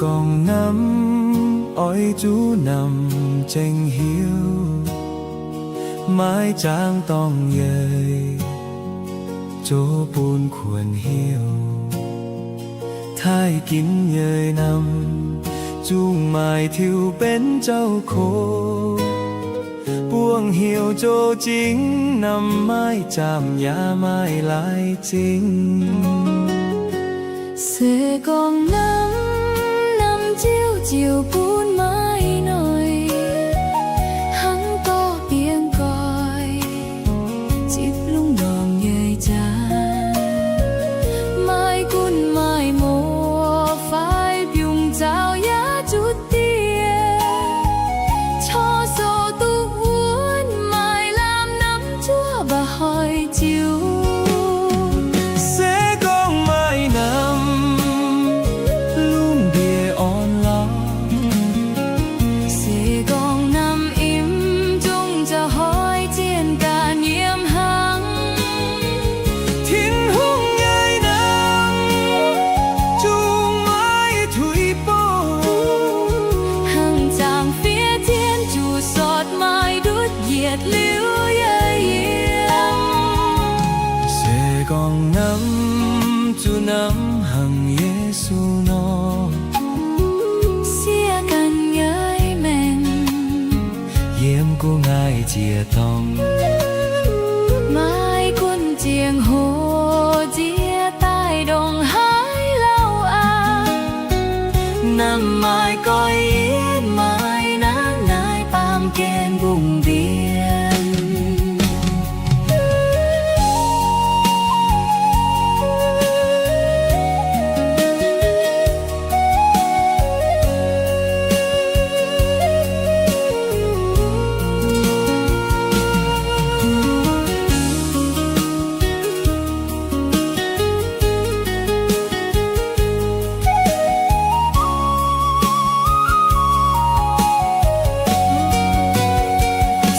Gorngv namv oix zuqc namv zengc hiuv, maiv zaangc dorngc yeic zoux bun kuonx hnyouv. Taaih ginv yeic namv zungv maaih tiux benx zaux kox, buangh hnyouv zoux zingx namv maiv zaamc yaac maiv laaix zingh. Se gorngv namv, namv ziouc ziouc bun maiv noic, hnangv dorh biengh goiv zipv lungh ndorm yeic zaangc. Maiv gunv maiv muoz fai biungc zaux yaac zuqc diex, corc sou duqv wuonv, maiv lamh namv zuov mba'hnoi ziux. Se gorngv maiv namv, lungh ndiev orn-lorqc. Se gorngv namv im zungv za'hoix zienh ganh yiem hnangv. Tin-Hungh nyei namv zungv maiv tuix bouh, hnangv zaangc fiev zienh zuqc sortv maiv ndutv yietc liuz yeic yiem. Se gorngv namv zuqc namv hnangv Yesu nor, siev ganh yeic maengc yiem gu'nguaaic ziec-dorngh, maiv gunv ziangh hoc nziex daaih ndongc haaix lauh aqv. Namv maaih goiv yietv, maaih nangv naaiv baamh gen mbungv mbienv.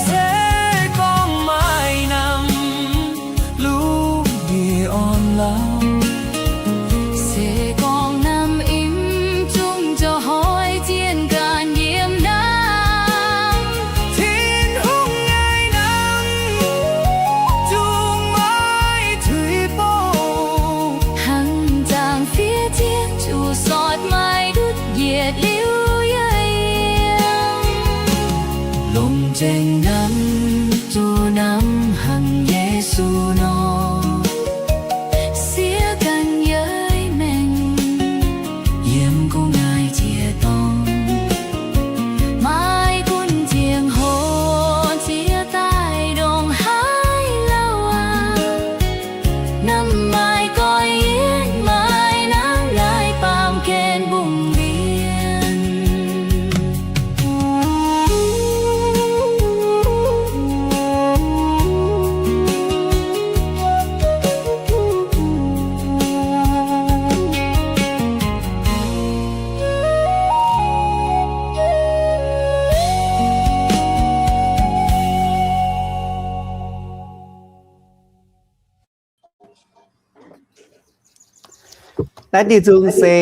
Se gorngv maiv namv, lungh ndiev orn-lauh. Se gorngv namv im zungv za'hoix zienh ganh yiem hnangv. Tin-Hungh nyei namv zungv maiv tuix bouh, hnangv zaangc fiev zienh zuqc sortv maiv ndutv yietc liuz yeic yiem. Longc nzengc namv zuqc namv hnangv Yesu nor, siev ganh yeic maengc yiem gu'nguaaic ziec-dorngh, maiv gunv ziangh hoc nziex daaih ndongc haaix lauh aqv. Namv maaih goiv yietv, maaih nangv naaiv baamh gen mbungv mbienv. Naaiv diuh nzung se,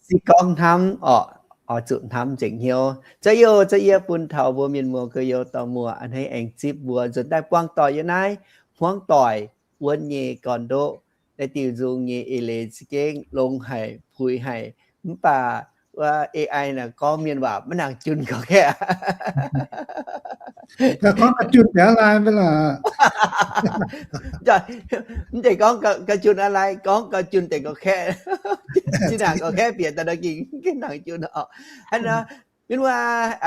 se gorngv hnamv orqc, oix zuqc hnamv nzengc hnyouv. Za'gengh, za'gengh yie bun taux mbuo mienh muoz gorx-youz dorh muoz a'hneiv aengx zipv mbuo nzuonx daaih buangh doic yiem naaiv hmuangv doic wuonv nyei gorn-ndoqv. Naaiv diuh nzung nyei eix leiz za'gengh longx haic, puix haic, mv baac wuov A I naaic gorngv mienh waac maiv nangc junh gorngv kaeqv. Mv zeiz gorngv gauh junh aqv, lai gorngv gauh junh deix gorngv kaeqv. Zinh ndaangc gorngv kaeqv bieqc daaih nor gengh nangc junh oc. Hnangv naaiv, mienh muoz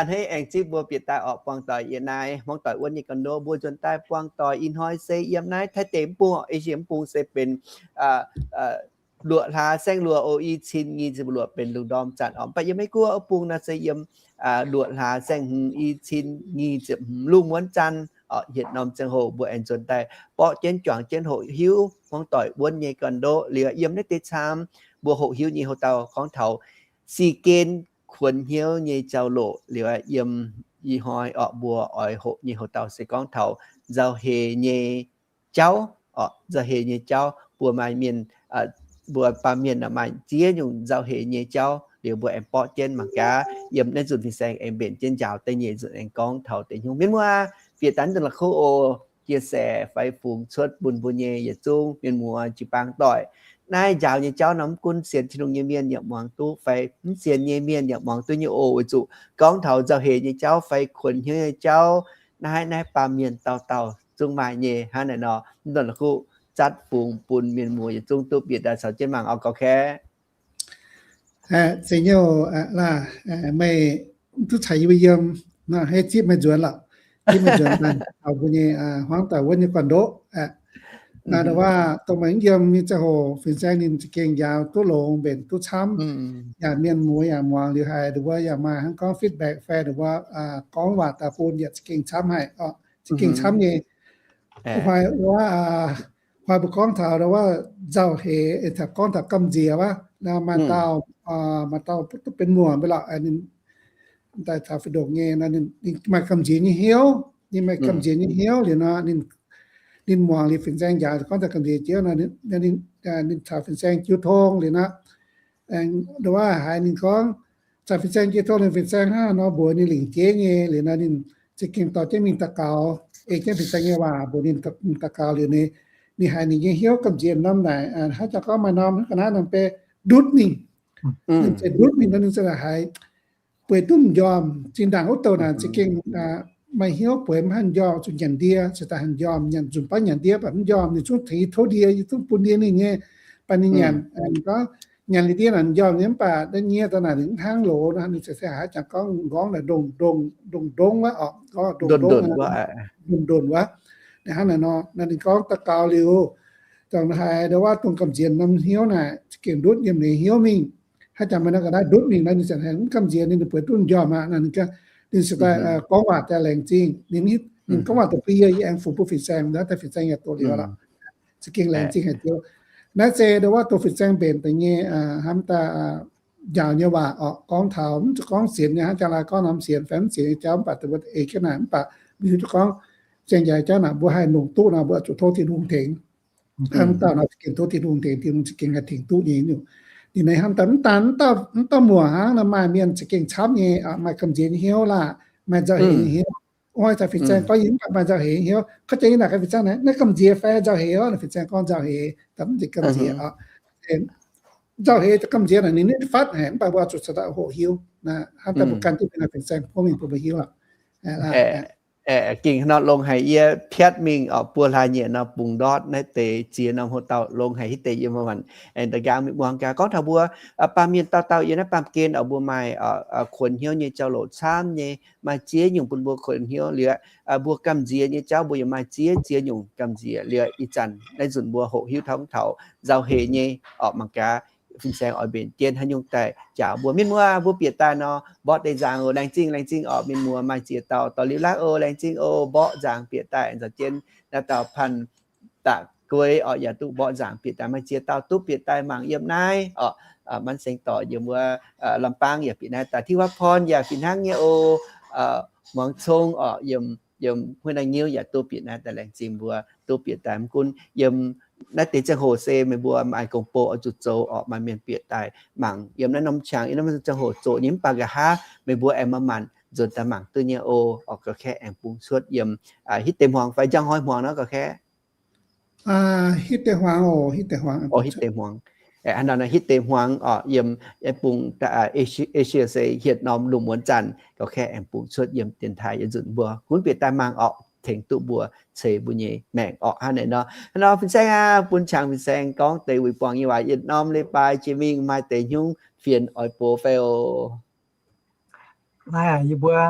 a'hneiv aengx zipv mbuo bieqc daaih orqc, buangh doic yiem naaiv hmuangv doic wuonv nyei gorn-ndoqv, mbuo nzuonx daaih buangh doic ih hnoi se yiem naaiv Taiv deic mv bung orqc, Asia mv bung se benx luoqc hlaax saeng-luoqc oc, i cin nyic ziepc luoqc benx lungh ndorm zanc orqc. Mv baac yiem Meiv Guoqv mv bung naaiv se yiem luoqc hlaax saeng-hmz i cin nyic ziepc hmz lungh muonv zanc orqc. Yietc norm ziangh hoc mbuo aengx nzuonx daaih borqv jienv juangc jienv hoqc hiuv hmuangv doic wuonv nyei gorn-ndoqv liuz, yiem naaiv deix camv mbuo hoqc hiuv nyei hoz dauh gorngv taux si gen kuonx hnyouv nyei jauv-louc liuz, yiem ih hnoi orqc mbuo oix hoqc nyei hoz dauh se gorngv taux nzauh heix nyei jauv orqc. Nzauh heix nyei jauv, buo maaih mienh mbuo baamh mienh maaih ziex nyungc nzauh heix nyei jauv liuz mbuo aengx borqv jienv mangc gaax yiem naaiv nzunc fin-saeng aengx mbenc jienv njaaux da'nyeic nzunc aengx gorngv taux deix nyungc. Mienh muoz, bieqc daaih dongh la'kuqv oc, chia sẻ fai fungx cuotv bun mbuo nyei yietc zungv mienh muoz jiu-baang doic. Naaiv njaaux nyei jauv nor mv gunv sienx Tin-Hungh nyei mienh yaac muangx duqv fai mv sienx nyei mienh yaac muangx duqv nyei oc. Weic zuqc gorngv taux nzauh heix nyei jauv fai kuonx hnyouv nyei jauv, naaiv, naaiv baamh mienh dauh dauh zungv maaih nyei. Hnangv naaiv nor, dongh la'kuqv zatv fungx bun mienh muoz yietc zungv duqv bieqc daaih caux jienv mangc oc, gauh kaeqv. Zeiz nyei, meih duqv caux yie mbuo yiem, hnangv zipv meih nzuonx lorqc, zipv meih nzuonx daaih taux mbuo nyei hmuangv doic wuov nyei gorn-ndoqv. Ndo waac dongh meih mv yiem nyei ziangh hoc fin-saeng ninh za'gengh njaaux duqv longx mbenc duqv camv, yaac mienh muoz yaac muangx liuz haiz ndo wuov yaac maaih hnangv gorngv feedback fai ndo wuov gorngv waac daaih bun yaac za'gengh camv haic, za'gengh camv nyei. Hoic wuov, hoic mbuo gorngv taux ndo wuov nzauh heix, taux gorngv taux gamh nziex wuov, maaih dauh, maaih dauh duqv benx muoc mbe lorqc, daaih taux fih ndongc nyei, ninh maaih gamh nziex nyei hnyouv, ninh maaih gamh nziex nyei hnyouv liuz nor, ninh muangx liuz fin-saeng njaaux gorngv taux gamh nziex jauv nor, ninh caux fin-saeng jiu tong liuz nor, ndo wuov haiz ninh gorngv caux fin-saeng jiu tong liuz fin-saeng hnangv nor mbuox ninh lingc jeiv nyei liuz nor, ninh za'gengh dorh jienv mingh daux gaux, ei jienv fin-saeng nyei waac mbuox ninh daux gaux liuz, ninh haiz ninh nyei hnyouv gamh nziex norm naaic, hnangv jangx gorngv maaih norm ga'naaiv norm bei ndutv mingh. Ninh za'gengh ndutv mingh nor, ninh za'gengh haiz bueix duqv m'njormh. Zinh ndaangc wuov douh naaic za'gengh maaih hnyouv bueix maiv haih m'njormh, zuqc nyanc ndie ziouc daaih haih m'njormh. Nyanc nzunc baav nyanc ndie baac mv m'njormh, ninh zungv tengx tov ndie, yie zungv bun ndie ninh nyei. Baac ninh nyanc, gorngv nyanc liuz ndie naaic m'njormh nyei, mv baac naaiv nyie daaih naaic ninh mv hnangv loz nor, ninh ziouc haiz jangx gorngv m'nqorngv naaic ndongh ndongh wuov, orqc, ndongh ndongh wuov, ndongh ndongh wuov. Naaic hnangv naaic nor, naaic ninh gorngv daux gaux liuz, dongh haiz ndo wuov dongh gamh nziex norm hnyouv naaic za'gengh ndutv yiem ninh hnyouv mingh. Haaix zanc meih nor ga'naaiv ndutv mingh nor, ninh ziouc haiz mv gamh nziex, ninh bueix duqv m'njormh aqv. Ninh, ninh ziouc daaih gorngv waac daaih laengz zingh. Ninh, ninh gorngv waac daaih bun yie, yie aengx fungx bun fin-saeng, ndo wuov daaih fin-saeng yaac doqc liuz lorqc. Za'gengh laengz zingh haic diuh. Naaiv se ndo wuov dongh fin-saeng mbenc deix nyei, hnamv daaih njaaux nyei waac orqc, gorngv taux mv zuqc gorngv sienx nyei hnangv jaa laai gorngv nor, mv sienx fai mv sienx nyei jauv, mv baac dongh mbuo eix jienv naaic, mv baac mbuo hiuv duqv gorngv zeng njaaux jauv naaic mbuo haih longc duqv nor, mbuo zuqc tov Tin-Hungh tengx. Hnamv dauh nor za'gengh tov Tin-Hungh tengx, Tin-Hungh za'gengh haih tengx duqv nyei nyungc. Ninh hnamv daaih mv daan, mv dauh muoc hnangv nor maaih mienh za'gengh camv nyei, maaih gamh nziex nyei hnyouv laah, maaih nzauh heix nyei hnyouv. Oi, caux fin-saeng gorngv yie mv baac maaih nzauh heix nyei hnyouv. Kov jiex yie naaic gaax fin-saeng naaic, naaiv gamh nziex fai nzauh heix oc? Fin-saeng gorngv nzauh heix, daaih mv zeiz gamh nziex oc. Nzauh heix gamh nziex naaic ninh nitv fatv haic, mv baac mbuo zuqc caux daaih hoqc hiuv. Hnamv daaih mbuo gan jienv mingh naaic fin-saeng tov mingh bun mbuo hiuv lorqc. Gengh nor longx haic, yie piatv mingh oc, buo hlaax nyieqc nor bungx ndortv naaiv deix ziex norm hoc dauh. Longx haic hitv deix yie maaih manc aengx da'nqaang mingh muangx gaax. Gorngv taux mbuo baamh mienh dauh dauh yiem naaiv baamh gen oc, mbuo maaih kuonx hnyouv nyei jauv-louc camv nyei, maaih ziex nyungc bun mbuo kuonx hnyouv liuz, mbuo gamh nziex nyei jauv mbuo yaac maaih ziex, ziex nyungc gamh nziex liuz, ih zanc naaiv nzunc mbuo hoqc hiuv taux, taux nzauh heix nyei oc. Mangc gaax fin-saeng oix mbenc jienv haaix nyungc daaih njaaux mbuo. Mienh muoz, mbuo bieqc daaih nor mborqv deix nzaangc oc. Laengz zingh, laengz zingh oc. Mienh muoz maaih ziex dauh dorh liuz laaiv oc. Laengz zingh oc. Mborqv nzaangc bieqc daaih nzauh jienv naaiv dauh Panh Da'guei oc, yaac duqv mborqv nzaangc bieqc daaih. Maaih ziex dauh duqv bieqc daaih mangc yiem naaiv oc. Manv Seng Dorc yiem wuov Lambaang yaac bieqc naaiv daaih. Tin Huaac Porn yaac fih hnangv nyei oc. Muangx Cong oc, yiem, yiem Huin Nangv Nyiuv yaac duqv bieqc naaiv daaih. Laengz zingh mbuo duqv bieqc daaih. Mv gunv yiem naaiv deix ziangh hoc se meih mbuo maaih gong-bou oix zuqc zoux oc, maaih mienh bieqc daaih mangc yiem naaiv norm qangx, yiem naaiv norm ziangh hoc zoqc nyei. Mv baac nqa'haav meih mbuo aengx manc-manc nzuonx daaih mangc duqv nyei oc. Oc, ga'kaeqv aengx bungx cuotv yiem hitv deix hmuangx fai njang hnoi hmuangx nor ga'kaeqv? Hitv deix hmuangx oc, hitv deix hmuangx. Oc, hitv deix hmuangx. Hnangv nor hitv deix hmuangx oc, yiem bung Asia se hietc norm lungh muonz zanc ga'kaeqv aengx bungx cuotv yiem dienx taaih yietc nzunc mbuo gunv bieqc daaih mangc oc, tengx duqv mbuo ceix mbuo nyei maengc oc. Hnangv naaiv nor, hnangv nor fin-saeng aac, bun qangx fin-saeng gorngv deix wuic buangh nyei waac. Yietc norm leiz-baaix jiex mingh maaih deix hnyungv fienx oix bov fai oc? Naaiv yie mbuo,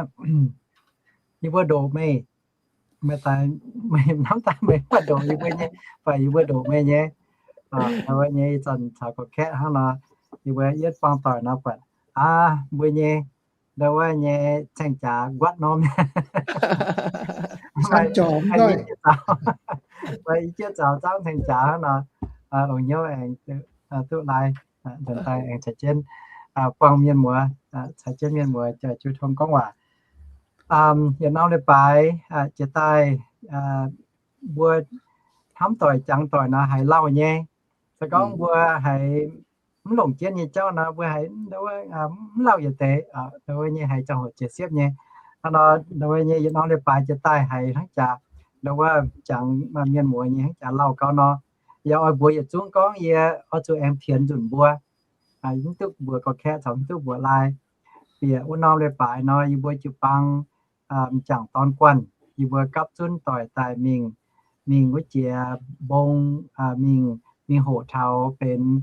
yie mbuo ndoqc meih, meih daaih, meih hnamv daaih meih mv baac ndoqc yie mbuo nyei, mv baac yie mbuo ndoqc meih nyei. Ndo wuov nyei ih zanc caux ga'kaeqv hnangv nor, yie mbuo yietv buangh doic nor buatc aav mbuo nyei ndo wuov nyei ceng-jaax nquatv norm. Mv baac i jieqv zaux zaangv ceng-jaax hnangv nor, longc hnyouv aengx duqv lai, nzuonx daaih aengx caux jienv buangh mienh muoz, caux jienv mienh muoz jiu tong gorngv waac. Yietc norm leiz-baaix jiex daaih, mbuo hnamv doic jangx doic nor haiz lauh nyei. Se gorngv mbuo haiz mv longc jienv nyei jauv nor, mbuo haiz mv lauh yietc deix, ndau wuov nyei haiz ziangh hoc jiex siepv nyei. Hnangv nor ndau wuov nyei yietc norm leiz-baaix jiex daaih haiz hnangv jaax, ndau wuov jangx mienh muoz nyei hnangv jaax lauh gau nor, yaac oix mbuox yietc zungv gorngv yie oix zuqc aengx pienx nzunc mbuo, mv duqv mbuox gorqv-kaeqv caux mv duqv mbuox lai. Bieqc wuov norm leiz-baaix nor yie mbuo jiu-baang m'jangc dorn guanh, yie mbuo gapv zunv doic daaih mingh, mingh wuov jiex mbong, mingh, mingh hoqc taux benx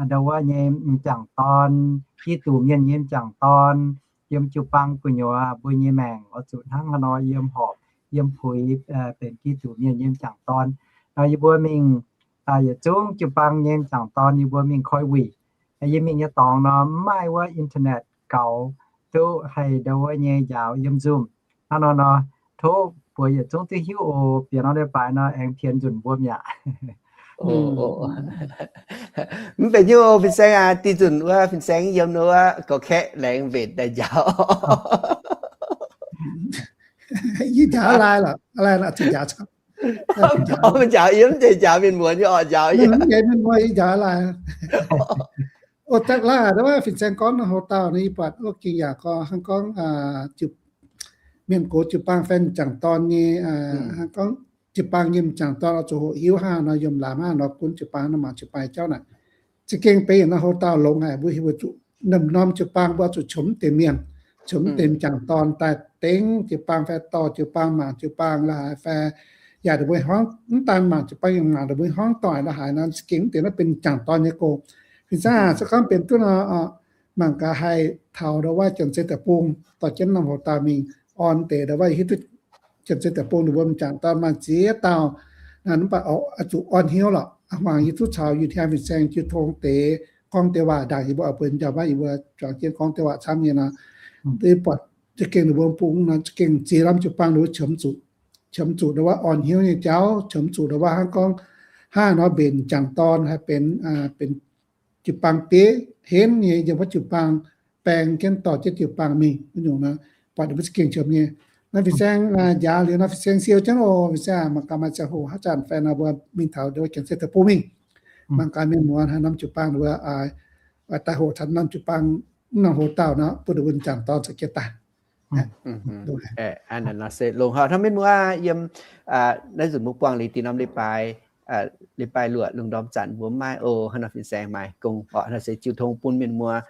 ndau wuov nyei m'jangc dorn, Giduc mienh nyei m'jangc dorn, yiem jiu-baang gu'nyuoz mbuo nyei maengc oix zuqc hnangv haaix nor yiem horpc, yiem puix benx Giduc mienh nyei m'jangc dorn. Nor yie mbuo mingh yietc zungv jiu-baang nyei m'jangc dorn yie mbuo mingh koi wuic. Yie mingh nyei dorngx nor mv maaih wuov internet gaux, duqv haih ndau wuov nyei njaaux yiem Zoom. Hnangv nor nor, tov mbuox yietc zungv duqv hiuv oc. Bieqc norm leiz-baaix nor aengx pienx nzunc mbuo mi'aqv. Mv benx hiuv oc, fin-saeng aac, dih nzunc wuov fin-saeng yiem wuov gorqv-kaeqv laengz mbenc daaih njaaux. Yie njaaux lai lorqc, lai lorqc, zuqc njaaux camv. Njaaux yie mv zeiz njaaux mienh muoz nyei orqc, njaaux yie. Mienh muoz yie njaaux lai. O, daaih laaix wuov fin-saeng gorngv nor, houx dauh nor yie buatc wuov ging yaac gorngv hnangv gorngv mienh gox jiu-baang fai m'jangc dorn nyei, hnangv gorngv jiu-baang nyei m'jangc dorn oix zuqc hoqc hiuv hnangv nor, yiem laamz hnangv nor gunv jiu-baang nor mangc jiu-baang jauv naaic. Za'gengh benx yietc norm houx dauh longx haic, mbuo hiuv zuqc norm-norm jiu-baang mbuo oix zuqc qiemx deix mienh, qiemx deix m'jangc dorn daaih dengv jiu-baang fai dorh jiu-baang mangc jiu-baang la'haaix fai yaac ndongc mbuo hmuangv, mv daan mangc jiu-baang yaac mangc ndongc mbuo hmuangv doic la'haaix nor, za'gengh mv deix naaiv benx m'jangc dorn nyei gong. Fin-saeng aac, se gorngv benx duqv nor, mangc gaax haih taux ndau wuov Janx-Zei deic-bung dorh jienv norm houx dauh mingh orn deix ndau wuov hiuv duqv Janx-Zei deic-bung ninh mbuo m'jangc dorn maaih ziex dauh, mv baac oix zuqc orn hnyouv lorqc. Hmuangx yie duqv caux Yu Tian fin-saeng jiu tong deix gorngv deix waac ndaangc yie mbuo oix mbuo njaaux maiv yie mbuo juangc jienv gorngv deix waac camv nyei nor, yie buatc za'gengh ninh mbuo bungx nor za'gengh ziex norm jiu-baang ninh mbuo qiemx zuqc, qiemx zuqc ndau wuov orn hnyouv nyei jauv, qiemx zuqc ndau wuov hnangv gorngv hnangv nor mbenc m'jangc dorn haih benx, benx jiu-baang bieiv henv nyei yiem wuov jiu-baang baeng jienv dorh jienv jiu-baang mingh wuov nyungc nor, buatc ninh mbuo za'gengh qiemx nyei. Naaiv fin-saeng njaaux liuz nor, fin-saeng siou jienv oc. Fin-saeng mangc gaax maaih ziangh hoc haaix zanc fai nor mbuo mingh taux ndau wuov Janx-Zei deic-bung mingh, mangc gaax mienh muoz haaix norm jiu-baang ninh mbuo daaih hoqc taux norm jiu-baang, norm houx dauh nor bun ninh mbuo m'jangc dorn caux jienv daaih. Nor se longx haic hnangv mienh muoz yiem naaiv nzunc mbuo buangh liuz dinh norm leiz-baaix, leiz-baaix luoqc lungh ndorm zanc mbuo mv maaih oc. Hnangv nor fin-saeng maaih gong orqc, nor se jiu tong bun mienh muoz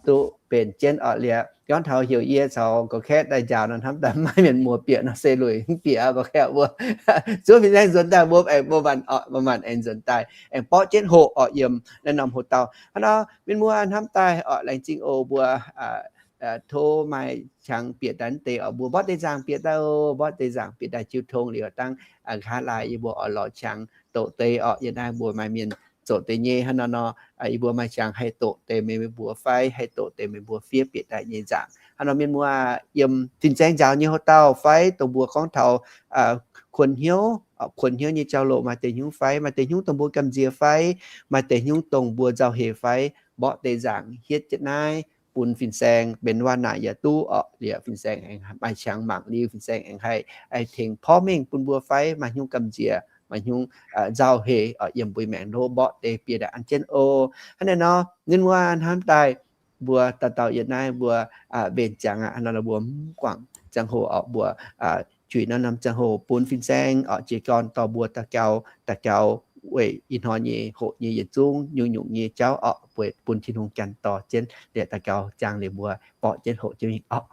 duqv benx jienv orqc. Liuz gorngv taux heuc yie caux gorqv-kaeqv daaih njaaux nor hnamv daaih mv maaih mienh muoz bieqc nor se lueic mv bieqc gorqv-kaeqv mbuo. Zuov fin-saeng nzuonx daaih mbuo aengx mbuo manc, mbuo manc aengx nzuonx daaih aengx borqv jienv hoqc orqc yiem naaiv norm houx dauh. Hnangv nor mienh muoz hnamv daaih orqc, laengz zingh oc mbuo. Tov maaih qangx bieqc daaih deix orqc, mbuo mborqv deix nzaangc bieqc daaih oc, mborqv deix nzaangc bieqc daaih jiu tong liuz dangh nqa'haav laai yie mbuo oix lorz qangx doqc deix orqc. Yie naaiv mbuo maaih mienh zoqc deix nyei hnangv nor nor, yie mbuo maaih qangx haih doqc deix meih mbuo fai haih doqc deix meih mbuo fiev bieqc daaih nyei nzaangc. Hnangv nor mienh muoz yiem fin-saeng njaaux nyei houx dauh fai dongh mbuo gorngv taux kuonx hnyouv, kuonx hnyouv nyei jauv-louc maaih deix hnyouv fai, maaih deix hnyouv dongh mbuo gamh nziex fai, maaih deix hnyouv dongh mbuo nzauh heix fai, mborqv deix nzaangc hietv jienv naaiv bun fin-saeng benx waac naaic yaac duqv orqc. Liuz fin-saeng aengx maaih qangx mangc liuz fin-saeng aengx haih tengx porv mengh bun mbuo fai maaih hnyouv gamh nziex, maaih hnyouv nzauh heix orqc yiem mbuo maengc ndoqv mborqv deix bieqc daaih an jienv oc. Hnangv naaiv nor mienh muoz hnamv daaih mbuo dauh dauh yietc naaiv mbuo mbenc ziangx aqv. Hnangv nor mbuo mv guangc ziangh hoc orqc, mbuo juix naaiv norm ziangh hoc bun fin-saeng orqc jiez gorn dorh mbuo daux gaux, daux gaux weic ih hnoi nyei hoqc nyei yietc zungv nyungc-nyungc nyei jauv orqc, weic bun Tin-Hungh janx dorh jienv liuz daux gaux ziangh liuz mbuo borqv jienv hoqc jienv mingh orqc.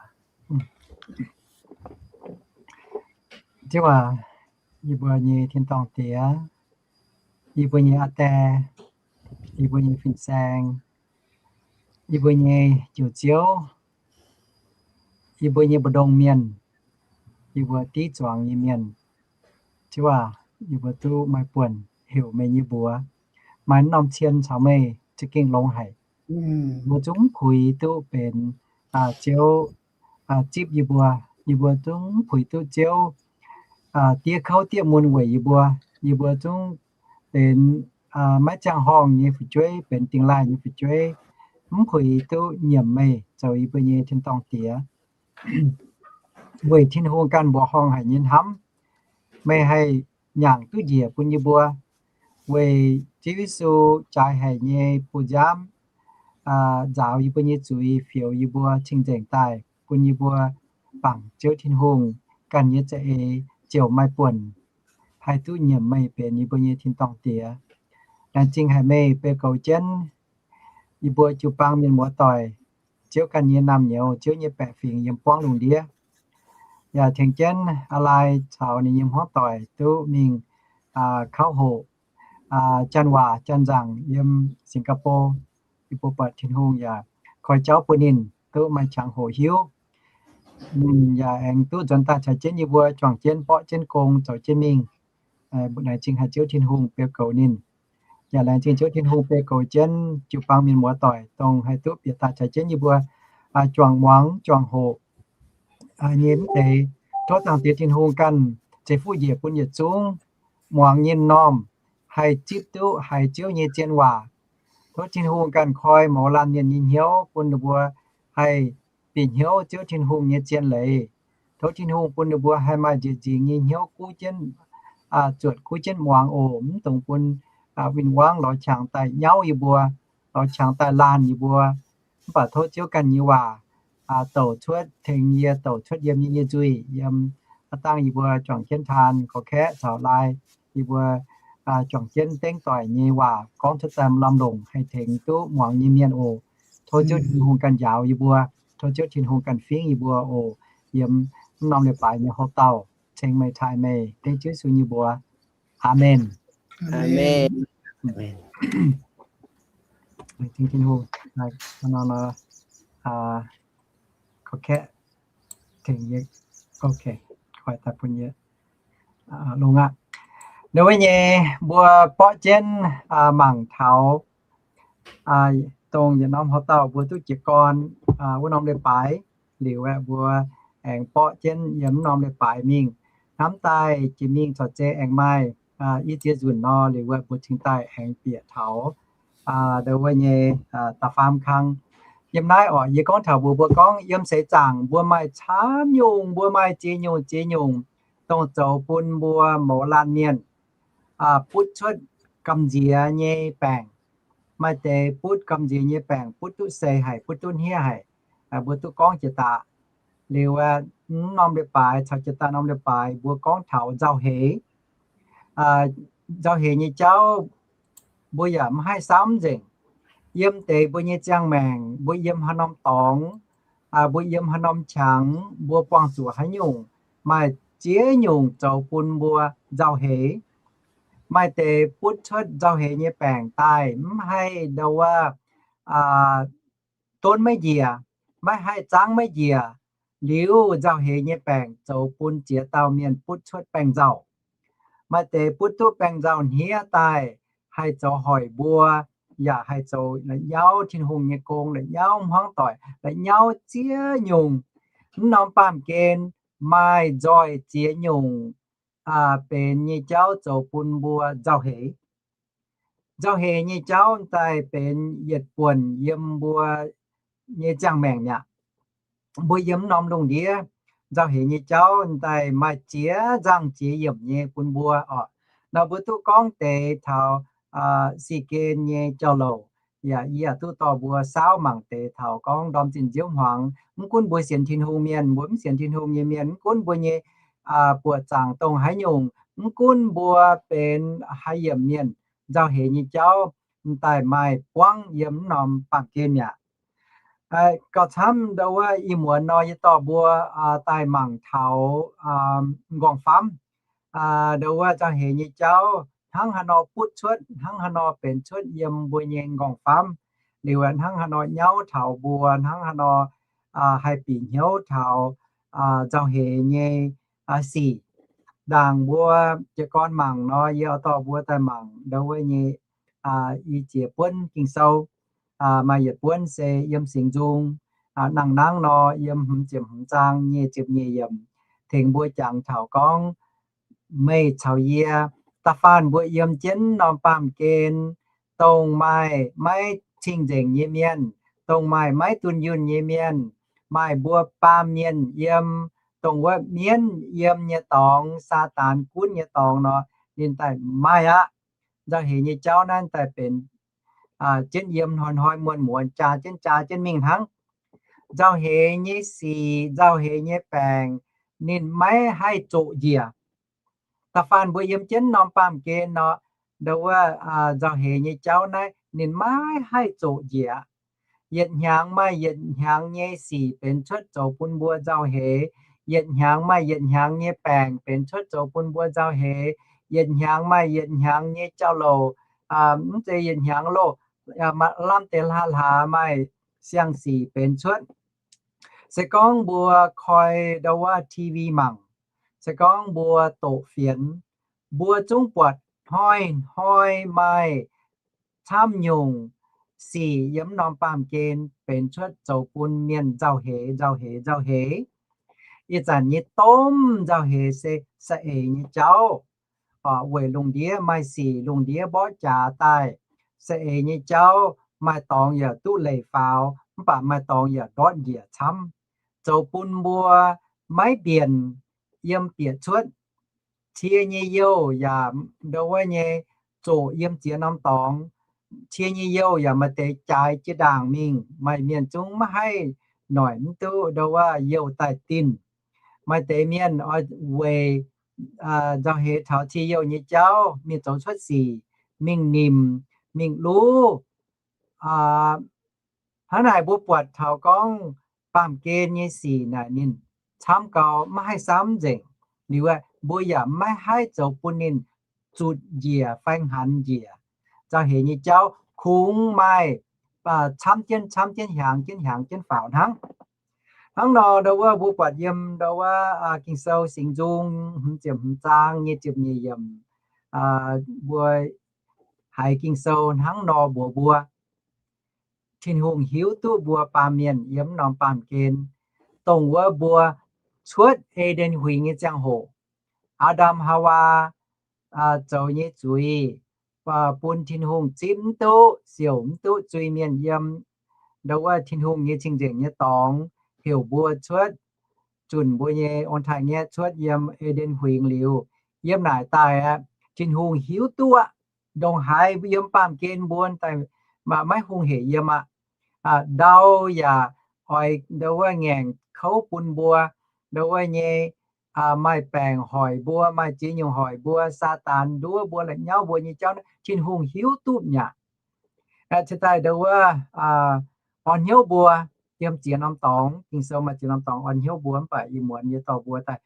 Ziouv aac, yie mbuo nyei tin-dorngh Diex, yie mbuo nyei aa die, yie mbuo nyei fin-saeng, yie mbuo nyei Njoux Ziouv, yie mbuo nyei mbu'ndongx mienh, yie mbuo div zuangx nyei mienh. Ziouv aac, yie mbuo duqv maaih buonc heuc meih nyei mbuox. Maaih norm cien caux meih za'gengh longx haic. Mbuo zungv mv puix duqv benx Ziouv zipv yie mbuo. Yie mbuo zungv mv puix duqv Ziouv diev kouv diev mun weic yie mbuo. Yie mbuo zungv benx maiv ziangh horngh nyei fu'jueiv, benx dingh laaih nyei fu'jueiv, mv puix duqv nyiemc meih zoux yie mbuo nyei tin-dorngh Diex. Weic Tin-Hungh ganh mbuoqc horngh haic nyei hnamv, meih haih nyaangc duqv njiec bun yie mbuo. weic Ziouv Yesu jaaix haic nyei bu nziaamv nzaaux yie mbuo nyei zuiz, fioux yie mbuo cing-nzengc daaih bun yie mbuo bangc Ziouv Tin-Hungh ganh nyei za'eix ziouc maaih buonc haih duqv nyiemc meih benx yie mbuo nyei tin-dorngh Diex. Laengz zingh haic meih beu goux jienv yie mbuo jiu-baang mienh muoz-doic, Ziouv ganh nyei naamh nyouz, Ziouv nyei baeqc fingx yiem buangv lungh ndiev. Yaac tengx jienv aa lai caux ninh nyei hmuangv doic duqv mingh kauv hoqc janx waac janx nzaangc yiem Singapore. Yie mbuo buatc Tin-Hungh yaac koi jauv bun ninh duqv maaih qangx hoqc hiuv. Ninh yaac aengx duqv nzuonx daaih caux jienv yie mbuo juangc jienv mborqv jienv gong zoux jienv mingh. Laengz zingh haic Ziouv Tin-Hungh beu goux ninh. Yaac laengz zingh Ziouv Tin-Hungh beu goux jienv jiu-baang mienh muoz-doic, dongh haih duqv bieqc daaih caux jienv yie mbuo juangc muangx juangc hoqc nyei mv deix. Tov Zaangc Diex Tin-Hungh ganh ceix fuqv njiec bun yietc zungv muangx nyei m'normh haih zipv duqv haiz Ziouv nyei zien waac. Tov Tin-Hungh ganh koi mouz laanh mienh nyei hnyouv bun ninh mbuo haih bieqc hnyouv Ziouv Tin-Hungh nyei zien leiz. Tov Tin-Hungh bun ninh mbuo haih maaih nzieqc nzingx nyei hnyouv guv jienv zuotc, guv jienv muangx oc. Mv dungx bun win-wangv lorz qangx daaih nyauv yie mbuo, lorz qangx daaih laanh yie mbuo. Mv baac tov Ziouv ganh nyei waac douc cuotv, tengx yie douc cuotv yiem yie nyei nzuih, yiem aav dangh yie mbuo juangc jienv taan gorx-kaeqv caux lai, yie mbuo juangc jienv dengv doic nyei waac gorngv cuotv daaih lamh longc haih tengx duqv muangx nyei mienh oc. Tov Ziouv Tin-Hungh ganh njaaux yie mbuo. Tov Ziouv Tin-Hungh ganh fingv yie mbuo oc. Yiem mv norm leiz-baaix nyei houx-dauh ceng meih taaih meih, dengv Ziouv Yesu nyei mbuox. Aamen. Aamen. Ninh wuov nyei mbuo borqv jienv mangc taux dongh yietc norm houx-dauh mbuo duqv jiez gorn wuov norm leiz-baaix liuz aeqv, mbuo aengx borqv jienv yiem mv norm leiz-baaix mingh. Hnamv daaih jiex mingh corc zei aengx maaih i ziex nzunc nor, liuz aeqv, mbuo cingx daaih aengx bieqc taux ndo wuov nyei da'faam kang. Yiem naaiv oc, yie gorngv taux mbuox mbuo gorngv yiem seix zaangc mbuo maaih camv nyungc, mbuo maaih ziex nyungc ziex nyungc, dongh zoux bun mbuo mouz laanh mienh butv cuotv gamh nziex nyei baengc. Maaih deix butv gamh nziex nyei baengc butv duqv seix haic, butv duqv hniev haic. Mbuo duqv gorngv jiex daaih. Liuz aeqv, mv norm leiz-baaix caux jiex daaih norm leiz-baaix mbuo gorngv taux nzauh heix. Nzauh heix nyei jauv mbuo yaac mv haih samv nzengc. Yiem deix mbuo nyei ziangh maengc, mbuo yiem haaix norm dorngx, mbuo yiem haaix norm qangx, mbuo buangh zuqc haaix nyungc, maaih ziex nyungc zoux bun mbuo nzauh heix. Maaih deix butv cuotv nzauh heix nyei baengc daaih mv haih ndo wuov donv maiv njiec, maiv haih zaangv maiv njiec. Liuz nzauh heix nyei baengc zoux bun ziex dauh mienh butv cuotv baengh nzauh. Maaih deix butv duqv baengh nzauh hniev daaih haih zoux hoic mbuo, yaac haih zoux la'nyauv Tin-Hungh nyei gong, la'nyauv hmuangv doic, la'nyauv ziex nyungc. Mv norm baamh gen maaih nzoih ziex nyungc benx nyei jauv zoux bun mbuo nzauh heix. Nzauh heix nyei jauv daaih benx yietc buonc yiem mbuo nyei ziangh maengc mi'aqv. Mbuo yiem mv norm lungh ndiev, nzauh heix nyei jauv daaih maaih ziex nzangh ziex yiemc nyei bun mbuo oc. Nor mbuo duqv gorngv deix taux si gen nyei jauv-louc, yaac yie yaac duqv dorh mbuo saauv mangc deix taux gorngv ndorm zinh nziouv hmuangx. Mv gunv mbuo sienx Tin-Hungh mienh, mbuo mv sienx Tin-Hungh nyei mienh, mv gunv mbuo nyei buoqc zaangc dongh haaix nyungc, mv gunv mbuo benx haaix yiemc mienh, nzauh heix nyei jauv m'daaih maaih buangv yiem mv norm baamh gen mi'aqv. Gauh camv ndo wuov ih muonz nor yie dorh mbuo daaih mangc taux m'nqorngv-famv. Ndo wuov nzauh heix nyei jauv hnangv haaix nor butv cuotv, hnangv haaix nor benx cuotv yiem mbuo nyei m'nqorngv-famv. Liuz hnangv haaix nor nyauv taux mbuo, hnangv haaix nor haih bieqc hnyouv taux nzauh heix nyei sic. Ndaangc mbuo jiez gorn mangc nor, yie oix dorh mbuo daaih mangc ndo wuov nyei i ziex buonv Ging-Sou. Maaih yietc buonv se yiem Singx Nzung, nangh nangv nor yiem hmz ziepc hmz zaang nyei ziepc nyeic yiemc, tengx mbuo jangx taux gorngv meih caux yie, da'faanh mbuo yiem jienv norm baamh gen, dongh maaih maiv cing-nzengc nyei mienh, dongh maaih maiv dunh yunh nyei mienh, maaih mbuo baamh mienh yiem, dongh wuov mienv yiem nyei dorngx, Saadaan gunv nyei dorngx nor, ninh daaih maaih aqv. nzauh heix nyei jauv naaiv daaih benx jienv yiem hnoi-hnoi muonz-muonz jaa jienv jaa jienv mingh hnangv. Nzauh heix nyei sic, nzauh heix nyei baengc, ninh maiv haih zoqc njiec. Da'faanh mbuo yiem jienv norm baamh gen nor, ndo wuov nzauh heix nyei jauv naaiv ninh maiv haih zoqc njiec. Yietc hnyangx maaih yietc hnyangx nyei sic benx cuotv zoux bun mbuo nzauh heix. Yietc hnyangx maaih yietc hnyangx nyei baengc benx cuotv zoux bun mbuo nzauh heix. Yietc hnyangx maaih yietc hnyangx nyei jauv-louc, mv zeiz yietc hnyangx loh, lamh deix hlaax-hlaax maaih siang-sic benx cuotv. Se gorngv mbuo koi ndo wuov T V mangc, se gorngv mbuo doqc fienx, mbuo zungv buatc hnoi-hnoi maaih camv nyungc sic yiem norm baamh gen benx cuotv zoux bun mienh nzauh heix, nzauh heix, nzauh heix. Ih zanc nyei domh nzauh heix se saeng-eix nyei jauv. Weic lungh ndiev maaih sic, lungh ndiev mborqv jaax daaih. Saeng-eix nyei jauv maaih dorngx yaac duqv leiz faaux, mv baac maaih dorngx yaac ndortv njiec camv, zoux bun mbuo maiv mbienc yiem bieqc cuotv. Cie nyei youh yaac ndo wuov nyei zoqc yiem ziex norm dorngx. Cie nyei youh yaac maaih deix jaaix jiex ndaangc mingh. Maaih mienh zungv maiv haih noic mv duqv ndo wuov youh daaih tinh. Maaih deix mienh oix weic nzauh heix taux cie youh nyei jauv mingh zoux cuotv sic, mingh nimc, mingh luv. Hnangv naaic mbuo buatc taux gorngv baamh gen nyei sic naaic ninh camv gau maiv haih samv nzengc. Liuz mbuo yaac maiv haih zoux bun ninh zutc njiec fai hnaanx njiec. Nzauh heix nyei jauv kungx maaih camv jienv, camv jienv, hiaangx jienv, hiaangx jienv faaux hnangv. Hnangv nor ndo wuov mbuo buatc yiem ndo wuov Ging-Sou Singx Nzung hmz ziepc hmz zaang nyic ziepc nyeic yiemc, mbuo haiz Ging-Sou hnangv nor mbuox mbuo, Tin-Hungh hiuv duqv mbuo baamh mienh yiem norm baamh gen, dongh wuov mbuo cuotv E^nden Huingx nyei ziangh hoc, Aa^ndam Haawaa zoux nyei zuiz bun Tin-Hungh zipv mv duqv, siouc mv duqv zuiz-mienh yiem ndo wuov Tin-Hungh nyei cing-nzengc nyei dorngx, heuc mbuo cuotv, zunc mbuo nyei ong-taaix-ngaeqv cuotv yiem E^nden Huingx liuz, yiem naaic daaih aqv, Tin-Hungh hiuv duqv aqv, ndongc haaix yiem baamh gen mbuo daaih maiv hungh hec yiem aqv. Ndau yaac oix ndo wuov ngaengc kouv bun mbuo, ndo wuov nyei maaih baengc hoic mbuo, maaih ziex nyungc hoic mbuo, Saadaan nduov mbuo, la'nyauv mbuo nyei jauv naaiv Tin-Hungh hiuv duqv mi'aqv. Cingx daaih ndo wuov orn hnyouv mbuo, yiem ziex norm dorngx, Ging-Sou maaih ziex norm dorngx orn hnyouv mbuo, mv baac ih muonz yie dorh mbuo daaih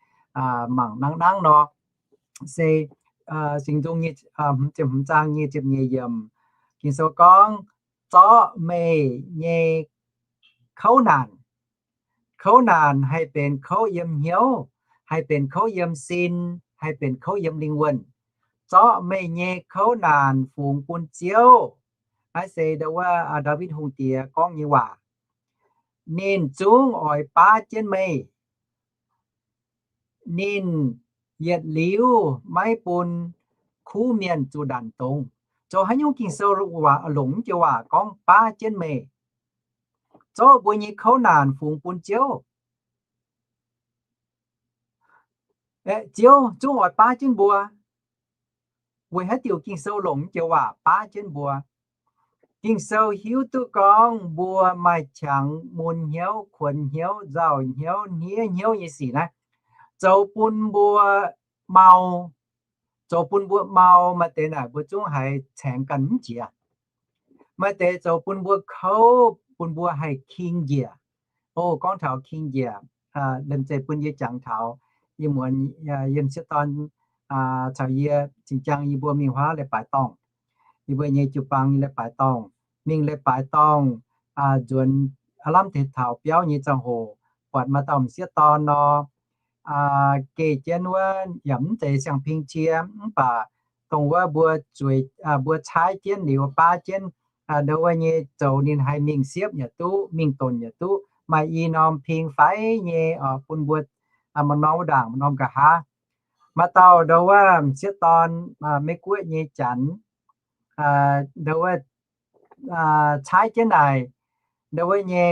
mangc nangv nangv nor, se Singx Nzung nyei hmz ziepc hmz zaang nyic ziepc nyeic yiemc. Ging-Sou gorngv, zorqv meih nyei kouv naanc. Kouv naanc haih benx kouv yiem hnyouv, haih benx kouv yiem sin, haih benx kouv yiem lingh wuonh. Zorqv meih nyei kouv naanc fungx bun Ziouv. Naaiv se ndo wuov Ndaawitv Hungh Diex gorngv nyei waac. Ninh zungv oix baav jienv meih. Ninh yietc liuz maiv bun kuv mienh zuqc ndanc dongz. Zoux haaix nyungc Ging-Sou waac longc joux waac gorngv baav jienv meih, zorqv mbuo nyei kouv naanc fungx bun Ziouv. Ziouv zungv oix baav jienv mbuo. Weic haaix diuc Ging-Sou longc joux waac baav jienv mbuo? Ging-Sou hiuv duqv gorngv mbuo maaih qangx mun hnyouv, kuonx hnyouv, nzauh hnyouv, hniev hnyouv nyei sic naaiv, zoux bun mbuo mau. Zoux bun mbuo mau, maaih deix naaic mbuo zungv haiz caengx ganh mv jiex. Maaih deix zoux bun mbuo kouv, bun mbuo haih king njiec. O, gorngv taux king njiec, liemh zeih bun yie jangx taux, yie muonz yiem sieqv dorn caux yie cing-jang yie mbuo mingh huaav leiz-baaix dorngh. Yie mbuo nyei jiu-baang nyei leiz-baaix dorngh, mingh leiz-baaix dorngh, nzuonx aav lamh deix taux biauv nyei ziangh hoc, buatc maaih dauh m'sieqv dorn nor, geh jienv wuov yaac mv zeiz siang-ping cie, mv baac dongh wuov mbuo zueiz, mbuo caaiv jienv liuz baav jienv, ndo wuov nyei zoux ninh haih mingh siepv yaac duqv, mingh donc yaac duqv, maaih i norm ping faix nyei bun mbuo maaih norm wuov ndaangc maaih norm nqa'haav. Maaih dauh ndo wuov m'sieqv dorn, Meiv-Guoqv nyei Janx, ndo wuov caaiv jienv naaic, ndo wuov nyei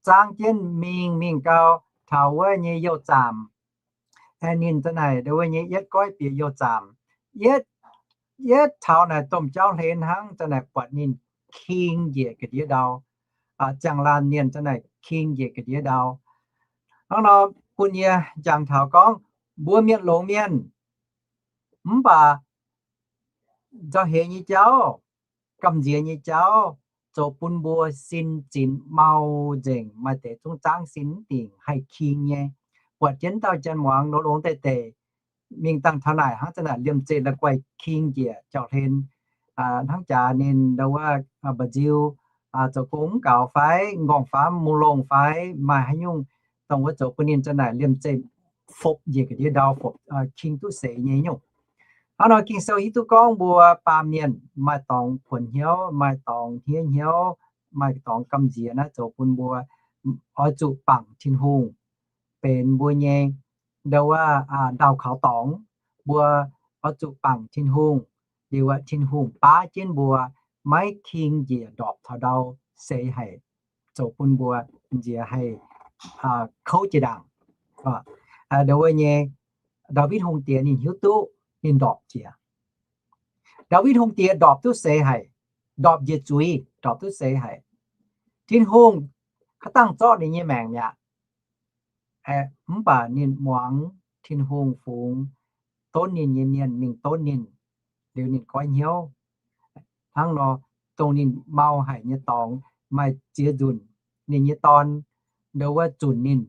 zaangv jienv mingh, mingh gau taux wuov nyei youh zaamc. Ninh za'naaic ndo wuov nyei yietv goiv bieqc youh zaamc, yietv yietv taux naaic domh jauv hlen hnangv, za'naaic buatc ninh king njiec ga'ndiev ndau. Ziangh laanh mienh za'naaic king njiec ga'ndiev ndau. Hnangv nor bun yie jangx taux gorngv mbuo mienh longx mienh, mv baac nzauh heix nyei jauv, gamh nziex nyei jauv, zoux bun mbuo sin zinx mau nzengc, maaih deix zungv zaangv sin mv dingc haih king nyei. Buatc jienv dauh janx muangx longx-longx deix deix, mingh dangh taux naaic hnangv za'naaic liemh zeih la'guaih king njiec jauv-hlen. Hnangv jaax ninh ndau wuov mba'nziu zoux gong mv gaux fai m'nqorngv-famv mungh longh fai maaih haaix nyungc dongh wuov zoux bun ninh za'naaic liemh zeih fopv njiec ga'ndiev ndau, fopv king duqv seix nyei nyungc. Hnangv nor Ging-Sou hiuv duqv gorngv mbuo baamh mienh maaih dorngx kuonx hnyouv, maaih dorngx hniev hnyouv, maaih dorngx gamh nziex naaiv zoux bun mbuo oix zuqc bangc Tin-Hungh benx mbuo nyei ndau wuov ndaauh kaux dorngx. Mbuo oix zuqc bangc Tin-Hungh, liuz Tin-Hungh baav jienv mbuo maiv king njiec ndorpc taux ndau seix haic, zoux bun mbuo nziex haih kouv jiex ndaangc. Ndau wuov nyei Ndaawitv Hungh Diex ninh hiuv duqv ninh ndorpc jiex. Ndaawitv Hungh Diex ndorpc duqv seix haic, ndorpc njiec zuiz, ndorpc duqv seix haic. Tin-Hungh kaav dangh zorqv ninh nyei maengc mi'aqv. Mv baac ninh muangx Tin-Hungh fungx donv ninh nyei mienh mingh donv ninh, liuz ninh goiv hnyouv. Hnangv nor, dongh ninh mau haic nyei dorngx maaih ziex nzunc, ninh nyei dorn ndau wuov zunc ninh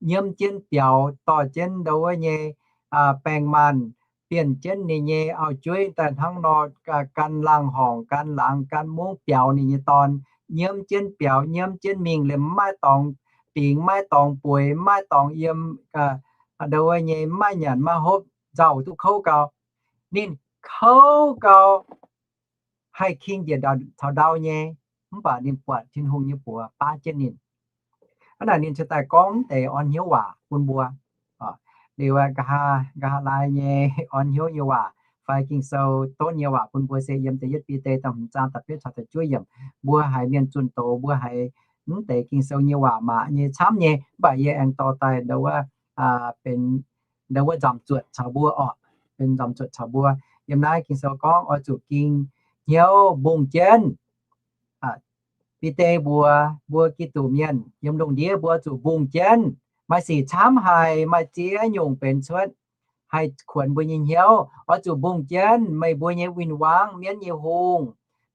nyiemv jienv biaux, dorh jienv ndau wuov nyei baeng-maanh, bienh jienv ninh nyei auv-jueiv daaih hnangv nor, gan laangh horngc, gan laangz, gan mungv biaux ninh nyei dorn, nyiemv jienv biaux, nyiemv jienv mingh liemh maiv maaih dorngx bingx, maiv maaih dorngx bueix, maiv maaih dorngx yiem, ndau wuov nyei maiv maaih nyanc maiv maaih hopv, nzauh duqv kouv gau. Ninh kouv gau, haih king njiec taux ndau nyei, mv baac ninh buatc Tin-Hungh nyei buoz baav jienv ninh. Hnangv naaic ninh cingx daaih gorngv mv deix orn hnyouv waac bun mbuo. Liuz nqa'haav, nqa'haav laai nyei orn hnyouv nyei waac fai Ging-Sou donv nyei waac bun mbuo se yiem da'yietv Bide da'hmz zaang da'betv caux da'juov yiemc. Mbuo haiz mienh zunh doz, mbuo haiz mv deix Ging-Sou nyei waac maac nyei camv nyei, mv baac yie aengx dorh daaih ndau wuov, benx ndau wuov nzamc zuotc caux mbuo orqc, benx nzamc zuotc caux mbuo. Yiem naaiv Ging-Sou gorngv oix zuqc ging hnyouv mbungh jienv. Bide mbuox mbuo Giduc mienh yiem lungh ndiev mbuo zuqc mbungh jienv. Maaih sic camv haic, maaih ziex nyungc benx cuotv, haih kuonx mbuo nyei hnyouv. Oix zuqc mbungh jienv meih mbuo nyei win-wangv, mienv nyei hungh,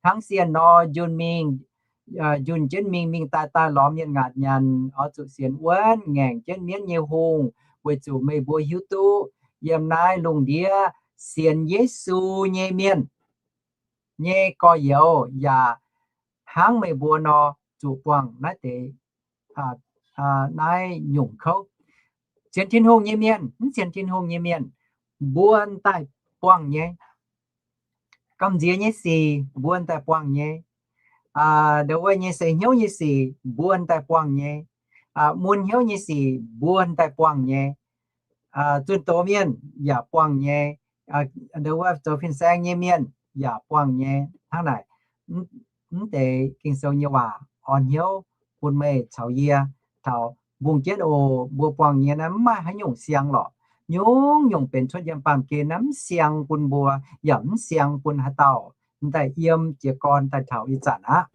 hnangv sienh nor njunh mingh, njunh jienv mingh, mingh daaih, daaih lorz mienh ngaatc nyanc. Oix zuqc sienx wuonv ngaengc jienv mienv nyei hungh, weic zuqc meih mbuo hiuv duqv yiem naaiv lungh ndiev sienx Yesu nyei mienh nyei gorx-youz yaac hnangv meih mbuo nor zuqc buangh naaiv deix, naaiv nyungc kouv. Sienx Tin-Hungh nyei mienh, mv sienx Tin-Hungh nyei mienh, mbuo daaih buangh nyei. Gamh nziex nyei sic mbuo daaih buangh nyei. Ndau wuov nyei seix hnyouv nyei sic mbuo daaih buangh nyei. Mun hnyouv nyei sic mbuo daaih buangh nyei. Zunh doz mienh yaac buangh nyei. Ndau wuov zoux fin-saeng nyei mienh yaac buangh nyei. Hnangv naaic, mv deix Ging-Sou nyei waac orn hnyouv bun meih caux yie taux mbungh jienv oc. Mbuo buangh nyei naaiv mv maaih haaix nyungc siang lorqc. Nyungc-nyungc benx cuotv yiem baamh gen naaiv mv siang bun mbuo, yaac mv siang bun haaix dauh daaih yiem jiez gorn daaih taux ih zanc aqv.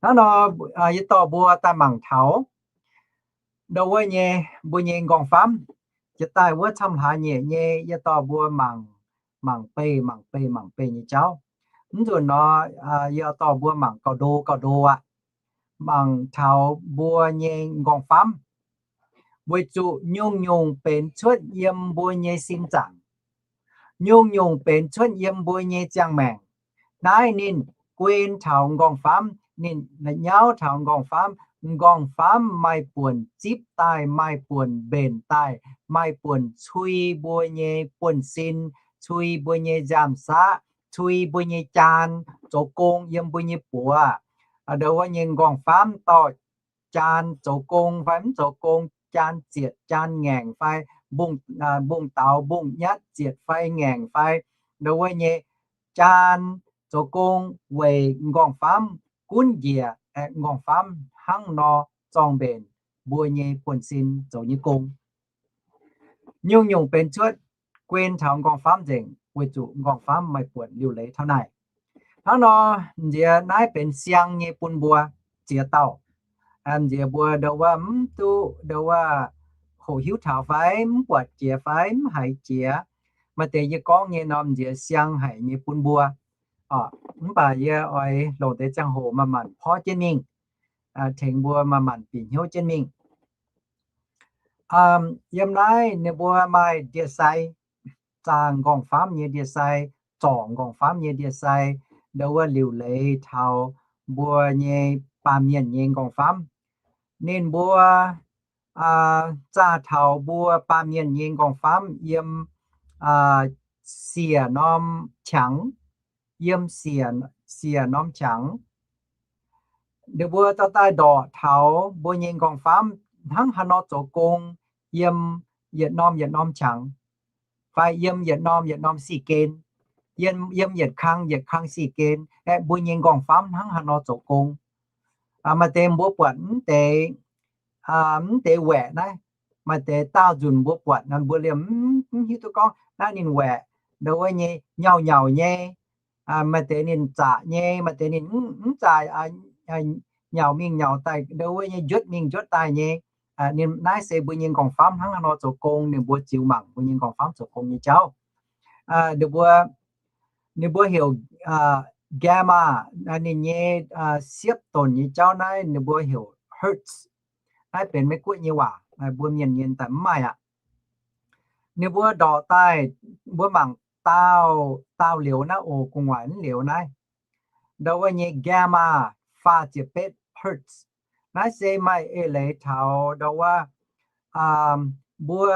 Hnangv nor, yie dorh mbuo daaih mangc taux ndau wuov nyei mbuo nyei m'nqorngv-famv. Jiex daaih wuov camv hlaax nyeic nyei, yie dorh mbuo mangc, mangc beih, mangc beih, mangc beih nyei jauv. Mv nzunc nor, yie dorh mbuo mangc gauh ndo gauh ndo aqv. Mangc taux mbuo nyei m'nqorngv-famv, weic zuqc nyungc-nyungc benx cuotv yiem mbuo nyei sin zaangc. Nyungc-nyungc benx cuotv yiem mbuo nyei ziangh maengc. Naaiv ninh guen taux m'nqorngv-famv, ninh nyauv taux m'nqorngv-famv. M'nqorngv-famv maaih buonc zipv daaih, maaih buonc mbenc daaih, maaih buonc cui mbuo nyei buonv-sin, cui mbuo nyei nziaamv-saqv, cui mbuo nyei jaan zoux gong yiem mbuo nyei buoz. Ndau wuov nyei m'nqorngv-famv dorh jaan zoux gong fai mv zoux gong, jaan zietc jaan ngaengc fai mbungh, mbungh daux mbungh nyatv zietc fai ngaengc fai ndau wuov nyei jaan zoux gong weic m'nqorngv-famv gunv njiec, m'nqorngv-famv hnangv nor zorng mbenc mbuo nyei buonv-sin zoux nyei gong. Nyungc-nyungc benx cuotv guen taux m'nqorngv-famv nzengc. weic zuqc m'nqorngv-famv maaih buonc liuc leiz taux naaic. Hnangv nor, m'nziex naaiv benx siang nyei bun mbuo ziex dauh. M'nziex mbuo ndo wuov mv duqv ndo wuov hoqc hiuv taux fai mv buatc jiex fai mv haiz jiex. Maaih deix yie gorngv nyei norm m'nziex siang haic nyei bun mbuo. Mv baac yie oix longc deix ziangh hoc manc-manc porv jienv mingh, tengx mbuo manc-manc bieqc hnyouv jienv mingh. Yiem naaiv ninh mbuo maaih ndie-sai, zaah m'nqorngv-famv nyei ndie-sai, zorc m'nqorngv-famv nyei ndie-sai, ndo wuov liuc leiz taux mbuo nyei baamh mienh nyei m'nqorngv-famv. Ninh mbuo zaah taux mbuo baamh mienh nyei m'nqorngv-famv yiem siec norm qangx, yiem siec norm qangx. Ninh mbuo dorh daaih ndorqc taux mbuo nyei m'nqorngv-famv hnangv haaix nor zoux gong yiem yietc norm yietc norm qangx, fai yiem yietc norm yietc norm sic gen, yiem yietc kang yietc kang sic gen, aeqv, mbuo nyei m'nqorngv-famv hnangv haaix nor zoux gong. Maaih deix mbuo buatc mv deix, mv deix waeqc naaiv, maaih deix daauh nzunc mbuo buatc nor mbuo liemh mv hiuv duqv gorngv naaiv ninh waeqc, ndo wuov nyei nyauv-nyauc nyei, maaih deix ninh zaqc nyei, maaih deix ninh mv zaqc, nyauc mingh nyauc daaih, ndo wuov nyei njuotv mingh njuotv daaih nyei. Ninh naaiv se mbuo nyei m'nqorngv-famv hnangv haaix nor zoux gong, ninh mbuo ziux mangc mbuo nyei m'nqorngv-famv zoux gong nyei jauv. Ninh mbuo, ninh mbuo heuc gamma, ninh nyei siepv donc nyei jauv naaiv ninh mbuo heuc hertz. Naaiv benx Meiv-Guoqv nyei waac, mbuo Mienh nyei daaih mv maaih aqv. Ninh mbuo ndorqc daaih, mbuo mangc daauh, daauh liuz naaiv oc, gu'nguaaic mv liuz naaiv, ndo wuov nyei gamma faah ziepc betv hertz. Naaiv se maaih eix leiz taux ndo wuov mbuo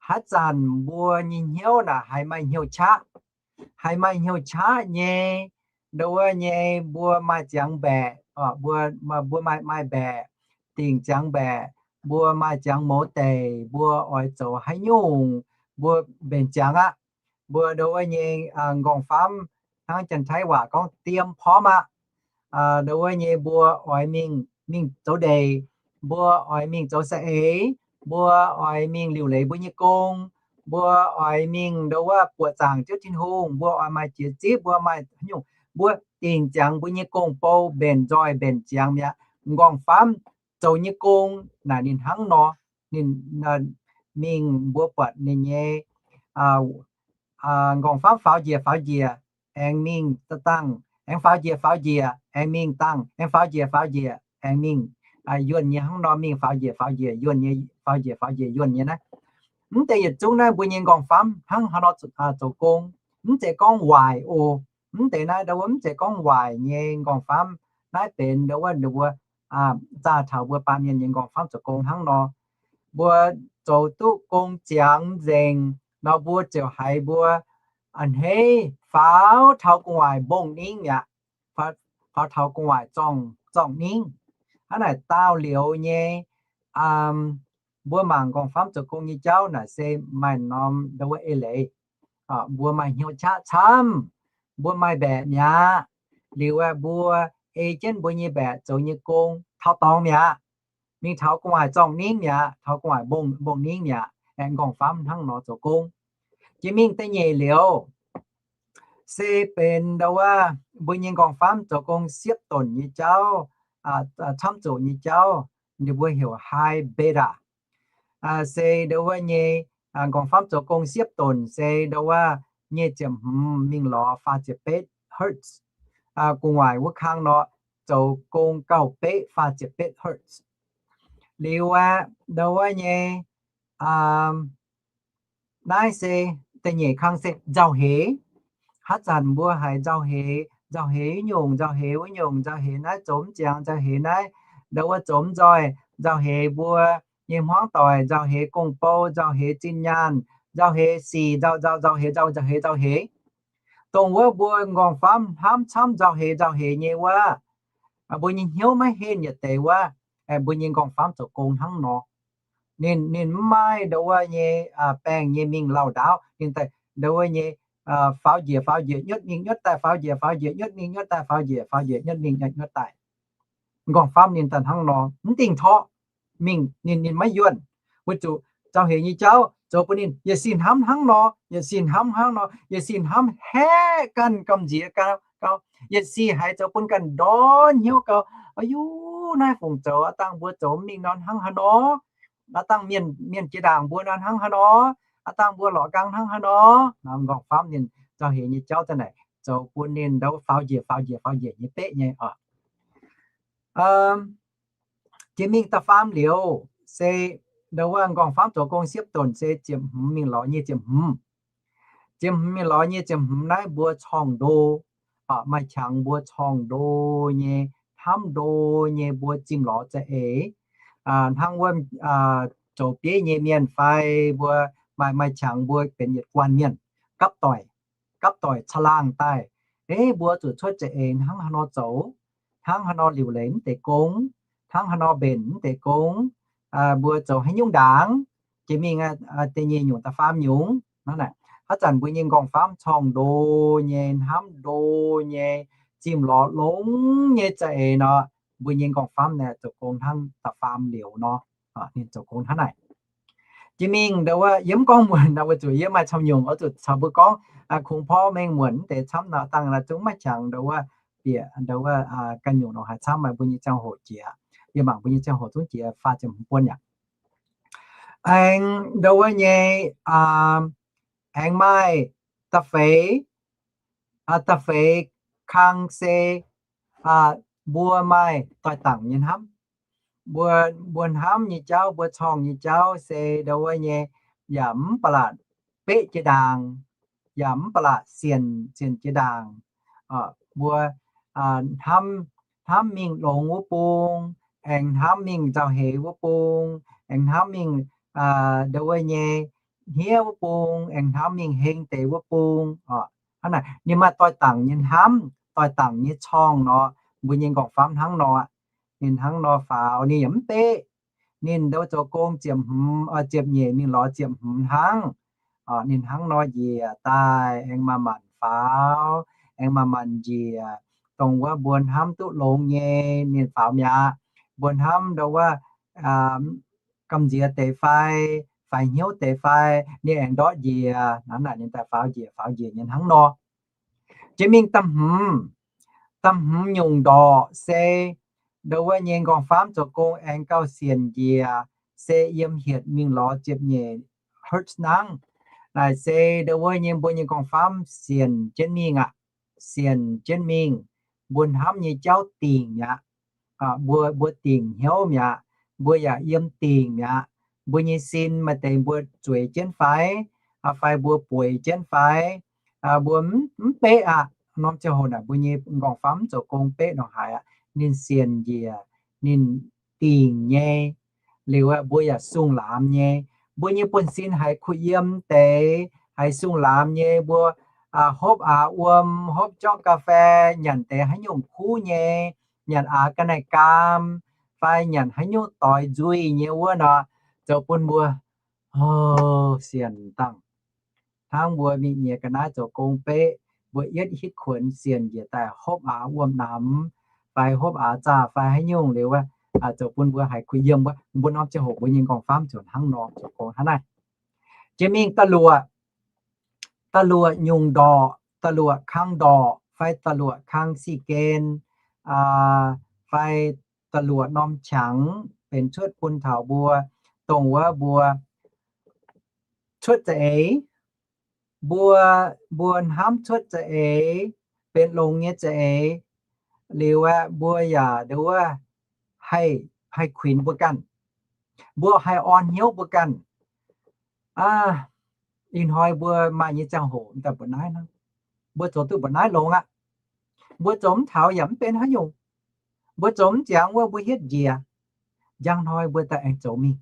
haaix zanc mbuo nyei hnyouv naaic haiz maaih hnyouv qaqv, haiz maaih hnyouv qaqv nyei, ndo wuov nyei mbuo maaih ziangx mbaeqc, mbuo maaih, maaih mbaeqc, dingc ziangx mbaeqc, mbuo maaih ziangx mouz deic, mbuo oix zoux haaix nyungc, mbuo mbenc ziangx aqv. Mbuo ndo wuov nyei m'nqorngv-famv hnangv Janx-Taiv waac gorngv diem พร้อม aqv. Ndo wuov nyei mbuo oix mingh, mingh zoux ndeic, mbuo oix mingh zoux saeng-eix, mbuo oix mingh liuc leiz mbuo nyei gong, mbuo oix mingh ndo wuov buoqc zaangc Ziouv Tin-Hungh, mbuo oix maaih jiex zipv, mbuo maaih haaix nyungc, mbuo dingc ziangx mbuo nyei gong-bou mbenc nzoih mbenc ziangx mi'aqv. M'nqorngv-famv zoux nyei gong naaic ninh hnangv nor, ninh mingh mbuo buatc ninh nyei m'nqorngv-famv faaux njiec faaux njiec aengx mingh dangh, aengx faaux njiec faaux njiec aengx mingh dangh, aengx faaux njiec faaux njiec aengx mingh yuonh nyei hnangv nor mingh faaux njiec faaux njiec yuonh nyei, faaux njiec faaux njiec yuonh nyei naaiv. Mv deix yietc zungv naaiv mbuo nyei m'nqorngv-famv hnangv haaix nor zoux gong. Mv zeiz gorngv waaic oc. Mv deix naaiv ndo wuov mv zeiz gorngv waaic nyei m'nqorngv-famv. Naaiv benx ndo wuov ninh mbuo zaah taux mbuo baamh mienh nyei m'nqorngv-famv zoux gong hnangv nor. Mbuo zoux duqv gong ziangx nzengc nor mbuo ziouc haiz mbuo a'hneiv faaux taux gu'nguaaic mbong-ningv mi'aqv, faaux taux gu'nguaaic zorng-ningv. Hnangv naaic daauh liuz nyei mbuo mangc m'nqorngv-famv zoux gong nyei jauv naaic se maaih norm ndo wuov eix leiz. Mbuo maaih hnyouv qaqv camv, mbuo maaih mbaeqc mi'aqv. Liuz aeqv, mbuo ei jienv mbuo nyei mbaeqc zoux nyei gong taux dorngx mi'aqv, mingh taux gu'nguaaic zorng-ningv mi'aqv, taux gu'nguaaic mbong-ningv mi'aqv. Aeqv, m'nqorngv-famv hnangv nor zoux gong. Jiex mingh da'nyeic liuz se benx ndo wuov mbuo nyei m'nqorngv-famv zoux gong siepv donc nyei jauv, camv zuqc nyei jauv, ninh mbuo heuc high beta. Se ndo wuov nyei m'nqorngv-famv zoux gong siepv donc se ndo wuov nyic ziepc hmz mingh lorz faah ziepc betv hertz. Gu'nguaaic wuov kang nor zoux gong gauh beqv faah ziepc betv hertz. Liuz aeqv, ndo wuov nyei naaiv se da'nyeic kang se nzauh heix. Haaix zanc mbuo haiz nzauh heix, nzauh heix wuov nyungc, nzauh heix wuov nyungc, nzauh heix naaiv zoux mv ziangx, nzauh heix naaiv ndo wuov zoux mv nzoih, nzauh heix mbuo nyei hmuangv doic, nzauh heix gong-bou, nzauh heix zinh nyaanh, nzauh heix sic, nzauh, nzauh, nzauh heix, nzauh, nzauh heix, nzauh heix. Dongh wuov mbuo m'nqorngv-famv hnamv camv nzauh heix nzauh heix nyei wuov, mbuo nyei hnyouv maiv henh yietc deix wuov, mbuo nyei m'nqorngv-famv zoux gong hnangv nor. Ninh, ninh mv maaih ndo wuov nyei baengh nyei mingh lauh ndaauv, ninh daaih ndo wuov nyei faaux njiec faaux njiec nyuotv mingh nyuotv daaih, faaux njiec faaux njiec nyuotv mingh nyuotv daaih, faaux njiec faaux njiec nyuotv mingh nyuotv daaih. M'nqorngv-famv ninh daaih hnangv nor mv dingh torqv mingh, ninh, ninh maiv yuonh. Weic zuqc nzauh heix nyei jauv zoux bun ninh yietc sin hnamv hnangv nor, yietc sin hnamv hnangv nor, yietc sin hnamv haeqv ganh gamh nziex gau, gau, yietc sin haiz zoux bun ganh ndortv hnyouv gau, a'yuv, naaiv fungc zoux, aav dangh mbuo zoux mingh nor hnangv haaix nor, aav dangh mienh, mienh jiex ndaangc mbuo nor hnangv haaix nor, aav dangh mbuo lorqc nqaang hnangv haaix nor. Naaiv m'nqorngv-famv ninh nzauh heix nyei jauv daaih naaic zoux bun ninh ndau faaux njiec, faaux njiec, faaux njiec nyei beqv nyei oc. Jiex mingh da'faam liuz se ndau wuov m'nqorngv-famv zoux gong siepv donc se ziepc hmz mingh lorz nyei ziepc hmz. Ziepc hmz mingh lorz nyei ziepc hmz naaiv mbuo corngh ndo, maaih qangx mbuo corngh ndo nyei, hnamv ndo nyei mbuo zimh lorz za'eix, hnangv wuov zoux bieiv nyei mienh fai mbuo maaih, maaih qangx mbuo benx yietc guanh mienh, gapv doic, gapv doic caangh laangh daaih, eix, mbuo zuqc cuotv za'eix hnangv haaix nor zoux, hnangv haaix nor liuc leiz mv deix gong, hnangv haaix nor mbenc mv deix gong, mbuo zoux haaix nyungc ndaangc, jiex mingh da'nyeic nyungc da'faam nyungc. Hnangv naaic, haaix zanc mbuo nyei m'nqorngv-famv corngh ndo nyei, hnamv ndo nyei, zimh lorz longx nyei za'eix nor, mbuo nyei m'nqorngv-famv naaic zoux gong hnangv da'faam liuz nor, ninh zoux gong hnangv naaic. Jiex mingh ndau wuov yie mv gorngv muonc nor, weic zuqc yie maaih camv nyungc oix zuqc caux mbuo gorngv, kungx porv mengh muonc mv deix camv nor, dangh naaiv zungv maiv qangx ndau wuov bieqc ndau wuov ganh nyungc nor haaix camv maaih mbuo nyei ziangh hoc jiex. Yie mangc mbuo nyei ziangh hoc zungv jiex faah ziepc hmz buonv yaac aengx ndau wuov nyei, aengx maaih da'feix, da'feix kang se mbuo maaih doix-dangc nyei hnamv. Mbuo, mbuo hnamv nyei jauv, mbuo corngh nyei jauv se ndau wuov nyei, yaac mv ba'laqc beqv jiex ndaangc, yaac mv ba'laqc sienx, sienx jiex ndaangc. Mbuo hnamv, hnamv mingh longx wuov bung, aengx hnamv mingh nzauh heix wuov bung, aengx hnamv mingh ndau wuov nyei hniev wuov bung, aengx hnamv mingh heng deix wuov bung. Hnangv naaic ninh maaih doix-dangc nyei hnamv, doix-dangc nyei corngh nor, mbuo nyei m'nqorngv-famv hnangv nor. Ninh hnangv nor faaux, ninh yaac mv beqv. Ninh ndau zoux gong ziepc hmz, ziepc nyeic mingh lorz ziepc hmz hnangv. Ninh hnangv nor njiec daaih aengx manc-manc faaux, aengx manc-manc njiec, dongh wuov mbuo hnamv duqv longx nyei ninh faaux mi'aqv. Mbuo hnamv ndau wuov gamh nziex deix fai, faix hnyouv deix fai, ninh aengx ndortv njiec. Hnangv naaic ninh daaih faaux njiec, faaux njiec nyei hnangv nor. Jiex mingh da'hmz, da'hmz nyungc ndorqc se ndau wuov nyei m'nqorngv-famv zoux gong aengx gauh sienx njiec, se yiem hietc mingh lorz ziepc nyeic hertz hnangv. Naaic se ndau wuov nyei mbuo nyei m'nqorngv-famv sienx jienv mingh aqv. Sienx jienv mingh, mbuo hnamv nyei jauv dingc mi'aqv. Mbuo, mbuo dingc hnyouv mi'aqv. Mbuo yaac yiem dingc mi'aqv. Mbuo nyei sin maaih deix mbuo zueiz jienv fai, fai mbuo bueix jienv fai, mbuo mv, mv beqv aqv. Norm ziangh hoc naaic mbuo nyei m'nqorngv-famv mv zoux gong beqv nor haaix aqv. Ninh sienx njiec, ninh dingc nyei. Liuz aeqv, mbuo yaac sung laamx nyei. Mbuo nyei buonv-sin haiz kuh yiem deix, haiz sung laamx nyei, mbuo hopv aax wuom, hopv jorngv ga'fei, nyanc deix haaix nyungc kuv nyei, nyanc aax ga'naaiv-gaam, fai nyanc haaix nyungc doix nzuih nyei wuov nor, zoux bun mbuo sienx dangh. Hnangv mbuo mingh nyiex ga'naaiv zoux gong beqv, mbuo yietv hitv kuonx sienx njiec daaih hopv aax wuom namx, fai hopv aax zaah fai haaix nyungc liuz, zoux bun mbuo haiz kuh yiem wuov. Mbuo norm ziangh hoc mbuo nyei m'nqorngv-famv ziouc hnangv nor zoux gong hnangv naaiv. Jiex mingh da'luoqc, da'luoqc nyungc ndorqc, da'luoqc kang ndorqc, fai da'luoqc kang sic gen, fai da'luoqc norm qangx benx cuotv bun taux mbuo, dongh wuov mbuo cuotv za'eix, mbuo, mbuo hnamv cuotv za'eix, benx longx nyei za'eix, liuz aeqv, mbuo yaac nduov haih, haih kuinx mbuo ganh. Mbuo haih orn hnyouv mbuo ganh. Ih hnoi mbuo maaih nyei ziangh hoc daaih mbuoqc naaiv hnangv. Mbuo zoux duqv mbuoqc naaiv longx aqv. Mbuo zoux mv taux yaac mv benx haaix nyungc. Mbuo zoux mv ziangx wuov mbuo hietv njiec. Njang hnoi mbuo daaih aengx zoux mingh.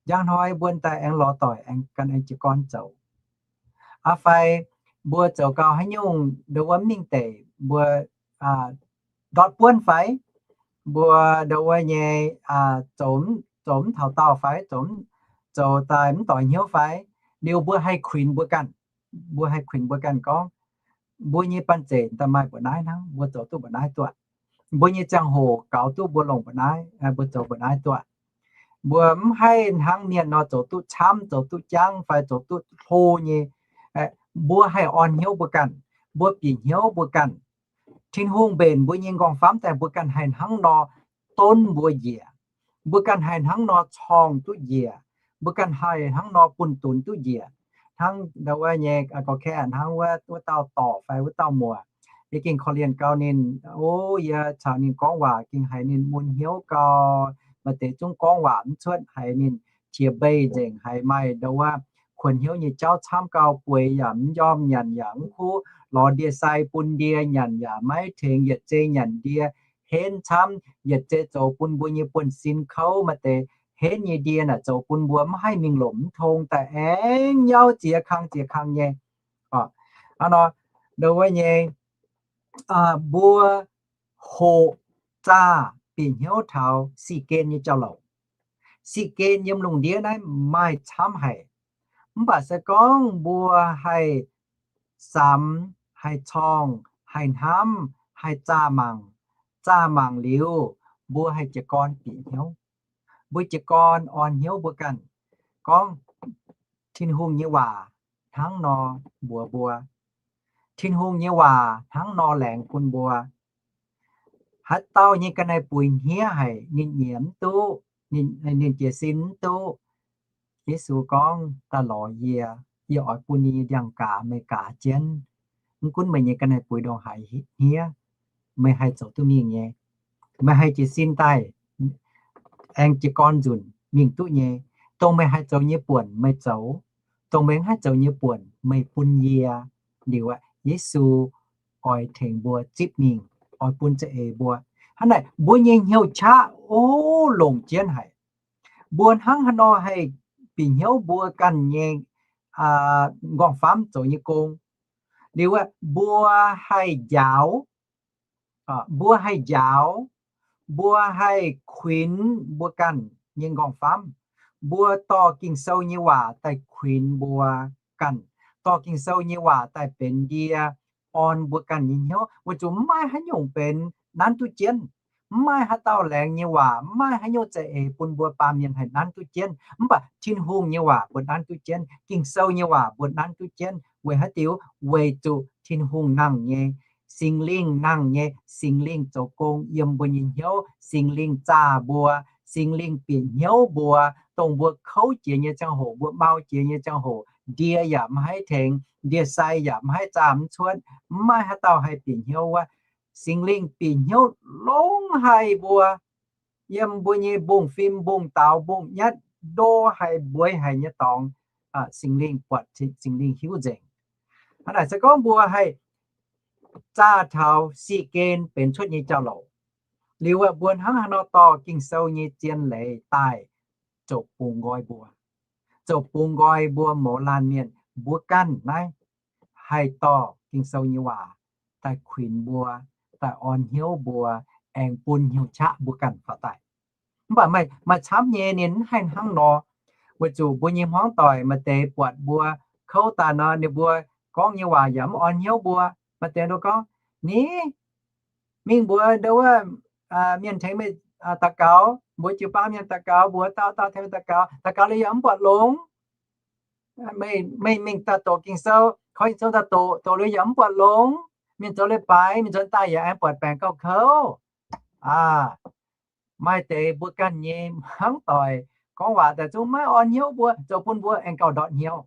Njang hnoi mbuo daaih aengx lorz doic aengx gan aengx jiez gorn zoux. Aa fai mbuo zoux gau haaix nyungc nduov wuov mv mingh deic mbuo ndortv buonv fai, mbuo nduov wuov nyei zoux, zoux mv taux daauh fai, zoux, zoux daaih mv doix hnyouv fai, liuz mbuo haih kuinx mbuo ganh. Mbuo haih kuinx mbuo ganh gorngv, mbuo nyei banh zeic daaih maaih mbuoqc naaiv hnangv, mbuo zoux duqv mbuoqc naaiv duqv. Mbuo nyei ziangh hoc gaux duqv mbuo longc mbuoqc naaiv, mbuo zoux mbuoqc naaiv duqv. Mbuo mv haih hnangv mienh nor zoux duqv camv, zoux duqv jangv, fai zoux duqv hlo nyei. Mbuo haih orn hnyouv mbuo ganh, mbuo bieqc hnyouv mbuo ganh. Tin-Hungh mbenc mbuo nyei nqorngv-famv daaih mbuo ganh haih hnangv nor donv mbuo njiec, mbuo ganh haih hnangv nor corng duqv njiec, mbuo ganh haih hnangv nor bun dunx duqv njiec. Hnangv ndau wuov nyei, gorqv-kaeqv hnangv wuov, wuov dauh dorc fai wuov dauh muoc, yie gengh korv-lienh gau ninh, o, yie caux ninh gorngv waac gengh haiz ninh mun hnyouv gau. Maaih deix zungv gorngv waac mv cuotv, haiz ninh qiex mbei nzengc, haiz maaih ndau wuov kuonx hnyouv nyei jauv camv gau, bueix yaac mv njormh, nyanc yaac mv kuv, lorz ndie-sai bun ndie, nyanc yaac maiv tengx, yietc zei nyanc ndie henv camv, yietc zei zoux bun mbuo nyei buonv-sin kouv. Maaih deix henv nyei ndie naaic zoux bun mbuo mv haih mingh lomc mv tong daaih aengx nyauv ziex kang ziex kang nyei. Hnangv nor, ndau wuov nyei, mbuo hoqc zaah bieqc hnyouv taux sic gen nyei jauv-louc. Sic gen yiem lungh ndiev naaiv maaih camv haic. Mv baac se gorngv mbuo haih samx, haih corng, haih hnamv, haih zaah mangc, zaah mangc liuz, mbuo haih jiez gorn bieqc hnyouv. Mbuo jiez gorn orn hnyouv mbuo ganh, gorngv, Tin-Hungh nyei waac hnangv nor mbuox mbuo. Tin-Hungh nyei waac hnangv nor laengz bun mbuo. Haaix dauh nyei ga'naaiv-buix hniev haic, ninh nyiemc mv duqv, ninh jiez sin mv duqv, Yesu gorngv, Daaih lorz yie, yie oix bun yie nyei ndiangx-gaaz meih gaaz jienv. Mv gunv meih nyei ga'naaiv-buix ndongc haaix hniev, meih haih zoux duqv mingh nyei. Meih haih jiez sin daaih, aengx jiez gorn nzunc mingh duqv nyei. Dongh meih haih zoux nyei buonc meih zoux, dongh meih mv haih zoux nyei buonc meih bun yie. Liuz aqv, Yesu oix tengx mbuo zipv mingh, oix bun za'eix mbuo. Hnangv naaic mbuo nyei hnyouv qaqv o longc jienv haic. Mbuo hnangv haaix nor haih bieqc hnyouv mbuo ganh nyei nqorngv-famv zoux nyei gong. Liuz aqv, mbuo haih njaaux, mbuo haih njaaux, mbuo haih kuinx mbuo ganh nyei nqorngv-famv. Mbuo dorh Ging-Sou nyei waac daaih kuinx mbuo ganh, dorh Ging-Sou nyei waac daaih benx ndie orn mbuo ganh nyei hnyouv, weic zuqc mv maaih haaix nyungc benx nanv duqv jienv. Mv maaih haaix dauh laengz nyei waac, mv maaih haaix nyungc za'eix bun mbuo baamh mienh haih nanv duqv jienv. Mv baac Tin-Hungh nyei waac mbuo nanv duqv jienv, Ging-Sou nyei waac mbuo nanv duqv jienv. Weic haaix diuc? Weic zuqc Tin-Hungh nangh nyei, Singx Lingh nangh nyei, Singx Lingh zoux gong yiem mbuo nyei hnyouv, Singx Lingh zaah mbuo, Singx Lingh bieqc hnyouv mbuo, dongh mbuo kouv jiex nyei ziangh hoc, mbuo mau jiex nyei ziangh hoc, ndie yaac mv haih tengx, ndie-sai yaac mv haih zaah mv cuotv, mv maaih haaix dauh haih bieqc hnyouv wuov. Singx Lingh bieqc hnyouv longx haic mbuo, yiem mbuo nyei mbungv-fim, mbungv-daaux, mbungv-nyatv, ndo haic, mbueiz haic nyei dorngx, Singx Lingh buatc, Singx Lingh hiuv nzengc. Hnangv naaic se gorngv mbuo haih zaah taux sic gen benx cuotv nyei jauv-louc, liuz mbuo hnangv haaix nor dorh Ging-Sou nyei zien leiz daaih zoux bungx nqoi mbuo, zoux bungx nqoi mbuo mouz laanh mienh, mbuo ganh naaiv haih dorh Ging-Sou nyei waac daaih kuinx mbuo, daaih orn hnyouv mbuo, aengx bun hnyouv qaqv mbuo ganh faaux daaih. Mv baac maaih camv nyei ninh mv haih hnangv nor, weic zuqc mbuo nyei hmuangv doic maaih deix buatc mbuo kouv daaih nor, ninh mbuo gorngv nyei waac yaac mv orn hnyouv mbuo. Maaih deix nor gorngv, Ni, mingh mbuox ndo wuov mienh tengx meih daux gaux, mbuox jiu-baang mienh daux gaux, mbuox dauh dauh tengx meih daux gaux, daux gaux liuz yaac mv buatc longx. Meih mingh daaih doqc Ging-Sou, koi Ging-Sou daaih doqc, doqc liuz yaac mv buatc longx. Mienh zoux leiz-baaix, mienh nzuonx daaih yaac aengx buatc baengc gauh kouv. Aa, maaih deix mbuo ganh nyei hmuangv doic gorngv waac daaih zungv maiv orn hnyouv mbuo, zoux bun mbuo aengx gauh ndortv hnyouv.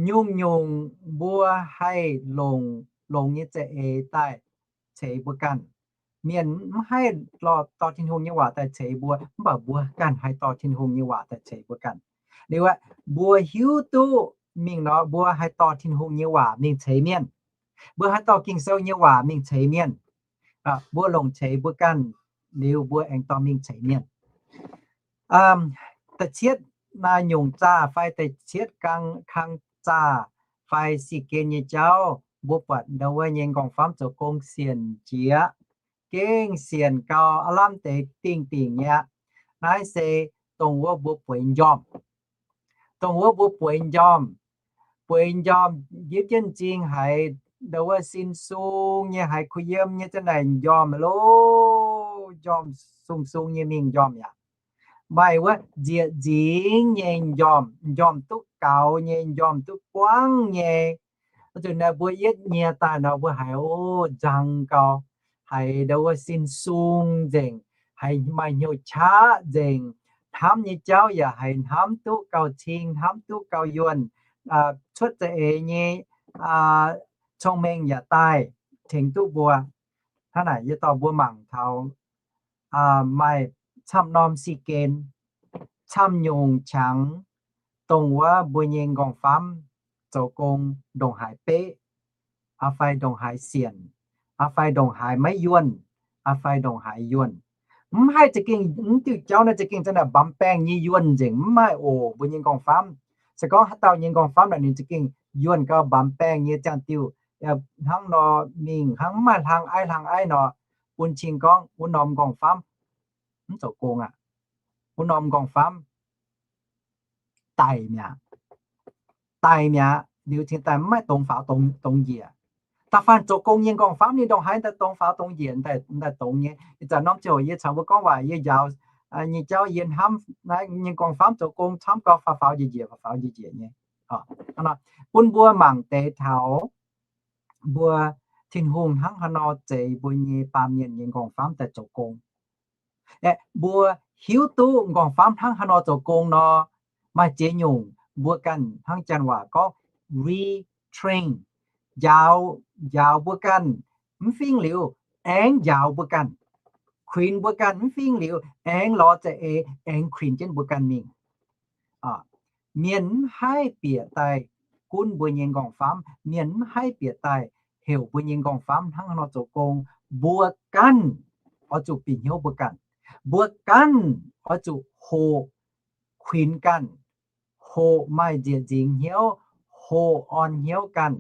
Nyungc-nyungc mbuo haih longc, longc nyei za'eix daaih ceix mbuo ganh. Mienh mv haih dorh Tin-Hungh nyei waac daaih ceix mbuo, mv baac mbuo ganh haih dorh Tin-Hungh nyei waac daaih ceix mbuo ganh. Liuz aqv, mbuo hiuv duqv mingh nor, mbuo haih dorh Tin-Hungh nyei waac mingh ceix mienh. Mbuo haih dorh Ging-Sou nyei waac mingh ceix mienh. Mbuo longc ceix mbuo ganh liuz, mbuo aengx dorh mingh ceix mienh. Da'cietv nyungc zaah fai da'cietv kang zaah fai sic gen nyei jauv, mbuo buatc ndau wuov nyei nqorngv-famv zoux gong sienc jiex, gengh sienc gau, aav lamh deix dingh dingc nyei aqv. Naaiv se dongh wuov mbuo bueix njormh. Dongh wuov mbuo bueix njormh, bueix njormh njiec jienv m'zing haiz ndau wuov sin sung nyei, haiz kuh yiem nyei, zanc naaic njormh loh. njormh, sung sung nyei mingh njormh yaac maaih wuov nzieqc nzingx nyei njormh, njormh duqv gaux nyei, njormh duqv buangv nyei. Zuqc naaiv mbuo yietv nyiex daaih nor mbuo haiz o nzang gau, haiz ndau wuov sin sung nzengc, haiz maaih hnyouv qaqv nzengc, hnamv nyei jauv yaac haiz hnamv duqv gauh cing, hnamv duqv gauh yuonh, cuotv za'eix nyei cong-mengh yaac daaih tengx duqv mbuo. Hnangv naaic yie dorh mbuo mangc taux maaih camv norm si gen, camv nyungc qangx, dongh wuov mbuo nyei nqorngv-famv zoux gong ndongc haaix beqv, fai ndongc haaix sienc, fai ndongc haaix maiv yuonh, fai ndongc haaix yuonh. Mv haih za'gengh, mv diuh jauv naaiv za'gengh zanc naaic mbamv baengh nyei yuonh nzengc, mv maaih oc. Mbuo nyei nqorngv-famv, se gorngv haaix dauh nyei nqorngv-famv naaic ninh za'gengh yuonh gau mbamv baengh nyei ziangh diuh, hnangv nor mingh hnangv mv maaih hlang aiv hlang aiv nor, bun cing gorngv wuov norm nqorngv-famv mv zoux gong aqv. Wuov norm nqorngv-famv daic mi'aqv. Daic mi'aqv liuz cingx daaih mv maaih dongz faaux dongz njiec. Da'faanh zoux gong nyei nqorngv-famv ninh ndongc haaix daaih dongz faaux dongz njiec, daaih dongz nyei. Ih zanc norm ziouc yie caux mbuo gorngv waac yie njaaux nyei jauv yie hnamv naaiv nyei nqorngv-famv zoux gong camv gau faaux faaux njiec njiec, faaux faaux njiec njiec nyei. Bun mbuo mangc deix taux mbuo Tin-Hungh hnangv haaix nor zeix mbuo nyei baamh mienh nyei nqorngv-famv daaih zoux gong. Aeqv, mbuo hiuv duqv nqorngv-famv hnangv haaix nor zoux gong nor, maaih ziex nyungc mbuo ganh hnangv janx waac gorngv retrain, njaaux, njaaux mbuo ganh mv fingx liuz, aengx njaaux mbuo ganh, kuinx mbuo ganh mv fingx liuz, aengx lorz za'eix aengx kuinx jienv mbuo ganh mingh. Mienh mv haih bieqc daaih gunv mbuo nyei nqorngv-famv. Mienh mv haih bieqc daaih heuc mbuo nyei nqorngv-famv hnangv haaix nor zoux gong. Mbuo ganh oix zuqc bieqc hnyouv mbuo ganh. Mbuo ganh oix zuqc hoqc kuinx ganh, hoqc maaih nzieqc nzingx hnyouv, hoqc orn hnyouv ganh.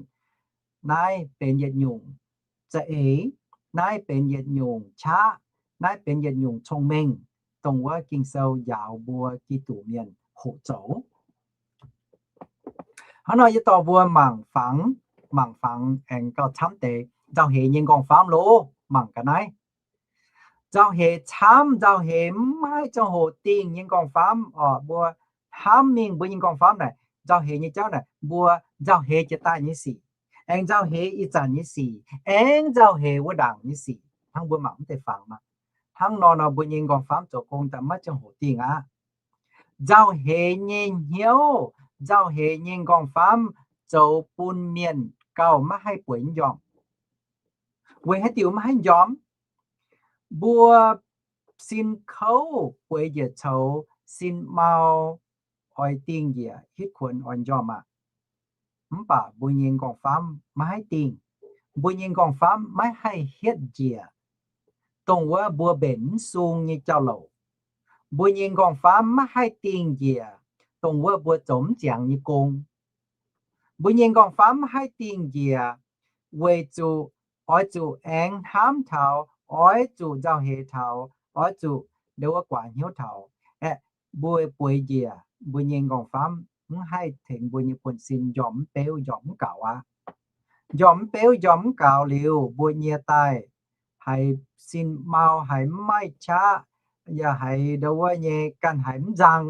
Naaiv benx yietc nyungc za'eix, naaiv benx yietc nyungc qaqv, naaiv benx yietc nyungc cong-mengh, dongh wuov Ging-Sou njaaux mbuo Giduc mienh hoqc zoux. Hnangv nor yie dorh mbuo mangc fangx, mangc fangx aengx gauh camv deix nzauh heix nyei nqorngv-famv loh. Mangc ga'naaiv, nzauh heix camv, nzauh heix mv maaih ziangh hoc dingh nyei nqorngv-famv oc. Mbuo hnamv mingh mbuo nyei nqorngv-famv naaic, nzauh heix nyei jauv naaic, mbuo nzauh heix jiex daaih nyei sic, aengx nzauh heix ih zanc nyei sic, aengx nzauh heix wuov ndaangc nyei sic. Hnangv mbuo mangc mv deix fangx nor, hnangv nor nor mbuo nyei nqorngv-famv zoux gong daaih maiv ziangh hoc dingh aqv. Nzauh heix nyei hnyouv, nzauh heix nyei nqorngv-famv zoux bun mienh gauh maiv haih bueix njormh. Weic haaix diuc maiv haih njormh? Mbuo sin kouv bueix njiec coux, sin mau oix dingh njiec hitv kuonx oix njormh aqv. Mv baac mbuo nyei nqorngv-famv maiv haih dingh. Mbuo nyei nqorngv-famv maiv haih hietv njiec dongh wuov mbuo mbenc mv sung nyei jauv-louc. Mbuo nyei nqorngv-famv maiv haih dingh njiec dongh wuov mbuo zoux mv ziangx nyei gong. Mbuo nyei nqorngv-famv maiv haih dingh njiec weic zuqc oix zuqc aengx hnamv taux, oix zuqc nzauh heix taux, oix zuqc ndo wuov guaax hnyouv taux. Aeqv, mbuo bueix njiec mbuo nyei nqorngv-famv mv haih tengx mbuo nyei buonv-sin njormh mv beuv, njormh mv gaux aqv. Njormh mv beuv, njormh mv gaux liuz, mbuo nyie daaih haiz sin mau, haiz mv maaih qaqv, yaac haiz ndo wuov nyei ganh haiz mv nzang.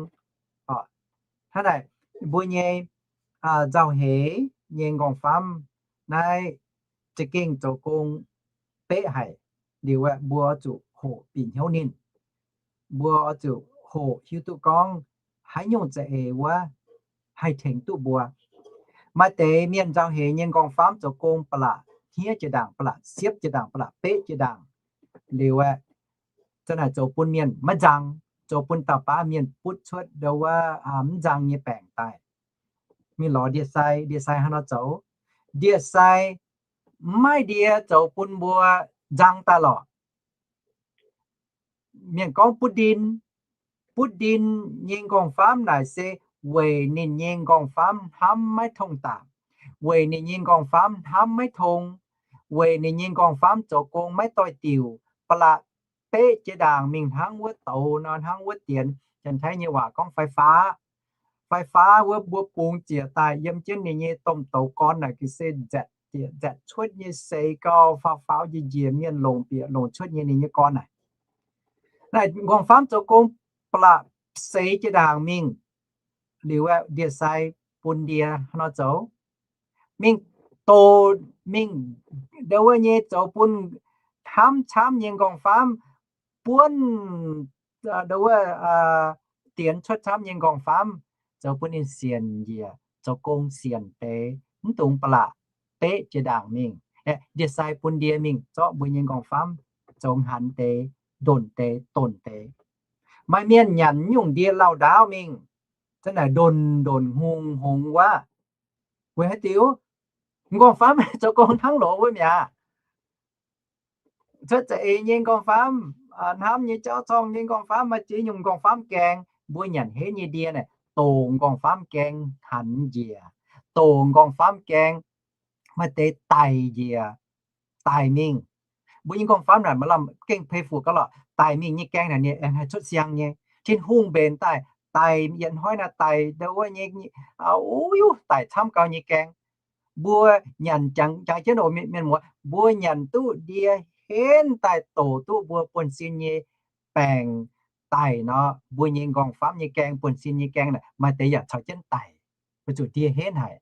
Hnangv naaic, mbuo nyei nzauh heix nyei nqorngv-famv naaiv za'gengh zoux gong beqv haic. Liuz aeqv, mbuo zuqc hoqc bieqc hnyouv ninh. Mbuo zuqc hoqc hiuv duqv gorngv haaix nyungc za'eix wuov haih tengx duqv mbuo. Maaih deix mienh nzauh heix nyei nqorngv-famv zoux gong ba'laqc hniev jiex ndaangc, ba'laqc siepv jiex ndaangc, ba'laqc beqv jiex ndaangc. Liuz aeqv, za'naaic zoux bun mienh maiv nzang, zoux bun dauh baav mienh butv cuotv ndo wuov mv nzang nyei baengc daaih. Mingh lorz ndie-sai, ndie-sai haaix nor zoux? Ndie-sai mv maaih ndie zoux bun mbuo nzang daaih lorqc. Mienh gorngv butv ndin, butv ndin nyei nqorngv-famv naaic se weic ninh nyei nqorngv-famv hnamv maiv tong daapc, weic ninh nyei nqorngv-famv hnamv maiv tong, weic ninh nyei nqorngv-famv zoux gong maiv doix-diuc, ba'laqc beqv jiex ndaangc mingh hnangv wuov douz nor, hnangv wuov dienx, Janx-Taiv nyei waac gorngv ไฟฟ้า. ไฟฟ้า wuov mbuo bungx ziec daaih yiem jienv ninh nyei domh douz gorn naaic ga'sie nzaetc, nzaetc cuotv nyei seix gau, faaux faaux njiec njiec, mienh longc bieqc longc cuotv nyei ninh nyei gorn naaic. Naaiv m'nqorngv-famv zoux gong ba'laqc seix jiex ndaangc mingh. Liuz aeqv, ndie-sai bun ndie hnangv nor zoux. Mingh doqc mingh ndo wuov nyei zoux bun hnamv camv nyei m'nqorngv-famv, buonv ndo wuov dienx cuotv camv nyei m'nqorngv-famv, zoux bun ninh sienc njiec, zoux gong sienc deix, mv dungx ba'laqc beqv jiex ndaangc mingh. Ndie-sai bun ndie mingh zorqv mbuo nyei m'nqorngv-famv zoux hnaanx deix, ndonc deix, donx deix. Maaih mienh nyanc nyungc ndie lauh ndaauv mingh, za'naaic ndonc ndonc hngongx hngongx wuov. Weic haaix diuc? M'nqorngv-famv zoux gong hnangv loz wuov mi'aqv. Cuotv za'eix nyei m'nqorngv-famv, hnamv nyei jauv zorng nyei m'nqorngv-famv, maaih ziex nyungc m'nqorngv-famv gaeng. Mbuo nyanc henv nyei ndie naaic, doqc m'nqorngv-famv gaeng hnaanx njiec, doqc m'nqorngv-famv gaeng maaih deix daic njiec, daic mingh. Mbuo nyei m'nqorngv-famv naaic maaih lamh gengh pei fuc gauh lorqc, daic mingh nyei gaeng naaic ninh aengx haih cuotv siang nyei. Tin-Hungh mbenc daaih, daic yietc hnoi naaic daic ndo wuov nyei, daic camv gau nyei gaeng. Mbuo nyanc jangx jangx jienv oc mienh muoz, mbuo nyanc duqv ndie henv daaih doqc duqv mbuo buonv-sin nyei baengc daic nor, mbuo nyei m'nqorngv-famv nyei gaeng, buonv-sin nyei gaeng naaic maaih deix yaac caux jienv daic, weic zuqc ndie henv haic.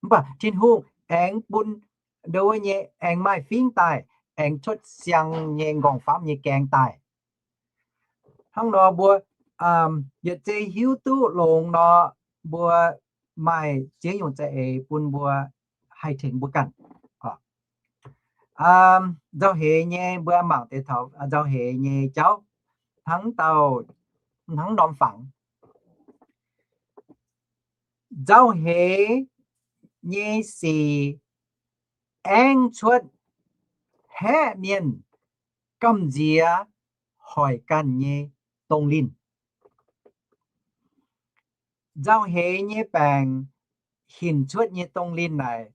Mv baac Tin-Hungh aengx bun ndo wuov nyei aengx maaih fingv daaih, aengx cuotv siang nyei m'nqorngv-famv nyei gaeng daaih. Hnangv nor mbuo yietc zei hiuv duqv longx nor, mbuo maaih ziex nyungc za'eix bun mbuo haih tengx mbuo ganh. Nzauh heix nyei mbuo mangc deix taux nzauh heix nyei jauv hnangv dauh, hnangv norm fangx. Nzauh heix nyei sic aengv cuotv haeqv mienh gamh nziex hoic ganh nyei dongh linh. Nzauh heix nyei baengc hinc cuotv nyei dongh linh naaic,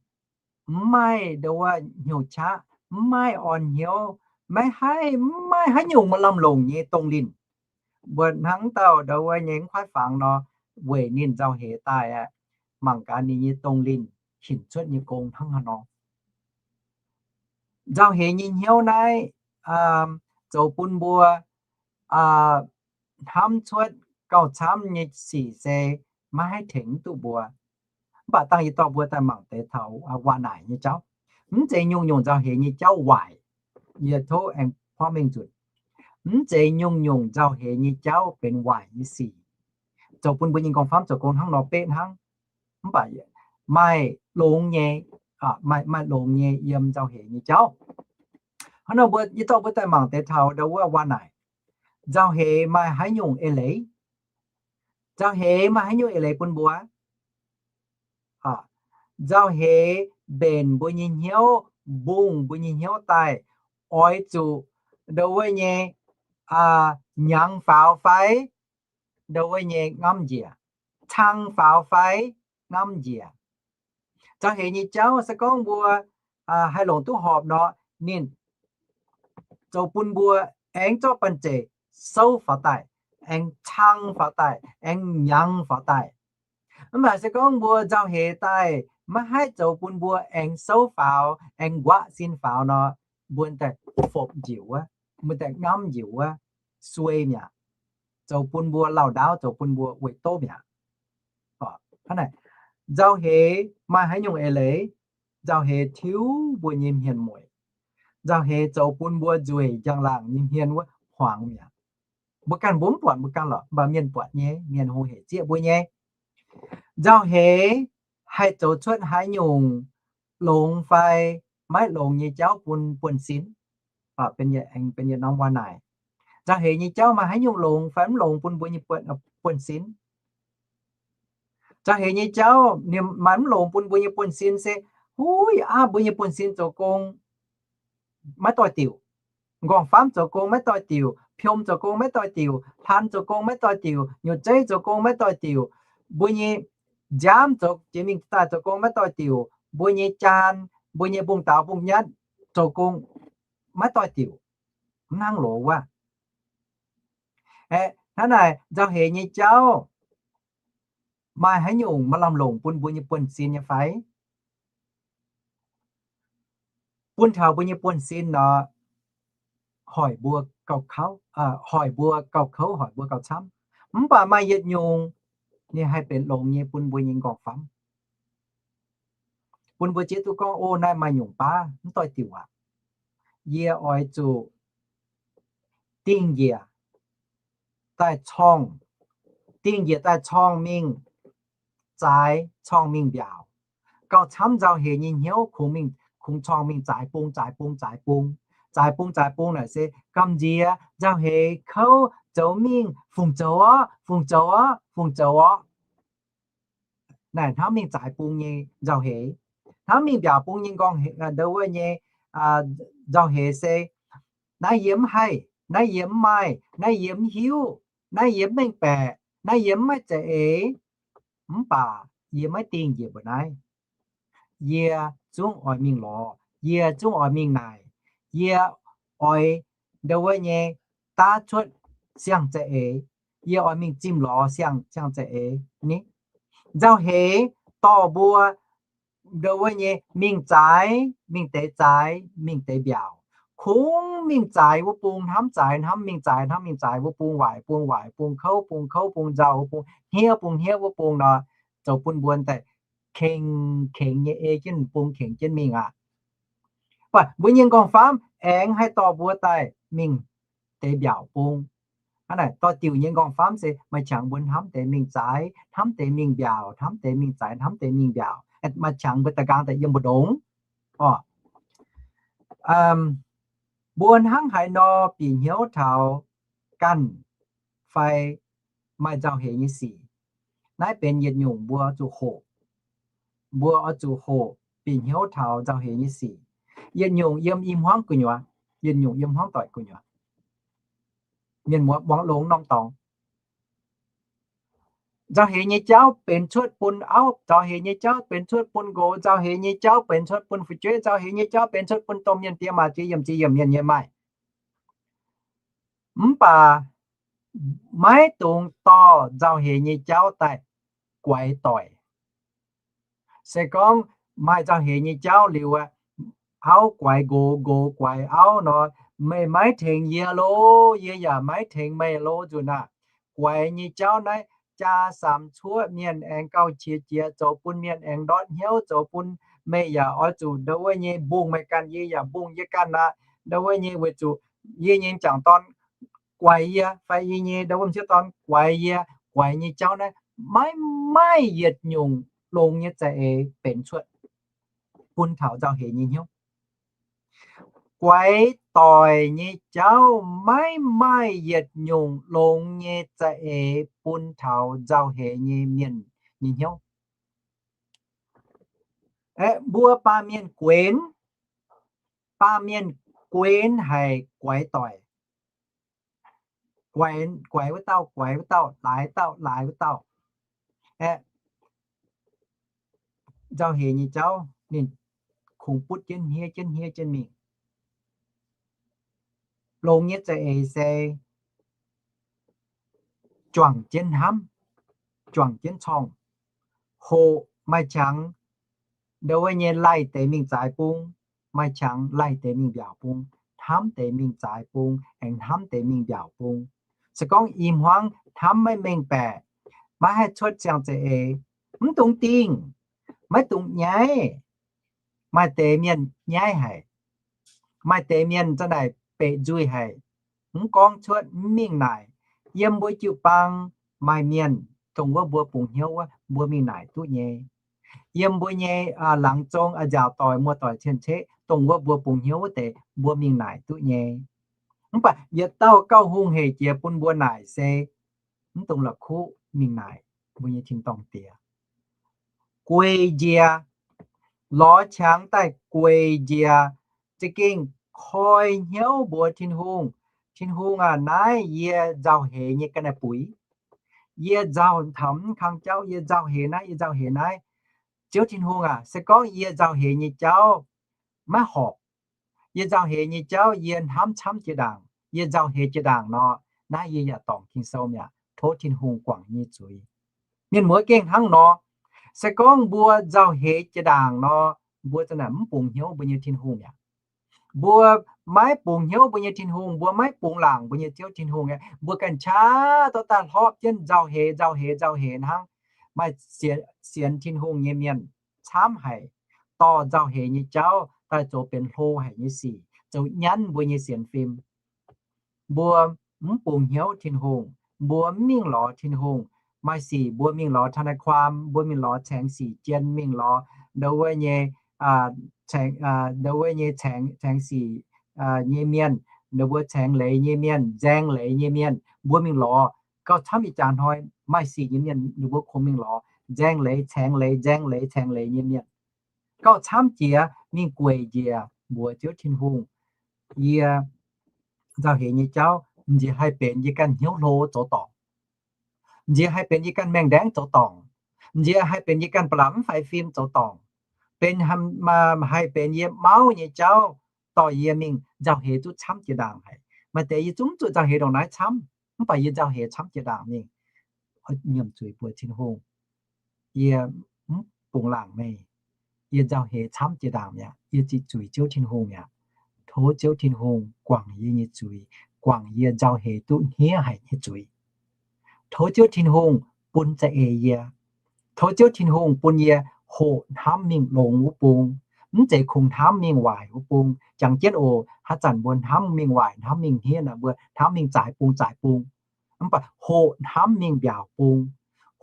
mv maaih ndo wuov hnyouv qaqv, mv maaih orn hnyouv, maiv haih, mv maaih haaix nyungc maaih lamh longc nyei dongh linh. Mbuo hnangv dauh ndo wuov nyei mv kuaaiv fangx nor, weic ninh nzauh heix daaih aqv, mangc gaax ninh nyei dongh linh hinc cuotv nyei gong hnangv haaix nor. Nzauh heix nyei hnyouv naaiv zoux bun mbuo hnamv cuotv gauh camv nyei sic se maiv haih tengx mv duqv mbuo. Mv baac dangh yie dorh mbuo daaih mangc deix taux waac-naaic nyei jauv. Mv zeiz nyungc-nyungc nzauh heix nyei jauv waaic. Yie tov aengx porv mengh nzunc, mv zeiz nyungc-nyungc nzauh heix nyei jauv benx waaic nyei sic, zoux bun mbuo nyei m'nqorngv-famv zoux gong hnangv nor beqv hnangv. Mv baac maaih longx nyei, maaih, maaih longx nyei yiem nzauh heix nyei jauv. Hnangv nor mbuo, yie dorh mbuo daaih mangc deix taux ndo wuov waac-naaic. Nzauh heix maaih haaix nyungc eix leiz? Nzauh heix maaih haaix nyungc eix leiz bun mbuo? Nzauh heix mbenc mbuo nyei hnyouv, mbungh mbuo nyei hnyouv daaih, oix zuqc ndo wuov nyei hnyangx faaux fai ndo wuov nyei ngamv njiec, cang faaux fai ngamv njiec. Nzauh heix nyei jauv se gorngv mbuo haih longc duqv horpc nor, ninh zoux bun mbuo aengx zorqv banh zeic souv faaux daaih, aengx cang faaux daaih, aengx hnyangx faaux daaih. Mv baac se gorngv mbuo nzauh heix daaih maiv haih zoux bun mbuo aengx souv faaux, aengx nquaqv sin faaux nor, mbuo daaih fopc njiec wuov, mbuo daaih ngamv njiec wuov, suei mi'aqv. Zoux bun mbuo lauh ndaauv, zoux bun mbuo weic doqv mi'aqv. Hnangv naaic, nzauh heix maaih haaix nyungc eix leiz? Nzauh heix tiuv mbuo nyei hmien mueic. Nzauh heix zoux bun mbuo nzueic njang-laangc nyei hmien wuov hmuangx mi'aqv. Mbuo ganh mbuo mv buatc mbuo ganh lorqc, mv baac mienh buatc nyei, mienh hungh hec zieqv mbuo nyei. Nzauh heix haih zoux cuotv haaix nyungc longx fai maiv longx nyei jauv bun buonv-sin. Benx yietc norm waac-naaic. Nzauh heix nyei jauv maaih haaix nyungc longx fai mv longx bun mbuo nyei buonv-sin? Nzauh heix nyei jauv maaih mv longx bun mbuo nyei buonv-sin se, huiv, aav mbuo nyei buonv-sin zoux gong maiv doix-diuc. M'nqorngv-famv zoux gong maiv doix-diuc, piom zoux gong maiv doix-diuc, hlan zoux gong maiv doix-diuc, nyutc zeiv zoux gong maiv doix-diuc, mbuo nyei nziaamv zoux jiex mingh daaih zoux gong maiv doix-diuc, mbuo nyei jaan, mbuo nyei mbungv-daaux mbungv-nyatv zoux gong maiv doix-diuc, mv hnangv loz wuov. Aeqv, hnangv naaic nzauh heix nyei jauv maaih haaix nyungc maaih lamh longc bun mbuo nyei buonv-sin nyei fai? Bun taux mbuo nyei buonv-sin nor, hoic mbuo gauh kouv, hoic mbuo gauh kouv, hoic mbuo gauh camv. Mv baac maaih yietc nyungc ninh haih benx longx nyei bun mbuo nyei m'nqorngv-famv, bun mbuo zieqv duqv gorngv, o, naaiv maaih nyungc baav mv doix diuc aqv. Yie oix zuqc dingh njiec daaih corngh, dingh njiec daaih corngh mingh zaaix, corngh mingh mbiaauc. Gauh camv nzauh heix nyei hnyouv kungx mingh, kungx corngh mingh zaaix bung, zaaix bung, zaaix bung, zaaix bung, zaaix bung naaic se gamh nziex nzauh heix kouv zoux mingh, fungc zoux orqv, fungc zoux orqv, fungc zoux orqv. Naaic hnamv mingh zaaix bung nyei nzauh heix. Hnamv mingh mbiaauc bung nyei m'nqorngv, ndau wuov nyei nzauh heix se, naaiv yie mv haih, naaiv yie mv maaih, naaiv yie mv hiuv, naaiv yie mv mengh baeqc, naaiv yie mv maaih za'eix, mv baac yie maiv dingh njiec mbuo naaiv. Yie zungv oix mingh lorz, yie zungv oix mingh naaic, yie oix ndau wuov nyei daav cuotv siang-za'eix, yie oix mingh zimh lorz siang, siang-za'eix ni. Nzauh heix dorh mbuo ndau wuov nyei mingh zaaix, mingh deix zaaix, mingh deix mbiaauc. Kungx mingh zaaix wuov bung, hnamv zaaix, hnamv mingh zaaix, hnamv mingh zaaix wuov bung, waaic bung, waaic bung, kouv bung, kouv bung, nzauh bung, hniev bung, hniev wuov bung nor, zoux bun mbuo daaih kengx, kengx nyei ei jienv bung, kengx jienv mingh aqv. Mv baac mbuo nyei m'nqorngv-famv aengx haih dorh mbuo daaih mingh deix mbiaauc bung. Hnangv naaic doix-diuc nyei m'nqorngv-famv se maaih qangx mbuo hnamv deix mingh zaaix, hnamv deix mingh mbiaauc, hnamv deix mingh zaaix, hnamv deix mingh mbiaauc. Maaih qangx mbuo daaih nqaang daaih yiem mbu'ndongx oc. Mbuo hnangv haaix nor bieqc hnyouv taux ganh fai maaih nzauh heix nyei sic. Naaiv benx yietc nyungc mbuo oix zuqc hoqc. Mbuo oix zuqc hoqc bieqc hnyouv taux nzauh heix nyei sic. Yietc nyungc yiem i hmuangv gu'nyuoz, yietc nyungc yiem hmuangv doic gu'nyuoz. Mienh muoz muangx longx norm dorngx. Nzauh heix nyei jauv benx cuotv bun auv, nzauh heix nyei jauv benx cuotv bun nqox, nzauh heix nyei jauv benx cuotv bun fu'jueiv, nzauh heix nyei jauv benx cuotv bun domh mienh diex maac jiex yiemc jiex yiemc mienh nyei maaih. Mv baac maiv dungx dorh nzauh heix nyei jauv daaih guaix doic. Se gorngv maaih nzauh heix nyei jauv liuz, auv guaix nqox, nqox guaix auv nor, meih maiv tengx yie lo, yie yaac maiv tengx meih lo nzunc aac. Guaix nyei jauv naaiv jaa samx cuotv, mienh aengx gauh qiex jiez, zoux bun mienh aengx ndortv hnyouv, zoux bun meih yaac oix zuqc ndau wuov nyei mbungh meih ganh, yie yaac mbungh yie ganh aqv. Ndau wuov nyei weic zuqc yie nyei m'jangc dorn guaix yie, fai yie nyei ndau wuov m'sieqv dorn guaix yie. Guaix nyei jauv naaiv maiv maaih yietc nyungc longx nyei za'eix benx cuotv bun taux nzauh heix nyei hnyouv. Guaix doic nyei jauv maiv maaih yietc nyungc longx nyei za'eix bun taux nzauh heix nyei mienh nyei hnyouv. Aeqv, mbuo baamh mienh guenx, baamh mienh guenx haic guaix doic. Guaix, guaix wuov dauh, guaix wuov dauh, laaix dauh, laaix wuov dauh. Aeqv, nzauh heix nyei jauv ninh kungx butv jienv hniev jienv hniev jienv mingh. Longx nyei za'eix se juangc jienv hnamv, juangc jienv corngh, hoqc maaih qangx ndau wuov nyei laih deix mingh zaaix bung, maaih qangx laih deix mingh mbiaauc bung, hnamv deix mingh zaaix bung, aengx hnamv deix mingh mbiaauc bung. Se gorngv i hmuangv hnamv maiv mengh baeqc, maiv haih cuotv siang-za'eix, mv dungx dingh, maiv dungx nyaiv. Maaih deix mienh nyaiv haic. Maaih deix mienh za'naaic beqc nzuih haic, mv gorngv cuotv, mv mingh naaic. Yiem mbuo jiu-baang maaih mienh dongh wuov mbuo bungx hnyouv wuov, mbuo mingh naaic duqv nyei. Yiem mbuo nyei laangz zong nziaauc doic, muoz-doic, cien-ceqv, dongh wuov mbuo bungx hnyouv wuov deix, mbuo mingh naaic duqv nyei. Mv baac yietc dauh gauh hungh hec jiex bun mbuo naaic se mv dungx la'kuqv mingh naaic mbuo nyei tin-dorngh Diex. Gueic njiec, lorz qangx daaih gueic njiec, za'gengh koi hnyouv mbuox Tin-Hungh. Tin-Hungh aac, naaiv yie nzauh heix nyei ga'naaiv-buix. Yie nzauh taux mv kang jauv, yie nzauh heix naaiv, yie nzauh heix naaiv. Ziouv Tin-Hungh aac, se gorngv yie nzauh heix nyei jauv maiv horpc, yie nzauh heix nyei jauv yie hnamv camv jiex ndaangc, yie nzauh heix jiex ndaangc nor, naaiv yie yaac dorngc Ging-Sou mi'aqv. Tov Tin-Hungh guangc nyei zuiz. Mienh muoz gengh hnangv nor. Se gorngv mbuo nzauh heix jiex ndaangc nor, mbuo za'naaic mv bungx hnyouv mbuo nyei Tin-Hungh mi'aqv. Mbuo maiv bungx hnyouv mbuo nyei Tin-Hungh, mbuo maiv bungx laangc mbuo nyei Ziouv Tin-Hungh, mbuo ganh qaqv dorh daaih hlorpv jienv nzauh heix, nzauh heix, nzauh heix hnangv. Maaih sienx, sienx Tin-Hungh nyei mienh camv haic, dorh nzauh heix nyei jauv daaih zoux benx hlo haic nyei sic, zoux nyanv mbuo nyei sienx fim. Mbuo mv bungx hnyouv Tin-Hungh, mbuo mv mingh lorz Tin-Hungh. Maaih sic mbuo mingh lorz ทนายความ, mbuo mingh lorz caengx sic jien, mingh lorz ndau wuov nyei, ndau wuov nyei caengx, caengx sic nyei mienh, ninh mbuo caengx leiz nyei mienh, nzaeng leiz nyei mienh, mbuo mingh lorz. Gauh camv ih jaax hnoi maaih sic nyei mienh ninh mbuo kungx mingh lorz nzaeng leiz, caengx leiz, nzaeng leiz, caengx leiz nyei mienh. Gauh camv jiex mingh gueic njiec mbuox Ziouv Tin-Hungh, yie nzauh heix nyei jauv m'nziex haih benx yie ganh hnyouv hlo zoux dorngc, m'nziex haih benx yie ganh maengh ndaengv zoux dorngc, m'nziex haih benx yie ganh ba'laqc mv faix fim zoux dorngc, benx, haih benx yie mauv nyei jauv dorh yie mingh nzauh heix duqv camv jiex ndaangc haic. Maaih deix yie zungv zuqc nzauh heix ndongc naaiv camv, mv baac yie nzauh heix camv jiex ndaangc mingh, nyiemc zuiz mbuox Tin-Hungh, yie mv bungx laangc meih. Yie nzauh heix camv jiex ndaangc mi'aqv. Yie ziqc zuiz Ziouv Tin-Hungh mi'aqv. Tov Ziouv Tin-Hungh guangc yie nyei zuiz, guangc yie nzauh heix duqv hniev haic nyei zuiz. Tov Ziouv Tin-Hungh bun za'eix yie. Tov Ziouv Tin-Hungh bun yie hoqc hnamv mingh longx wuov bung, mv zeiz kungx hnamv mingh waaic wuov bung. Jangx jienv oc, haaix zanc mbuo hnamv mingh waaic, hnamv mingh hniev naaic, mbuo hnamv mingh zaaix bung zaaix bung. Mv baac hoqc hnamv mingh mbiaauc bung,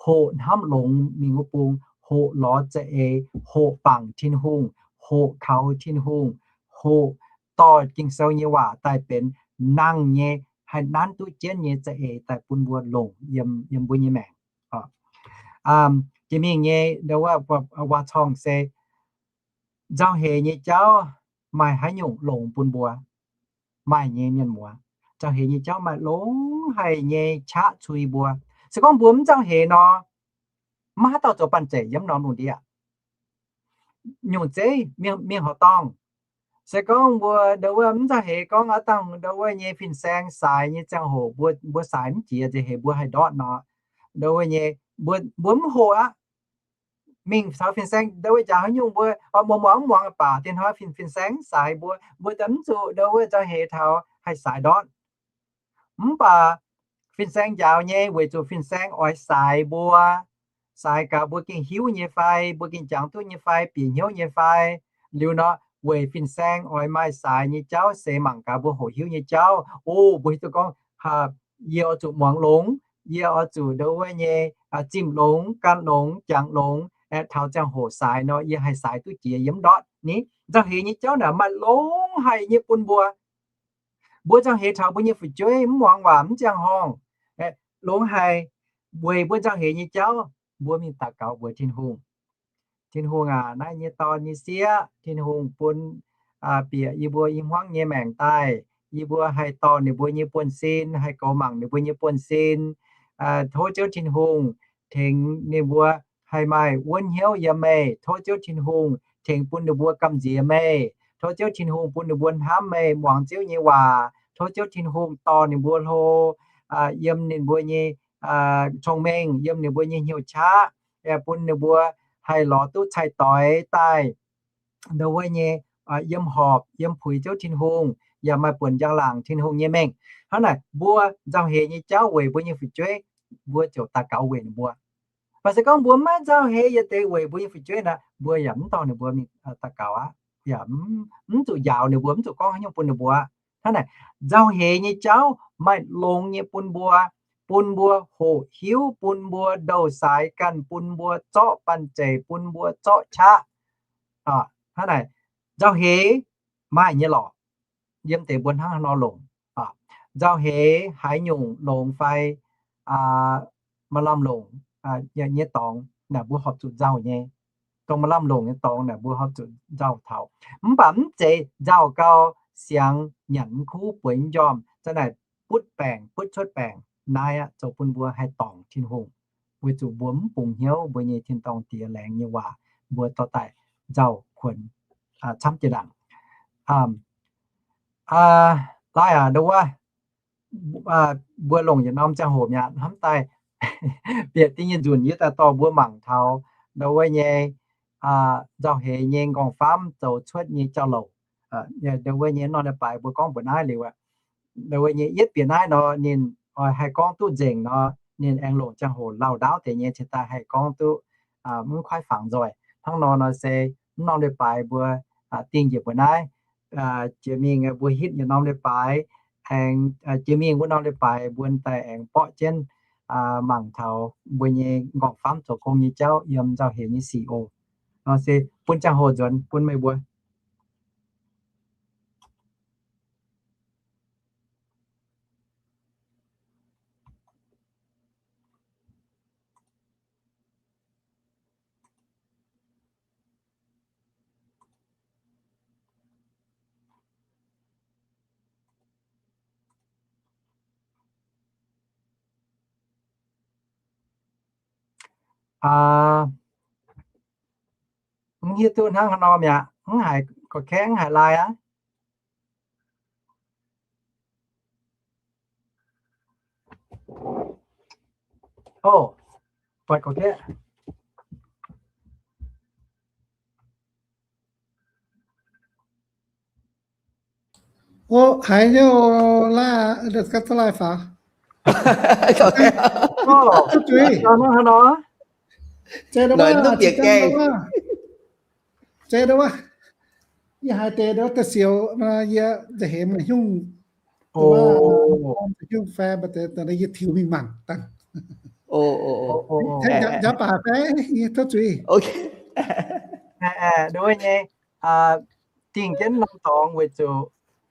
hoqc hnamv longx mingh wuov bung, hoqc lorz za'eix, hoqc bangc Tin-Hungh, hoqc kaux Tin-Hungh, hoqc dorh Ging-Sou nyei waac daaih benx nangh nyei, haih nanv duqv jienv nyei za'eix daaih bun mbuo longc yiem, yiem mbuo nyei maengc. Jiex mingh nyei waac-corng se nzauh heix nyei jauv maaih haaix nyungc longx bun mbuo? Maaih nyei mienh muoz, nzauh heix nyei jauv maaih longx haic nyei qaqv cui mbuo. Se gorngv mbuo mv nzauh heix nor, maiv haaix dauh zoux banh zeic yiem norm lungh ndiev. Nyungc zeiv mingh horqc dorngh. Se gorngv mbuo ndau wuov mv nzauh heix gorngv aav dangh ndau wuov nyei fin-saeng saaix nyei ziangh hoc, mbuo saaix mv jiex nzauh heix mbuo haih ndortv nor, ndau wuov nyei mbuo mv hoqc aqv. Mingh caux fin-saeng ndau wuov njaaux haaix nyungc mbuo muangx muangx mv muangx baac dinh hnoi fin-saeng mv saaix mbuo, mbuo daaih mv zuqc ndau wuov nzauh heix taux haih saaix ndortv. Mv baac fin-saeng njaaux nyei weic zuqc fin-saeng oix saaix mbuo, saaix gaax mbuo gengh hiuv nyei fai, mbuo gengh jangx duqv nyei fai, bieqc hnyouv nyei fai. Liuz nor, weic fin-saeng oix maaih saaix nyei jauv seix mangc gaax mbuo hoqc hiuv nyei jauv. O, mbuo hiuv duqv gorngv, yie oix zuqc muangx longx, yie oix zuqc ndau wuov nyei zimh longx, gan longx, jangx longx, aeqv, taux ziangh hoc saaix nor, yie haih saaix duqv jiex, yie mv ndortv ni. Nzauh heix nyei jauv naaic maaih longx haic nyei bun mbuo. Mbuo nzauh heix taux mbuo nyei fu'jueiv mv muangx waac, mv ziangh horngh, longx haic. Weic mbuo nzauh heix nyei jauv, mbuo mingh daux gaux mbuox Tin-Hungh. Tin-Hungh aac, naaiv nyei dorn nyei sieqv, Tin-Hungh bun bieqc yie mbuo i hmuangv nyei maengc daaih. Yie mbuo haih dorh ninh mbuo nyei buonv-sin, haih goux mangc ninh mbuo nyei buonv-sin. Tov Ziouv Tin-Hungh tengx ninh mbuo haih maaih wuonv hnyouv yiem meih. Tov Ziouv Tin-Hungh tengx bun ninh mbuo gamh nziex meih. Tov Ziouv Tin-Hungh bun ninh mbuo hnamv meih, muangx Ziouv nyei waac. Tov Ziouv Tin-Hungh dorh ninh mbuo hlo yiem ninh mbuo nyei cong-mengh, yiem ninh mbuo nyei hnyouv qaqv, bun ninh mbuo haih lorz duqv cai-doix daaih ndau wuov nyei yiem horpc, yiem puix Ziouv Tin-Hungh, yaac maaih buonc njang-laangc Tin-Hungh nyei mengh. Hnangv naaic, mbuo nzauh heix nyei jauv weic mbuo nyei fu'jueiv, mbuo ziouc daux gaux weic ninh mbuo. Mv baac se gorngv mbuo maiv nzauh heix yietc deix weic mbuo nyei fu'jueiv nor, mbuo yaac mv dorh ninh mbuo mingh daux gaux aqv, yaac mv zuqc njaaux ninh mbuo, mv zuqc gorngv haaix nyungc bun ninh mbuo. Hnangv naaic, nzauh heix nyei jauv maaih longx nyei bun mbuo, bun mbuo hoqc hiuv, bun mbuo ndouh saaix ganh, bun mbuo zorqv banh zeic, bun mbuo zorqv qaqv. Hnangv naaic, nzauh heix maaih nyei lorqc. Yiem deix mbuo hnangv haaix nor longc? Nzauh heix haaix nyungc longx fai maaih lamh longc nyei dorngx naaic mbuo horpc zuqc nzauh nyei. Dongh maaih lamh longc nyei dorngx naaic mbuo horpc zuqc nzauh taux. Mv baac mv zeiz nzauh gau siangx nyanc mv kuv bueix mv njormh, za'naaic butv baengc, butv cuotv baengc. Naaiv aqv zoux bun mbuo haih dorngc Tin-Hungh, weic zuqc mbuo mv bungx hnyouv mbuo nyei tin-dorngh Diex laengz nyei waac, mbuo dorh daaih nzauh kuonx camv jiex ndaangc. Laaix aac, ndau wuov mbuo longc yietc norm ziangh hoc mi'aqv, hnamv daaih bieqc da'nyeic nzunc yie daaih dorh mbuo mangc taux ndau wuov nyei nzauh heix nyei nqorngv-famv zoux cuotv nyei jauv-louc. Ndau wuov nyei norm leiz-baaix mbuo gorngv mbuoqc naaiv liuz aqv. Ndau wuov nyei yietv bieqc naaiv nor, ninh oix haih gorngv duqv nzengc nor, ninh aengx longc ziangh hoc lauh ndaauv deix nyei cingx daaih haih gorngv duqv mv kuaaiv fangx nzoih. Hnangv nor nor se mv norm leiz-baaix mbuo dingh njiec mbuoqc naaiv. Jiex mingh mbuo hitv yietc norm leiz-baaix, aengx jiex mingh wuov norm leiz-baaix mbuo daaih aengx borqv jienv mangc taux mbuo nyei nqorngv-famv zoux gong nyei jauv yiem nzauh heix nyei sic oc. Nor se bun ziangh hoc nzuonx bun meih mbuo. Mv hiuv duqv hnangv haaix nor mi'aqv. Mv haiz gorqv-kaeqv, mv haiz lai aqv. Oc, buatc gorqv-kaeqv. Oc, haiz nyei oc, laaih, ga'daaih laaih faaux. Duqv zuiz. Zeiz nor, duqv bieqc gaengh. Zeiz nor, yie haiz deix nor da'siouc yie nza'heix maaih nyungc, nyungc fai mv baac yie tiux mingh mangc dangh. Njaaux baac fai yie tov zuiz. Dongh wuov nyei, dingh jienv norm dorngx weic zuqc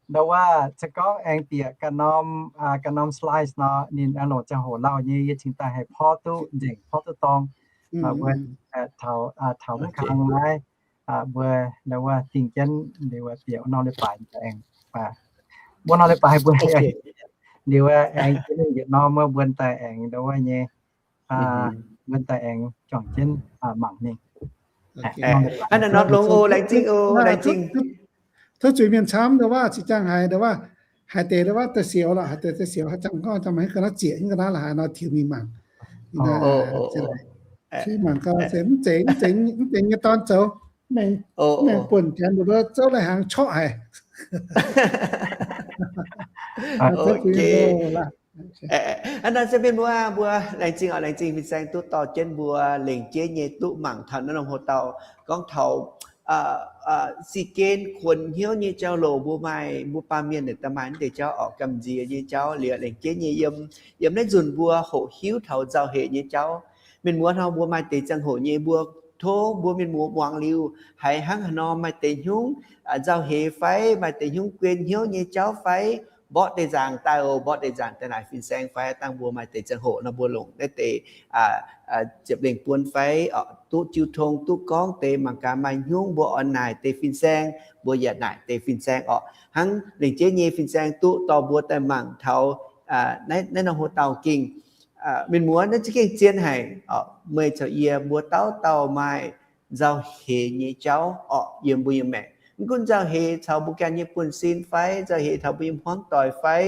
ndau wuov se gorngv aengx bieqc ganh norm, ganh norm slides nor, ninh aengx longc ziangh hoc lauh nyei, yie cingx daaih haih porv duqv nzengc, porv duqv dorng. Mbuo taux, taux mv kang naaiv, mbuo ndau wuov dingh jienv liuz bieqc norm leiz-baaix aengx, mbuo norm leiz-baaix mbuo liuz aengx jienv yietc norm wuov mbuo daaih aengx ndau wuov nyei, mbuo daaih aengx juangc jienv mangc mingh. Hnangv naaiv nor longx oc, laengz zingh oc, laengz zingh. Tov zuiz mienh camv ndau wuov, zinh ziangh haiz ndau wuov, haiz deix ndau wuov da'siouc lorqc, haiz deix da'siouc haaix zanc gorngv, zanc maaih haaix ga'naaiv zieqc, haaix ga'naaiv la'haaix nor tiux mingh mangc. Mangc gau se mv zeiz, mv zeiz, mv zeiz nyei dorn zoux. Mengh buonc janx mbuo zouv lai-hnaangx corc haic. Hnangv naaiv se mienh mbuo, mbuo laengz zingh oc, laengz zingh fin-saeng duqv dorh jienv mbuo lengc jeiv nyei duqv mangc taux naaiv norm hoc-dauh gorngv taux si gen kuonx hnyouv nyei jauv-louc. Mbuo maaih, mbuo baamh mienh naaic da'maaih naaiv deix jauv oc, gamh nziex nyei jauv liuz, lengc jeiv nyei yiem, yiem naaiv nzunc mbuo hoqc hiuv taux nzauh hec nyei jauv. Mienh muoz nor, mbuo maaih deix ziangh hoc nyei mbuo tov mbuo mienh muoz muangx liuz, haiz hnangv haaix nor maaih deix hnyouv nzauh hec fai maaih deix hnyouv guen hnyouv nyei jauv fai, mborqv deix nzaangc daaih oc, mborqv deix nzaangc daaih naaic fin-saeng fai, dangh mbuo maaih deix ziangh hoc nor mbuo longc naaiv deix ziepc lengh buonv fai duqv jiu tong duqv gorngv deix mangc gaax maaih hnyouv mbuo oix naaic deix fin-saeng, mbuo yaac naaic deix fin-saeng oc. Hnangv lengc jeiv nyei fin-saeng duqv dorh mbuo daaih mangc taux naaiv norm hoc-dauh gengh, mienh muoz, naaiv za'gengh zien haic. Meih caux yie mbuo dauh dauh maaih nzauh hec nyei jauv orqc yiem mbuo nyei maengc. Mv gunv nzauh hec caux mbuo ganh nyei buonv-sin fai, nzauh hec caux mbuo nyei hmuangv doic fai,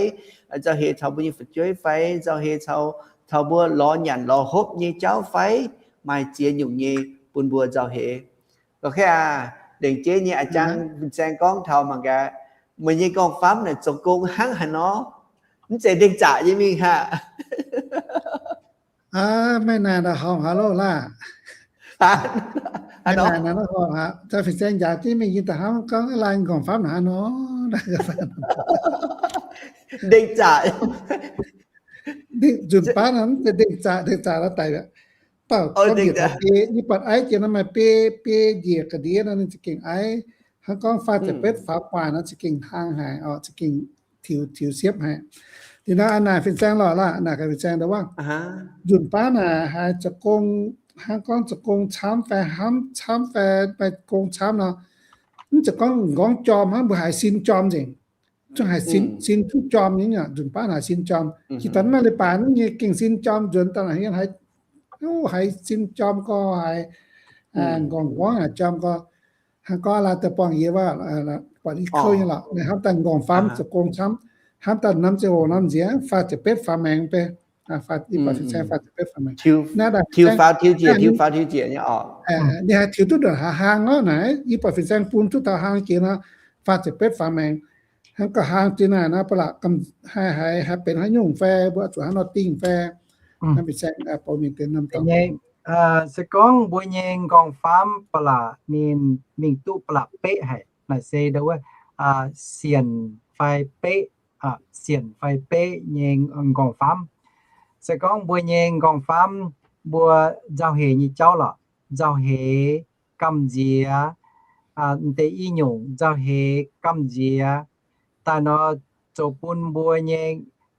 nzauh hec caux mbuo nyei fu'jueiv fai, nzauh hec caux, caux mbuo lorz nyanc lorz hopv nyei jauv fai, maaih ziex nyungc nyei bun mbuo nzauh hec. Gorngv aqv, lengc jeiv nyei a'jang fin-saeng gorngv taux mangc gaax, meih nyei nqorngv-famv naaic zoux gong hnangv haaix nor, mv zeiz ndengh zaqc nyei mingh haic. Meih naaic naaic horngc haaix loh laah? Naaic naaic horngc haaix, fin-saeng njaaux jienv mingh yie daaih hnamv gorngv laanh nqorngv-famv naaic haaix nor. Ndengh zaqc. Nzunc baav naaic mv zeiz ndengh zaqc, ndengh zaqc la'daic. Dauh gorngv njiec taux biei, yie buatc aiv jiex nor maaih biei, biei njiec ga'ndiev nor ninh za'gengh aiv. Hnangv gorngv faah ziepc betv faaux gu'nguaaic nor za'gengh hlang haic oc, za'gengh tiux, tiux siepv haic. Liuz nor naaic fin-saeng lorqc laah, naaic gaax fin-saeng ndau wuov, nzunc baav naaic haiz zoux gong, hnangv gorngv zoux gong camv fai hnamv camv fai maaih gong camv nor, mv zeiz gorngv m'nqorngv jorm hnangv, mbuo haiz sin jorm nzengc. Zungv haiz sin, sin zungv jorm nyei, nzunc baav haiz sin jorm. Jiex daaih mv maaih leiz-baaix nyei gengh sin jorm nzuonx daaih naaic haiz, haiz sin jorm gorx, haiz nqorngv nqorngv haiz jorm gorx. Hnangv gorngv laaix daaih buangh yie wuov, buatc i kouv nyei lorqc, naaiv hnamv daaih nqorngv-famv zoux gong camv, hnamv daaih norm ziangh hoc norm nziex faah ziepc betv faaux maengx beiv, i buatc fin-saeng faah ziepc betv faaux maengx. Tiux faaux tiux njiec, tiux faaux tiux njiec nyei oc. Ninh haiz tiux duqv ndongc haaix hlang nor naaic, i buatc fin-saeng bun duqv taux hlang jiex nor, faah ziepc betv faaux maengx. Hnangv gauh hlang zinh naaic nor, ba'laqc haih, haih, haih benx haaix nyungc fai mbuo zuqc hnangv nor dingh fai? Naaiv fin-saeng bou mingh deix norm dorngx nyei. Se gorngv mbuo nyei nqorngv-famv ba'laqc ninh mingh duqv ba'laqc beqv haic, naaic se ndo wuov sienc fai beqv, sienc fai beqv nyei nqorngv-famv. Se gorngv mbuo nyei nqorngv-famv mbuo nzauh heix nyei jauv lorqc, nzauh heix, gamh nziex, deix i nyungc nzauh heix gamh nziex daaih nor, zoux bun mbuo nyei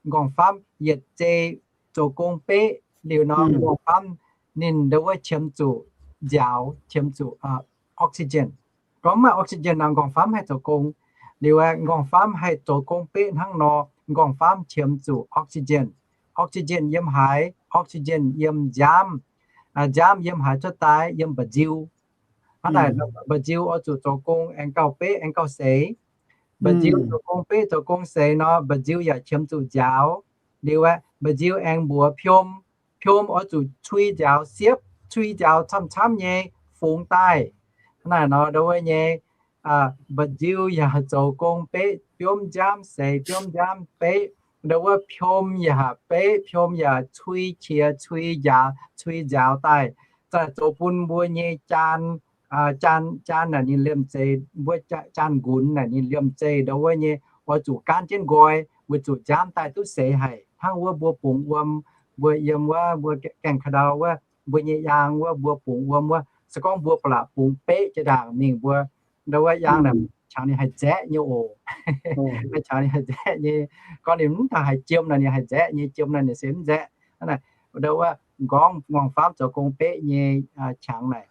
nqorngv-famv yietc zei zoux gong beqv liuz nor, nqorngv-famv ninh ndo wuov qiemx zuqc nziaaux, qiemx zuqc oxygen. Gorngv mv maaih oxygen nor, nqorngv-famv haih zoux gong. Liuz aeqv, nqorngv-famv haih zoux gong beqv hnangv nor, nqorngv-famv qiemx zuqc oxygen. Oxygen yiem haaix? Oxygen yiem nziaamv. Nziaamv yiem haaix cuotv daaih? Yiem mba'nziu. Hnangv naaic, mba'nziu oix zuqc zoux gong aengx gauh beqv aengx gauh seix. Mba'nziu zoux gong beqv zoux gong seix nor, mba'nziu yaac qiemx zuqc nziaaux. Liuz aeqv, mba'nziu aengx mbuox piom, piom oix zuqc cui nziaaux siepv, cui nziaaux camv-camv nyei fungx daaih. Hnangv naaic nor, ndo wuov nyei mba'nziu yaac haih zoux gong beqv, biomv nziaamv seix, biomv nziaamv beqv. Ndo wuov piom yaac beqv, piom yaac cui qiex, cui nziaaux, cui nziaaux daaih, zaaih zoux bun mbuo nyei jaan, jaan, jaan naaic ninh liemh zeih, mbuo jaan nqunx naaic ninh liemh zeih ndo wuov nyei oix zuqc gaanv jienv nqoi, weic zuqc nziaamv daaih duqv seix haic. Hnangv wuov mbuo bungx wuom, mbuo yiem wuov mbuo gaengh ka'ndau wuov, mbuo nyei yaang wuov, mbuo bungx wuom wuov, se gorngv mbuo ba'laqc bungx beqv jiex ndaangc mingh mbuo ndo wuov yaang naaic qangx ninh haih nzaeqv nyei oc. Qangx ninh haih nzaeqv nyei. Gorngv ninh mv taux haaix jiem naaic ninh haih nzaeqv nyei, jiem naaic ninh se mv nzaeqv. Ndo wuov nqorngv, nqorngv-famv zoux gong beqv nyei qangx naaic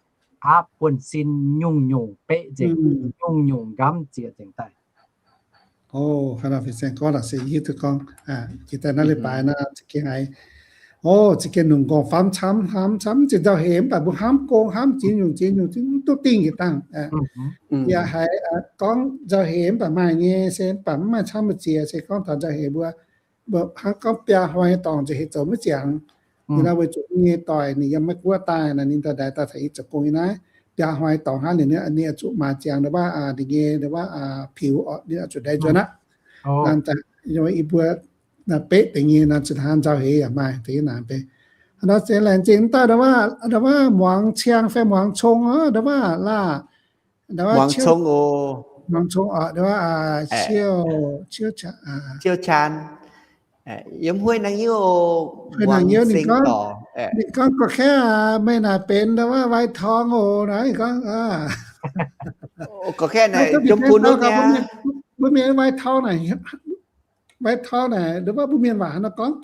aapv buonv-sin nyungc-nyungc beqv nzengc, nyungc-nyungc nqamv zieqc nzengc daaih. O, hnangv nor fin-saeng gorngv lorqc se hiuv duqv gorngv, jiex daaih naaiv leiz-baaix nor za'gengh haiz, o, za'gengh nungx nqorngv-famv camv, hnamv camv, mv zeiz nzauh heix mv baac mbuo hnamv gong hnamv ziex nyungc ziex nyungc mv duqv dingh yietc dangh. Yaac haiz gorngv nzauh heix mv baac maaih nyei, se mv baac mv maaih camv mbu'ziex, se gorngv taux nzauh heix mbuo, mbuo hnangv gorngv biaa hnoi dorngx nzauh heix zoux maiv ziangx. Ninh nor weic zuqc ninh nyei doic ninh yiem Meiv Guoqv daaih naaic, ninh daaih ndaix daaih taux yie zoux gong nyei naaiv, biaa hnoi dorngx hnangv ninh, ninh oix zuqc maaiz ziangx ndo wuov, ninh nyei ndo wuov, piux, ninh oix zuqc ndaix nzuonx aqv. Yie mbuo beqv deix nyei nor, zinh hnangv nzauh heix yaac maaih deix naaic bei. Hnangv nor se laengz zingh daaih ndo wuov, ndo wuov muangx ciang fai muangx cong, ndo wuov laah, muangx cong oc, ndo wuov, ciouv, ciouv caan, yiem huei nangh yiuv, huei nangh yiuv ninh gorngv, ninh gorngv gorqv-kaeqv, meih naaic benx ndo wuov vai-torng oc naaic, ninh gorngv, gorqv-kaeqv naaic, mbuo mienh vai-torng naaic, vai-torng naaic ndo wuov mbuo mienh waac hnangv nor gorngv.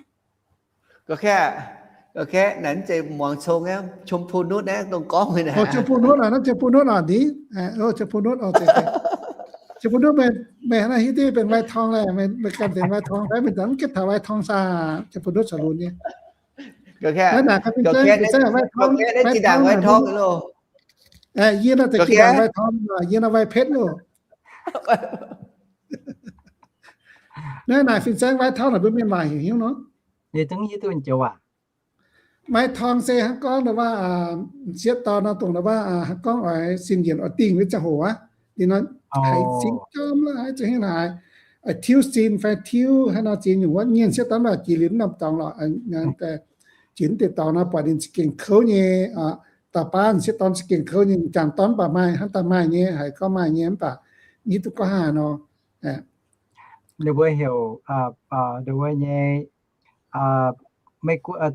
Gorqv-kaeqv, gorqv-kaeqv naaic mv zeiz muangx cong aqv, ชมพูนุช naaiv dongh gorngv meih naaic. ชมพูนุช naaiv, ชมพูนุช naaic, ชมพูนุช meih hnangv naaiv hiuv duqv benx vai-torng laeh, meih ganh benx vai-torng fai? Meih zanc mv gaengh taux vai-torng saah, ชมพูนุช saah lunx nyei. Naaiv naaic fin-saeng, fin-saeng vai-torng, vai-torng, yie naaiv za'gengh vai-torng, yie naaiv vai-petv loh. Naaiv naaic fin-saeng vai-torng naaic mbuo mienh waac heuc hnyouv nor. Vai-torng se hnangv gorngv ndo wuov, m'sieqv dorn nor dongh ndo wuov, hnangv gorngv oix sin yienc oix dingh wuov ziangh hoc aqv, ninh nor haiz sin jorm la'haiz za'hingh naaic, tiuv sin fai tiuv haaix nor ziex nyungc wuov, nyienh m'sieqv dorn mv baac jiex liuz norm dorngx lorqc, jiex deix dorngx nor buatc ninh za'gengh kouv nyei, dauh baav m'sieqv dorn za'gengh kouv nyei, m'jangc dorn mv baac maaih, hnangv daaih maaih nyei, haiz gorngv maaih nyei mv baac hiuv duqv gorngv haaix nor. Ninh mbuo heuc, ndo wuov nyei,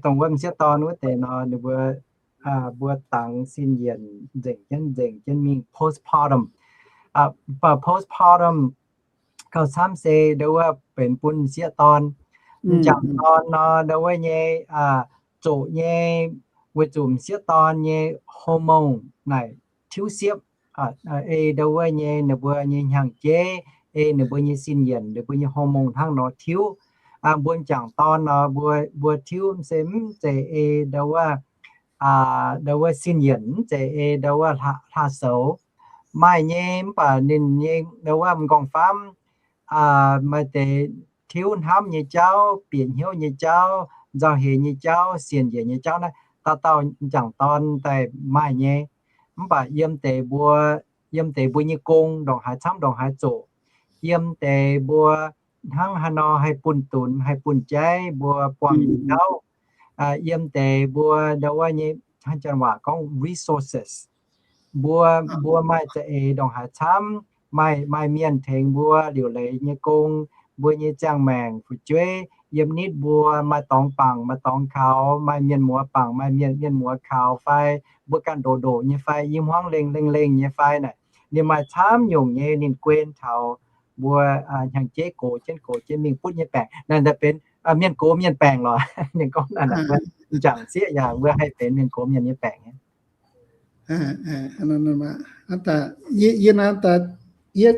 dongh wuov m'sieqv dorn wuov deix nor, ninh mbuo, mbuo dangx sin yienc nzengc jienv, nzengc jienv mingh postpartum. Postpartum gauh camv se ndo wuov benx bun m'sieqv dorn, m'jangc dorn nor ndo wuov nyei, zoqc nyei, weic zuqc m'sieqv dorn nyei hormone naaic tiuv siepv, ei ndo wuov nyei ninh mbuo nyei hnyangx-jeiv, ei ninh mbuo nyei sin yienc, ninh mbuo nyei hormone hnangv nor tiuv. Mbuo m'jangc dorn nor, mbuo, mbuo tiuv se mv zeiz ei ndo wuov, ndo wuov sin yienc, mv zeiz ei ndo wuov hla-, hla soux. Maaih nyei mv baac ninh nyei ndo wuov m'nqorngv-famv maaih deix tiuv hnamv nyei jauv, bieqc hnyouv nyei jauv, nzauh heix nyei jauv, sienx yienc nyei jauv naaiv, dauh dauh m'jangc dorn daaih maaih nyei. Mv baac yiem deix mbuo yiem deix mbuo nyei gong ndongc haaix camv ndongc haaix zoqc, yiem deix mbuo hnangv haaix nor haih bunh dunx haih bunh jaiv mbuo buangh nyei jauv, yiem deix mbuo ndau wuov nyei, hnangv janx waac gorngv resources, mbuo, mbuo maaih za'eix ndongc haaix camv, maaih, maaih mienh tengx mbuo liuc leiz nyei gong, mbuo nyei ziangh maengc fu'jueiv yiem nitv mbuo maaih dorngx bangc maaih dorngx kaux, maaih mienh muoz bangc maaih mienh, mienh muoz kaux fai mbuo ganh ndoqc ndoqc nyei fai i hmuangv lengh lengh lengh nyei fai naaic, ninh maaih camv nyungc nyei ninh guen taux mbuo hnyangx-jeiv gox jienv gox jienv mingh butv nyei baengc. Naaiv benx mienh gox mienh baengc lorqc. Ninh gorngv naaic, jangx sieqv yaac mbuo haih benx mienh gox mienh nyei baengc. Yie naaiv daaih jiex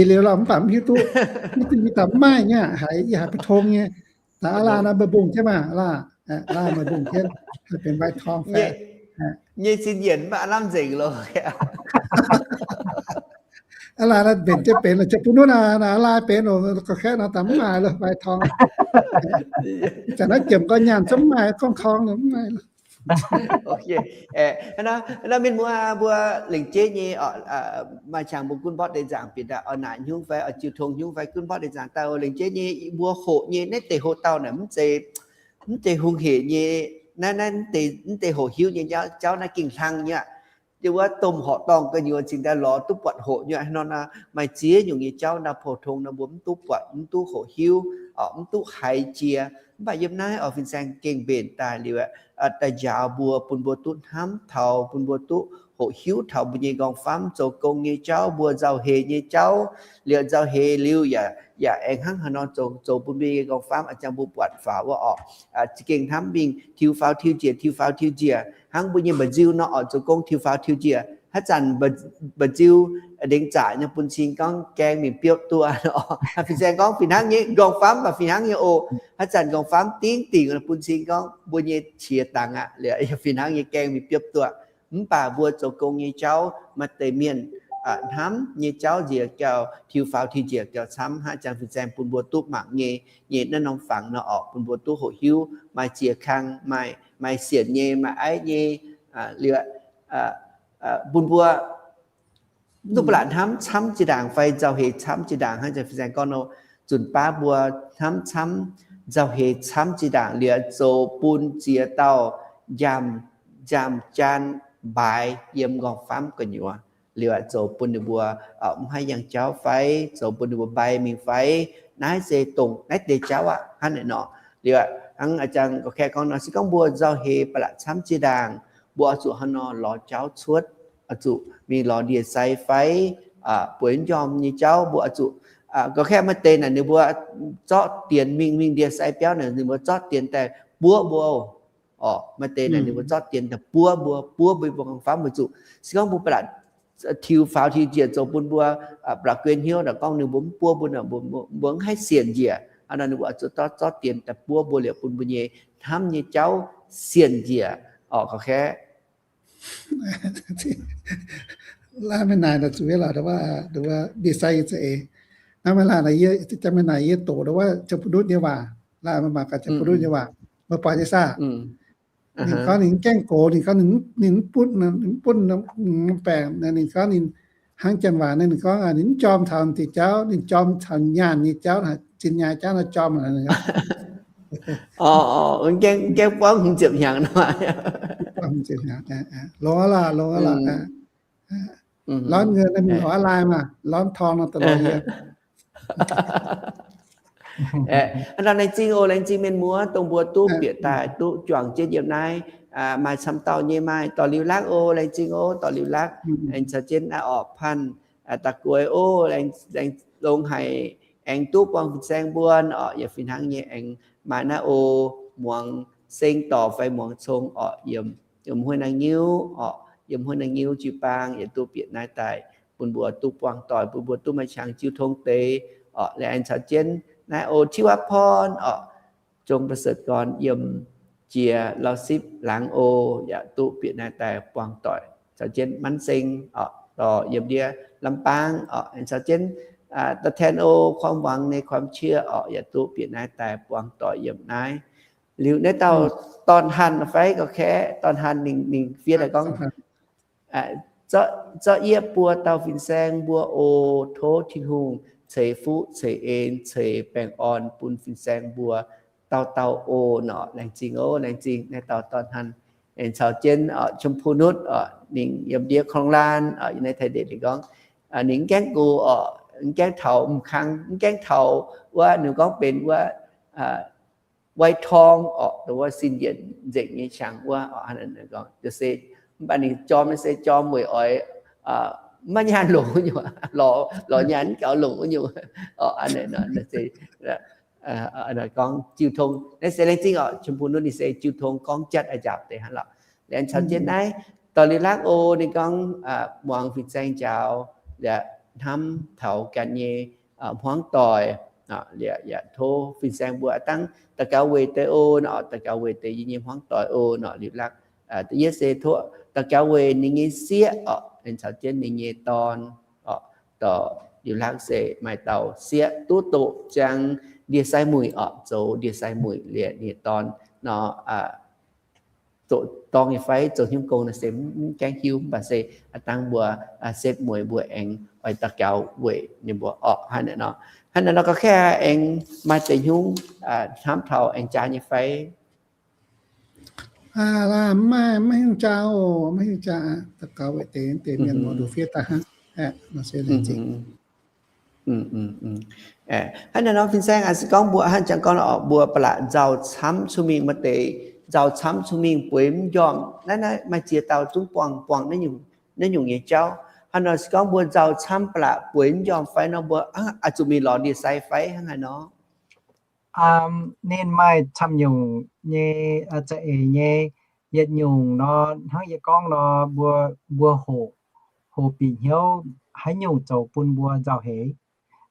liuz lorqc mv baac mv hiuv duqv, mv hiuv duqv yie daaih mv maaih nyei haiz, yie haiz mbu'ndongx nyei. Daaih aav laanh naaiv meih mbungh jienv maah, aav laanh, aav laanh meih mbungh jienv, haih benx vai tong fai nyei zinh yienc mv baac aav lamh nzengc loh. Aav laanh naaiv mbenc jienv benx lorqc, ziouc bun wuov naaic aav laanh benx oc, ga'kaqv nor daaih mv maaih loh vai tong. Zanc naaiv jiemc gau nyaanh zungv mv maaih gorngv tong mv maaih loh. Naaiv mienh muoz mbuo lengc jeiv nyei, maaih qangx mbuo gunv mborqv deix nzaangc bieqc daaih oix naaic hnyungv fai oix jiu tong hnyungv fai gunv mborqv deix nzaangc daaih oc. Lengc jeiv nyei mbuo hoqc nyei naaiv deix hoqc dauh naaic mv zeiz, mv zeiz hungh heic nyei, naaiv, naaiv mv deix hoqc hiuv nyei jauv naaiv gengh hlang nyei aqv. Yie wuov domh horqc dorngh gu'nyuoz cingx daaih lorz duqv buatc hoqc nyei hnangv nor, maaih ziex nyungc nyei jauv naaiv pou-tong nor mbuo mv duqv buatc, mv duqv hoqc hiuv, mv duqv haiz jiex. Mv baac yiem naaiv oix fin-saeng gengh mbenc daaih liuz, daaih njaaux mbuo, bun mbuo duqv hnamv taux, bun mbuo duqv hoqc hiuv taux mbuo nyei nqorngv-famv zoux gong nyei jauv, mbuo nzauh heix nyei jauv, liuz nzauh heix liuz yaac, yaac aengx hnangv haaix nor zoux, zoux bun mbuo nyei nqorngv-famv a'jang mbuo buatc faaux wuov orqc. Za'gengh hnamv mingh tiux faaux tiux njiec, tiux faaux tiux njiec, hnangv mbuo nyei mba'nziu nor orqc, zoux gong tiux faaux tiux njiec, haaix zanc mba'nziu ndengx zaaic nor bun cing gorngv gaeng mingh biopv duqv nor. Fin-saeng gorngv fih hnangv nyei, nqorngv-famv baac fih hnangv nyei oc. Haaix zanc nqorngv-famv dingv dingc bun cing gorngv mbuo nyei qiex dangx aqv, liuz fih hnangv nyei gaeng mingh biopv duqv. Mv baac mbuo zoux gong nyei jauv maaih deix mienh hnamv nyei jauv nziex gauh tiux faaux tiux njiec gauh camv, haaix zanc fin-saeng bun mbuo duqv mangc nyei, nyei naaiv norm fangx nor orqc, bun mbuo duqv hoqc hiuv, maaih ziex kang, maaih, maaih sienc nyei, maaih aiv nyei, liuz bun mbuo duqv ba'laqc hnamv camv jiex ndaangc fai nzauh heix camv jiex ndaangc, haaix zanc fin-saeng gorngv nor, zunc baav mbuo hnamv camv, nzauh heix camv jiex ndaangc liuz zoux bun ziex dauh njaamv, njaamv jaan mbaaix yiem nqorngv-famv gu'nyuoz, liuz zoux bun ninh mbuo mv haih yangh jauv fai zoux bun ninh mbuo mbai mingh fai, naaiv se dongh naaiv deix jauv aqv, hnangv naaic nor. Liuz hnangv a'jang ga'kaeqv gorngv nor, se gorngv mbuo nzauh heix ba'laqc camv jiex ndaangc, mbuo oix zuqc hnangv nor lorz jauv cuotv, oix zuqc mingh lorz ndie-sai fai bueix njormh nyei jauv, mbuo oix zuqc, ga'kaeqv maaih deix naaic ninh mbuo zorqv dienx mingh, mingh ndie-sai biauv naaic ninh mbuo zorqv dienx daaih buov mbuo orqc. Maaih deix naaic ninh mbuo zorqv dienx daaih buov mbuo, buov mbuo, mbuo nqorngv-famv weic zuqc se gorngv mbuo ba'laqc tiux faaux tiux njiec zoux bun mbuo ba'laqc guei hnyouv naaic gorngv ninh mbuo mv buov mbuo naaic, mbuo mv haih sienc njiec. Hnangv nor ninh mbuo oix zuqc zorqv, zorqv dienx daaih buov mbuo liuz bun mbuo nyei hnamv nyei jauv sienc njiec orqc, ga'kaeqv. Laanh mienh naaic nor zuqc lorqc, ndie-sai nyei za'eix. Naaiv mienh laanh, jangx mienh naaic yie doqc ndau wuov ziouc bun ndutv nyei waac, laanh mienh mangc gaax ziouc bun ndutv nyei waac, meih buatc nyei saah? Ninh gorngv ninh gaengh gox, ninh gorngv ninh mv butv, ninh mv butv baengc, ninh gorngv ninh hnangv janx waac, ninh gorngv ninh mv jorm taux diuh jauv, ninh jorm taux nyaanh nyei jauv, zinh nyaai jauv nor jorm. Gaengh buangv hmz ziepc hnyangx nor. Longx aqv lorqc, longx aqv lorqc. Lorz nguen naaiv mingh lorz aqv laai maah, lorz torng nor daaih lorz yie. Hnangv nor laengz zingh oc, laengz zingh mienh muoz dongh mbuo duqv bieqc daaih duqv juangc jienv yiem naaiv. Maaih camv dauh nyei maaih dorh liuz lakv oc, laengz zingh oc, dorh liuz lakv. Aengx caux jienv naaiv orqc, Panh Da'gueix oc, aengx longx haic, aengx duqv buangh fin-saeng mbuo orqc, yaac fih hnangv nyei aengx maaih naaiv oc, muangx seng dorc fai muangx cong orqc, yiem, yiem Hueih Naang Nyiuv orqc, yiem Hueih Naang Nyiuv jiu-baang yaac duqv bieqc naaiv daaih bun mbuo duqv buangh doic, bun mbuo duqv maaih qangx jiu tong deix orqc. Liuz aengx caux jienv naaiv oc, Tiuv Aav Porn orqc, Zong Ba Setv Gorn yiem jiex Lauv-Sipv Laangz oc, yaac duqv bieqc naaiv daaih buangh doic. Caux jienv Manv Seng orqc, dorh yiem ndiev Lamh Baang orqc, aengx caux jienv ตัวแทน oc, ความหวังในความเชื่อ orqc, yaac duqv bieqc naaiv daaih buangh doic yiem naaiv. Liuz naaiv dauh Dorn Hanh fai ga'kaeqv, Dorn Hanh ninh, ninh fiev daaih gorngv, Zorqv yietv buo dauh fin-saeng mbuo oc. Tov Tin-Hungh ceix fuqv ceix en ceix baengh orn bun fin-saeng mbuo dauh dauh oc nor. Laengz zingh oc, laengz zingh naaiv dauh dorn hnangv. Aengx caux jienv oc, ชมพูนุช oc, ninh yiem ndiev โครงการ oc, yiem naaiv Taiv ndeic ninh gorngv, ninh mv gaengh gox oc, mv gaengh taux m'kang, mv gaengh taux wuov ninh gorngv benx wuov วัยทอง oc, dongh wuov sin yienc nzengc nyei qangx wuov oc. Hnangv naaiv gorngv se, mv baac ninh jorm naaiv se jorm weic oix maiv nyaanh longc wuov nyungc, lorz nyaanh mv gaux longc wuov nyungc oc. Hnangv naaiv nor se gorngv jiu tong naaiv se laengz zingh oc, ชมพูนุช ninh se jiu tong gorngv jatv a'nzaapc deix hnangv lorqc. Liuz caux jienv naaiv dorh liuz lakv oc, ninh gorngv muangx fin-saeng njaaux, liuz hnamv taux ganh nyei hmuangv doic, liuz yaac tov fin-saeng mbuo aqv dangv daux gaux weic deix oc nor, daux gaux weic deix yie nyei hmuangv doic oc nor. Liuz lakv da'yietv se tov daux gaux weic ninh nyei sieqv oc, caux jienv ninh nyei dorn oc. Dorh liuz lakv se maaih dauh sieqv duqv doqc ziangx ndie-sai muic oc, zoux ndie-sai muic liuz ninh nyei dorn nor, zoux dorng nyei fai zoux hnyouv gong nor se mv gaengh hiuv, mv baac se aqv dangv mbuo setv mueiz mbuo aengx oix daux gaux weic ninh mbuo oc. Hnangv naaiv nor, hnangv naaiv nor ga'kaaih aengx maaih deix hnyouv hnamv taux aengx jaa nyei fai? Maiv hiuv jaa oc, maiv hiuv jaa. Daux gaux weic deix deix mienh mbuo nduqc fiev daaih hnangv. Hnangv naaiv nor fin-saeng se gorngv mbuo hnangv jangx gorngv oc, mbuo ba'laqc nzauh camv cun mingh, maaih deix nzauh camv cun mingh bueix mv njormh. Naaiv naaiv maaih ziex dauh zungv buangh buangh naaiv nyungc nyei jauv. Hnangv nor se gorngv mbuo nzauh camv ba'laqc bueix mv njormh fai nor mbuo oix zuqc mingh lorz ndie-sai fai hnangv haaix nor? Ninh maaih camv nyungc nyei za'eix nyei. Yietc nyungc nor, hnangv yie gorngv nor, mbuo, mbuo hoqc, hoqc bieqc hnyouv haaix nyungc zoux bun mbuo nzauh heix.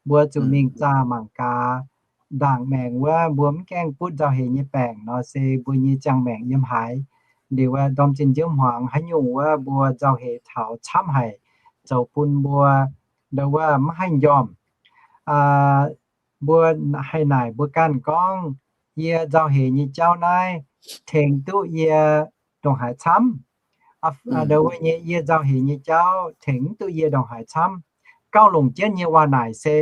Mbuo zuqc mingh zaah mangc gaax, ndaangc maengc wuov mbuo mv gaengh butv nzauh heix nyei baengc nor se mbuo nyei ziangh maengc yiem haaix. Liuz wuov ndorm zinh nziouv hmuangx haaix nyungc wuov mbuo nzauh heix taux camv haic, zoux bun mbuo ndo wuov mv haih njormh. Mbuo haih naaic mbuo ganh gorngv, yie nzauh heix nyei jauv naaiv tengx duqv yie ndongc haaix camv? Ndo wuov nyei yie nzauh heix nyei jauv tengx duqv yie ndongc haaix camv? Gauh longc jienv nyei waac naaic se,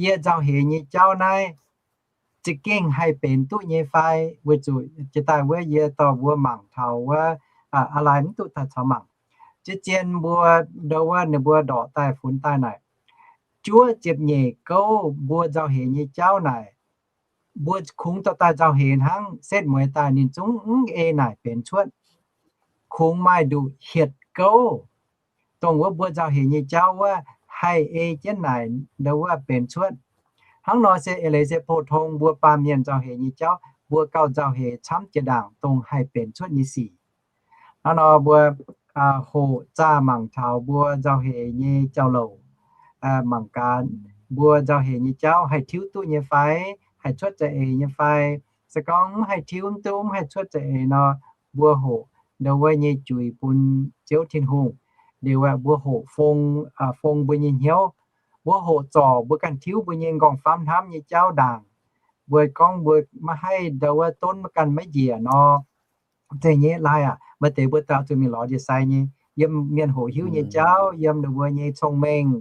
yie nzauh heix nyei jauv naaiv za'gengh haih benx duqv nyei fai? Weic zuqc jiex daaih wuov yie dorh mbuo mangc taux wuov, aa, aa lai mv duqv daaih caux mangc. Ziex zien mbuo ndo wuov ninh mbuo ndorqc daaih funx daaih naaic, juov ziepc nyeic gouv mbuo nzauh heix nyei jauv naaic, mbuo kungx dorh daaih nzauh heix hnangv, setv mueiz daaih ninh zungv mv ei naaic benx cuotv. Kungx maaih nduqc hietc gouv, dongh wuov mbuo nzauh heix nyei jauv wuov haih ei jienv naaic ndo wuov benx cuotv. Hnangv nor se eix leiz se pou-tong mbuo baamh mienh nzauh heix nyei jauv, mbuo gauh nzauh heix camv jiex ndaangc dongh haih benx cuotv nyei sic. Hnangv nor mbuo hoqc zaah mangc taux mbuo nzauh heix nyei jauv-louc, mangc gaax mbuo nzauh heix nyei jauv haih tiuv duqv nyei fai, haih cuotv za'eix nyei fai. Se gorngv mv haih tiuv duqv, mv haih cuotv za'eix nor, mbuo hoqc ndo wuov nyei juix bun Ziouv Tin-Hungh. Liuz aeqv, mbuo hoqc fong, fong mbuo nyei hnyouv. Mbuo hoqc zorc mbuo ganh tiuv mbuo nyei nqorngv-famv hnamv nyei jauv ndaangc. Mbuo gorngv mbuo maiv haih ndo wuov donv maiv ganh maiv njiec nor, zeiz nyei lai aqv. Maaih deix mbuo daaih zuqc mingh lorz ndie-sai nyei, yiem mienh hoqc hiuv nyei jauv, yiem ninh mbuo nyei cong-mengh,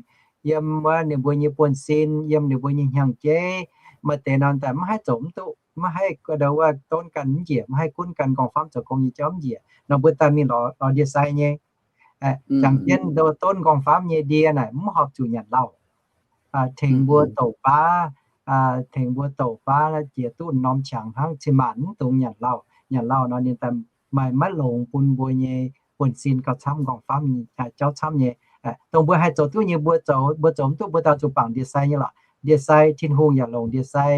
yiem wuov ninh mbuo nyei buonv-sin, yiem ninh mbuo nyei hnyangx-jeiv. Maaih deix nor daaih maiv haih zoux mv duqv, maiv haih ndo wuov donv ganh mv njiec, maiv haih gunv ganh nqorngv-famv zoux gong nyei jauv mv njiec nor, mbuo daaih mingh lorz, lorz ndie-sai nyei. Jangx jienv ndo donv nqorngv-famv nyei ndie naaic mv horpc zuqc nyanc lauh. Tengx mbuo douc baav, tengx mbuo douc baav jiex duqv norm qangx hnangv, cin-maanc mv dungx nyanc lauh. Nyanc lauh nor ninh daaih maaih maiv longx bun mbuo nyei buonv-sin gauh camv, nqorngv-famv jauv camv nyei. Dongh mbuo haih zoux duqv nyei mbuo zoux, mbuo zoux mv duqv mbuo daaih zuqc bangc ndie-sai nyei lorqc. Ndie-sai, Tin-Hungh yaac longc ndie-sai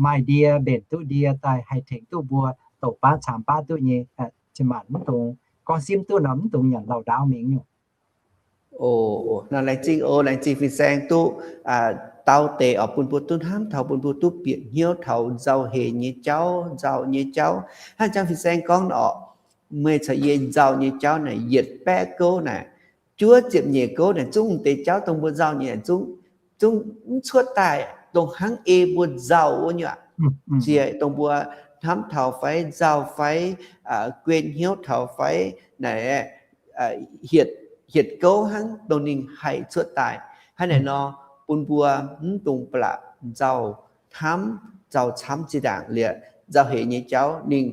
maaih ndie, mbenc duqv ndie daaih haih tengx duqv mbuo douc baav caamx baav duqv nyei. Cin-maanc mv dungx gorngv simv duqv nor mv dungx nyanc lauh ndaauv mingh nyungc. Oc, nor laengz zingh oc, laengz zingh fin-saeng duqv dau deix oc, bun mbuo duqv hnamv taux, bun mbuo duqv bieqc hnyouv taux nzauh heix nyei jauv, nzauh nyei jauv. Hnangv jangx fin-saeng gorngv oc, meih caux yie nzauh nyei jauv naaic yietc baeqv gouv naaic, juov ziepc nyeic gouv naaic zungv deix jauv dongh mbuo nzauh nyei zungv, zungv mv cuotv daaih dongh hnangv ei mbuo nzauh wuov nyuoqc. Ziec dongh mbuo hnamv taux fai, nzauh fai, guen hnyouv taux fai naaic, hietc, hietc gouv hnangv dongh ninh haih cuotv daaih. Hnangv naaic nor, bun mbuo mv dungx ba'laqc nzauh hnamv, nzauh camv zinh ndaangc liuz, nzauh heix nyei jauv ninh,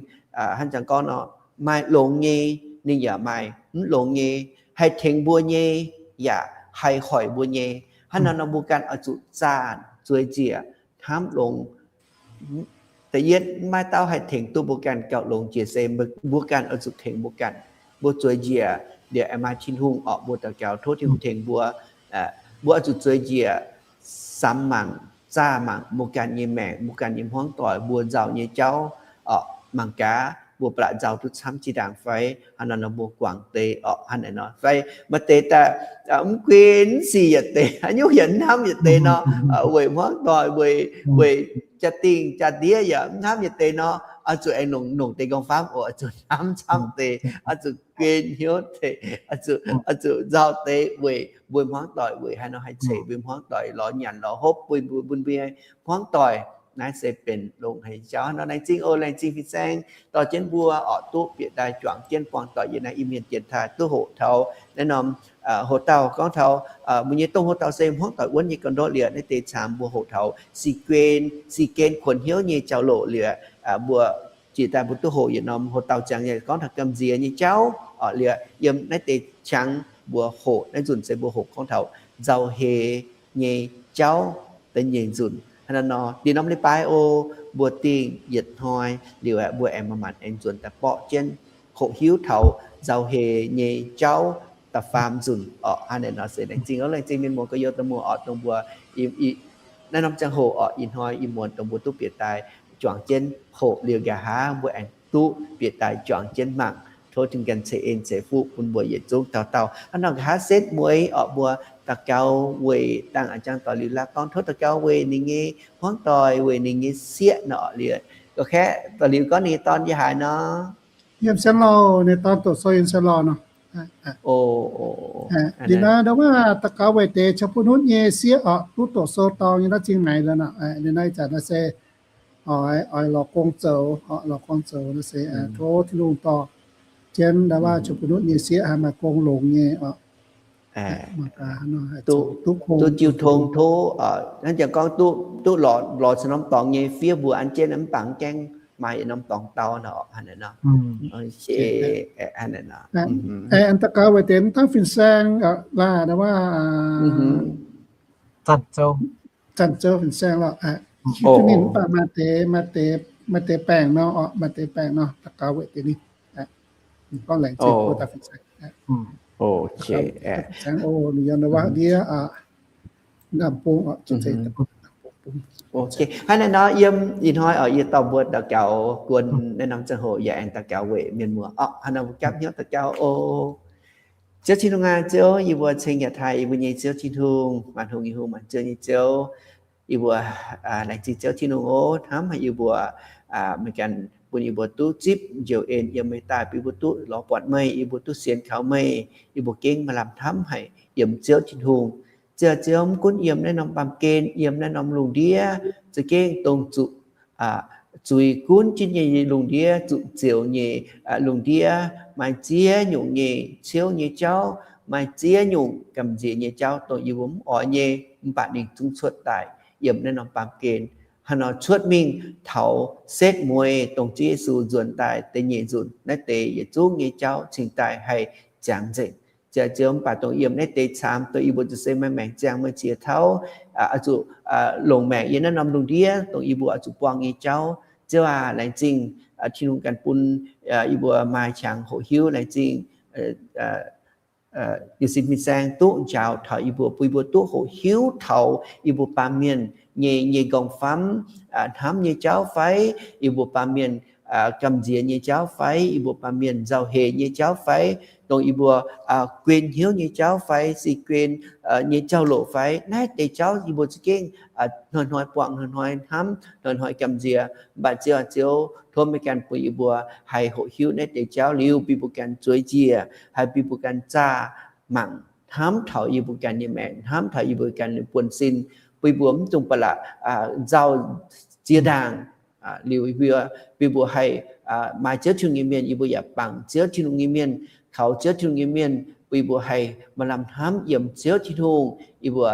hnangv jangx gorngv nor, maaih longx nyei, ninh yaac maaih mv longx nyei, haih tengx mbuo nyei, yaac haih hoic mbuo nyei. Hnangv naaic nor mbuo ganh oix zuqc zaah zueiz njiec hnamv longx. Da'yietv, maiv dauh haih tengx duqv mbuo ganh gauh longx jiex se mbuo ganh oix zuqc tengx mbuo ganh. Mbuo zueiz njiec liuz aengx maaih Tin-Hungh orqc, mbuo daux gaux tov Tin-Hungh tengx mbuo. Mbuo oix zuqc zueiz njiec samx mangc, zaah mangc mbuo ganh nyei maengc, mbuo ganh nyei hmuangv doic, mbuo nzauh nyei jauv orqc, mangc gaax mbuo ba'laqc nzauh duqv camv zinh ndaangc fai hnangv naaic nor mbuo guangc deix orqc, hnangv naaic nor fai maaih deix daaih mv gunv sic yietc deix, haaix nyungc yaac hnamv yietc deix nor, weic hmuangv doic, weic, weic jaa-dingh jaa-ndiev yaac hnamv yietc deix nor, oix zuqc aengx longc, longc deix nqorngv-famv oc, oix zuqc hnamv camv deix, oix zuqc guen hnyouv deix, oix zuqc nzauh deix weic mbuo hmuangv doic, weic haaix nor haih ceix mbuo hmuangv doic lorz nyanc lorz hopv bun mbuo, bun mbuo hmuangv doic. Naaiv se benx longx haic nyei jauv nor. Laengz zingh oc, laengz zingh fin-saeng dorh jienv mbuo orqc duqv bieqc daaih juangc jienv buangh doic yiem naaiv Iu-Mienh dienx taaih duqv hoqc taux naaiv norm hoc-dauh gorngv taux mbuo nyei dongh hoc-dauh se hmuangv doic wuonv nyei ga'ndorqv liuz, naaiv deix camv mbuo hoqc taux sic gen, sic gen kuonx hnyouv nyei jauv-louc liuz, mbuo jiex daaih mbuo duqv hoqc yietc norm hoc-dauh ziangx yaac gorngv taux gamh nziex nyei jauv orqc liuz, yiem naaiv deix qangx mbuo hoqc naaiv nzunc se mbuo hoqc gorngv taux nzauh heix nyei jauv da'nyeic nzunc. Hnangv naaiv nor, dinh norm leiz-baaix oc, mbuo dingh yietc hnoi liuz aeqv, mbuo aengx manc-manc aengx nzuonx daaih borqv jienv hoqc hiuv taux nzauh heix nyei jauv da'faam nzunc orqc. Hnangv naaiv nor se laengz zingh oc, laengz zingh mienh muoz gorx-youz da'muoz orqc, dongh mbuo naaiv norm ziangh hoc orqc, ih hnoi ih muonz dongh mbuo duqv bieqc daaih juangc jienv hoqc liuz nqa'haav mbuo aengx duqv bieqc daaih juangc jienv mangc. Tov Tin-Hungh ganh ceix en ceix fuqv bun mbuo yietc zungv dauh dauh. Hnangv nor nqa'haav setv mueiz orqc, mbuo daux gaux weic dangh a'jang doic liuz laav gorngv tov daux gaux weic ninh nyei hmuangv doic, weic ninh nyei sieqv nor orqc liuz, gorngv kaeqv doic liuz gorngv ninh nyei dorn yiem haaix nor? Yiem Sien Lauh, ninh dorn doqc sou yiem Sien Lauh nor. Liuz naaiv ndau wuov daux gaux weic deix Caux Bun Nutv nyei sieqv orqc, duqv doqc sou dorng nyei naaiv zingh maengx nor. Liuz naaiv ih zanc naaiv se oix, oix lorz gong zoux, lorz gong zoux naaiv se tov Tin-Hungh dorh jienv ndau wuov Caux Bun Nutv nyei sieqv haih maaih gong longx nyei orqc. Duqv jiu tong tov, hnangv jangx gorngv duqv lorz, lorz caux norm dorngx nyei fiev mbuo an jienv mv baac mv gaengh maaih yietc norm dorngx dau nor. Hnangv naaic nor, daux gaux weic deix mv dangv fin-saeng laaix ndau wuov Zanc Zou fin-saeng lorqc. Hiuv duqv ninh mv baac maaih deix, maaih deix baengc nor orqc, maaih deix baengc nor daux gaux weic deix ninh. Gorngv laengz zingh mbuo daaih fin-saeng. Fin-saeng oc, ninh yiem ndau wuov ndiev Nam Bung orqc. Hnangv naaic nor yiem ih hnoi orqc, yie dorh mbuo daux gaux guon naaiv norm ziangh hoc yaac aengx daux gaux weic mienh muoz orqc. Hnangv naaic mbuo gapv hnyouv daux gaux oc. Ziouv Tin-Hungh aac, Ziouv, yie mbuo ceng yaac taaih yie mbuo nyei Ziouv Tin-Hungh, maanc hungh nyei Hungh, maanc ziouv nyei Ziouv. Yie mbuo laengz zingh Ziouv Tin-Hungh oc, hnamv haic yie mbuo meih ganh bun yie mbuo duqv zipv njoux en yiem meih daaih, bun yie mbuo duqv lorz buatc meih, yie mbuo duqv sienx kaux meih, yie mbuo gengh maaih lamh hnamv haic yiem Ziouv Tin-Hungh. Ziouv, Ziouv, mv gunv yiem naaiv norm baamh gen, yiem naaiv norm lungh ndiev, za'gengh dongh zuqc zuiz gunv jienv nyei lungh ndiev, zuqc zioux nyei lungh ndiev, maaih ziex nyungc nyei ciouv nyei jauv, maaih ziex nyungc gamh nziex nyei jauv dongh yie mbuo mv oix nyei, mv baac ninh zungv cuotv daaih yiem naaiv norm baamh gen. Hnangv nor cuotv mingh taux setv mueiz dongh Ziouv Yesu nzuonx daaih da'nyeic nzunc, naaiv deix yietc zungv nyei jauv cingx daaih haih ziangx nzengc. Ziouv, Ziouv, mv baac dongh yiem naaiv deix camv, dongh yie mbuo zuqc se maaih maengc ziangh meih ziex tauv, oix zuqc longc maengc yiem naaiv norm lungh ndiev, dongh yie mbuo oix zuqc buangh nyei jauv. Ziouv aac, laengz zingh Tin-Hungh ganh bun yie mbuo maaih qangx hoqc hiuv. Laengz zingh jiu sin fin-saeng duqv njaaux taux yie mbuo, bun yie mbuo duqv hoqc hiuv taux yie mbuo baamh mienh nyei, nyei nqorngv-famv, hnamv nyei jauv fai, yie mbuo baamh mienh gamh nziex nyei jauv fai, yie mbuo baamh mienh nzauh heix nyei jauv fai, dongh yie mbuo guen hnyouv nyei jauv fai, sic guen nyei jauv-louc fai, naaiv deix jauv yie mbuo za'gengh hnoi-hnoi buangh, hnoi-hnoi hnamv, hnoi-hnoi gamh nziex. Mv baac Ziouv, Ziouv, tov meih ganh bun yie mbuo haih hoqc hiuv naaiv deix jauv liuz, bun yie mbuo ganh zueiz njiec, haih bun yie mbuo ganh zaah mangc, hnamv taux yie mbuo ganh nyei maengc, hnamv taux yie mbuo ganh nyei buonv-sin, bun yie mbuo mv dungx ba'laqc nzauh ziex ndaangc, liuz yie mbuo, bun mbuo haih maaih Ziouv Tin-Hungh nyei mienh, yie mbuo yaac bangc Ziouv Tin-Hungh nyei mienh, kaux Ziouv Tin-Hungh nyei mienh, bun yie mbuo haih maaih lamh hnamv yiem Ziouv Tin-Hungh. Yie mbuo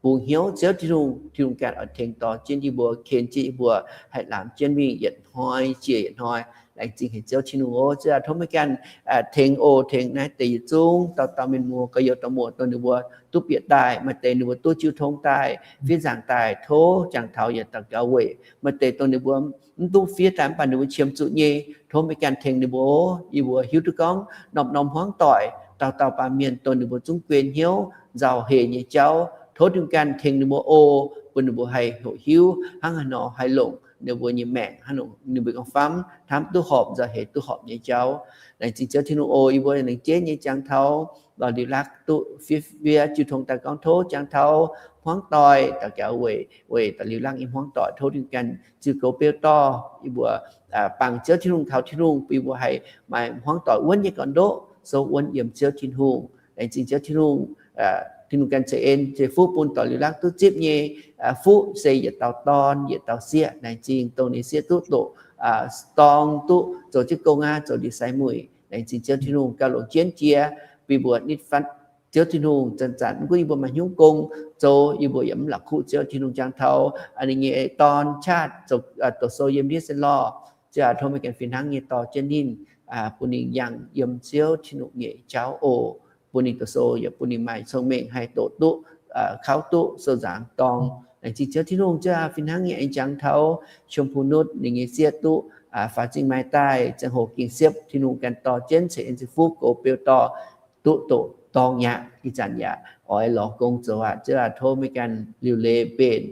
bungx hnyouv Ziouv Tin-Hungh, Tin-Hungh ganh oix tengx dorh jienv yie mbuo, ken jienv yie mbuo haih lamz jienv mingh yietc hnoi jiex yietc hnoi. Laengz zingh haic Ziouv Tin-Hungh oc. Ziouv aac, tov meih ganh tengx oc, tengx naaiv deix yietc zungv dauh dauh mienh muoz, gorx-youz dorh muoz, dongh ninh mbuo duqv bieqc daaih, maaih deix ninh mbuo duqv jiu tong daaih, fiev nzaangc daaih, tov jangx taux yaac daux gaux weic. Maaih deix dongh ninh mbuo mv duqv fiev daaih mv baac ninh mbuo qiemx zuqc nyei, tov meih ganh tengx ninh mbuo oc. Yie mbuo hiuv duqv gorngv norm-norm hmuangv doic, dauh dauh baamh mienh dongh ninh mbuo zungv guen hnyouv nzauh hec nyei jauv, tov Tin-Hungh ganh tengx ninh mbuo oc, bun ninh mbuo haih hoqc hiuv hnangv haaix nor haih longc ninh mbuo nyei maengc, hnangv ninh mbuo ganh famv hnamv duqv horpc, nzauh hec duqv horpc nyei jauv. Laengz zingh Ziouv Tin-Hungh oc. Yie mbuo laengz jienv nyei jangx taux lorz liuz lakv duqv fiev, fiev jiu tong daaih gorngv tov jangx taux hmuangv doic, daux gaux weic, weic daux liuz lakv nyei hmuangv doic, tov Tin-Hungh ganh ziux goux beu dorh yie mbuo, bangc Ziouv Tin-Hungh, kaux Tin-Hungh, bun yie mbuo haih maaih hmuangv doic wuonv nyei gorn-ndoqv, souv wuonv yiem Ziouv Tin-Hungh. Laengz zingh Ziouv Tin-Hungh. Tin-Hungh ganh ceix en ceix fuqv bun doic liuz lakv duqv zipv nyei fuqv se yietc dauh dorn yietc dauh sieqv. Laengz zingh dongh ninh sieqv duqv doqc dorng, duqv zoux jienv gong aqv, zoux ndie-sai muic. Laengz zingh Ziouv Tin-Hungh gauh longc jienv jiex, bun yie mbuo nitv fatv Ziouv Tin-Hungh. Zanc-zanc mv gunv yie mbuo maaih hnyungv gong zoux, yie mbuo yaac mv la'kuqv Ziouv Tin-Hungh. Jangx taux ninh nyei dorn qaqv zoux doqc sou yiem ndiev se lorh, Ziouv aac, tov meih ganh fih hnangv nyei dorh jienv ninh, bun ninh yangh yiem Ziouv Tin-Hungh nyei jauv oc. Bun ninh doqc sou yaac bun ninh maaih cong-mengh haih doqc duqv, kauv duqv sou nzaangc dorng. Laengz zingh Ziouv Tin-Hungh. Ziouv aac, fih hnangv nyei aengx jangx taux Chong Pung Nutv ninh nyei sieqv duqv faaux zingh maaiz daaih ziangh hoc ging siepv, Tin-Hungh ganh dorh jienv ceix en ceix fuqv goux beu dorh duqv doqc dorng aqv. Ih zanc yaac oix lorz gong zoux aqv. Ziouv aac, tov meih ganh liuc leiz mbenc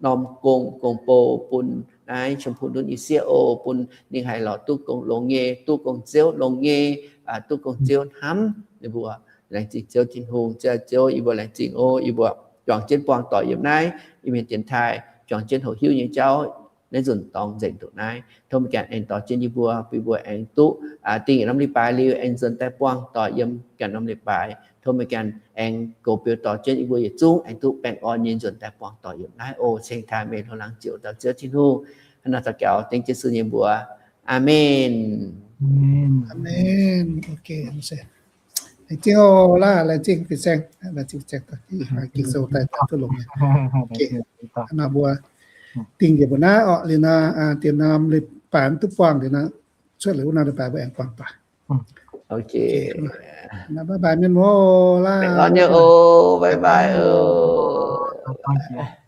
norm gong, gong-bou bun naaiv Chong Pung Nutv nyei sieqv oc, bun ninh haih lorz duqv gong longx nyei, duqv gong-ziouv longx nyei, duqv gong-ziouv hnamv ninh mbuo. Laengz zingh Ziouv Tin-Hungh. Ziouv aac, Ziouv, yie mbuo laengz zingh oc. Yie mbuo juangc jienv buangh doic yiem naaiv Iu-Mienh dienx taaih, juangc jienv hoqc hiuv nyei jauv naaiv nzunc dorngx nzengc nduqc naaiv. Tov meih ganh aengx dorh jienv yie mbuo, bun yie mbuo aengx duqv dingh yietc norm leiz-baaix liuz aengx nzuonx daaih buangh doic yiem ganh norm leiz-baaix. Tov meih ganh aengx goux beu dorh jienv yie mbuo yietc zungv aengx duqv baengh orn nyei nzuonx daaih buangh doic yiem naaiv oc. Ceng taaih meih hlo laangz ziouc dauh Ziouv Tin-Hungh. Hnangv naaiv daux gaux dengv Yesu nyei mbuox. Aamen. Aamen. Laengz zingh oc, laengz zingh fin-saeng, laengz zingh fin-saeng Ging-Sou daaih duqv longx. Hnangv naaiv mbuo dingh njiec mbuo naaiv orqc, liuz nor, dien norm leiz-baaix mv duqv buangh liuz nor, cuotv liuz wuov norm leiz-baaix mbuo aengx buangh doic. Bye bye mienh muoz, laengz orn nyei oc, bye bye oc.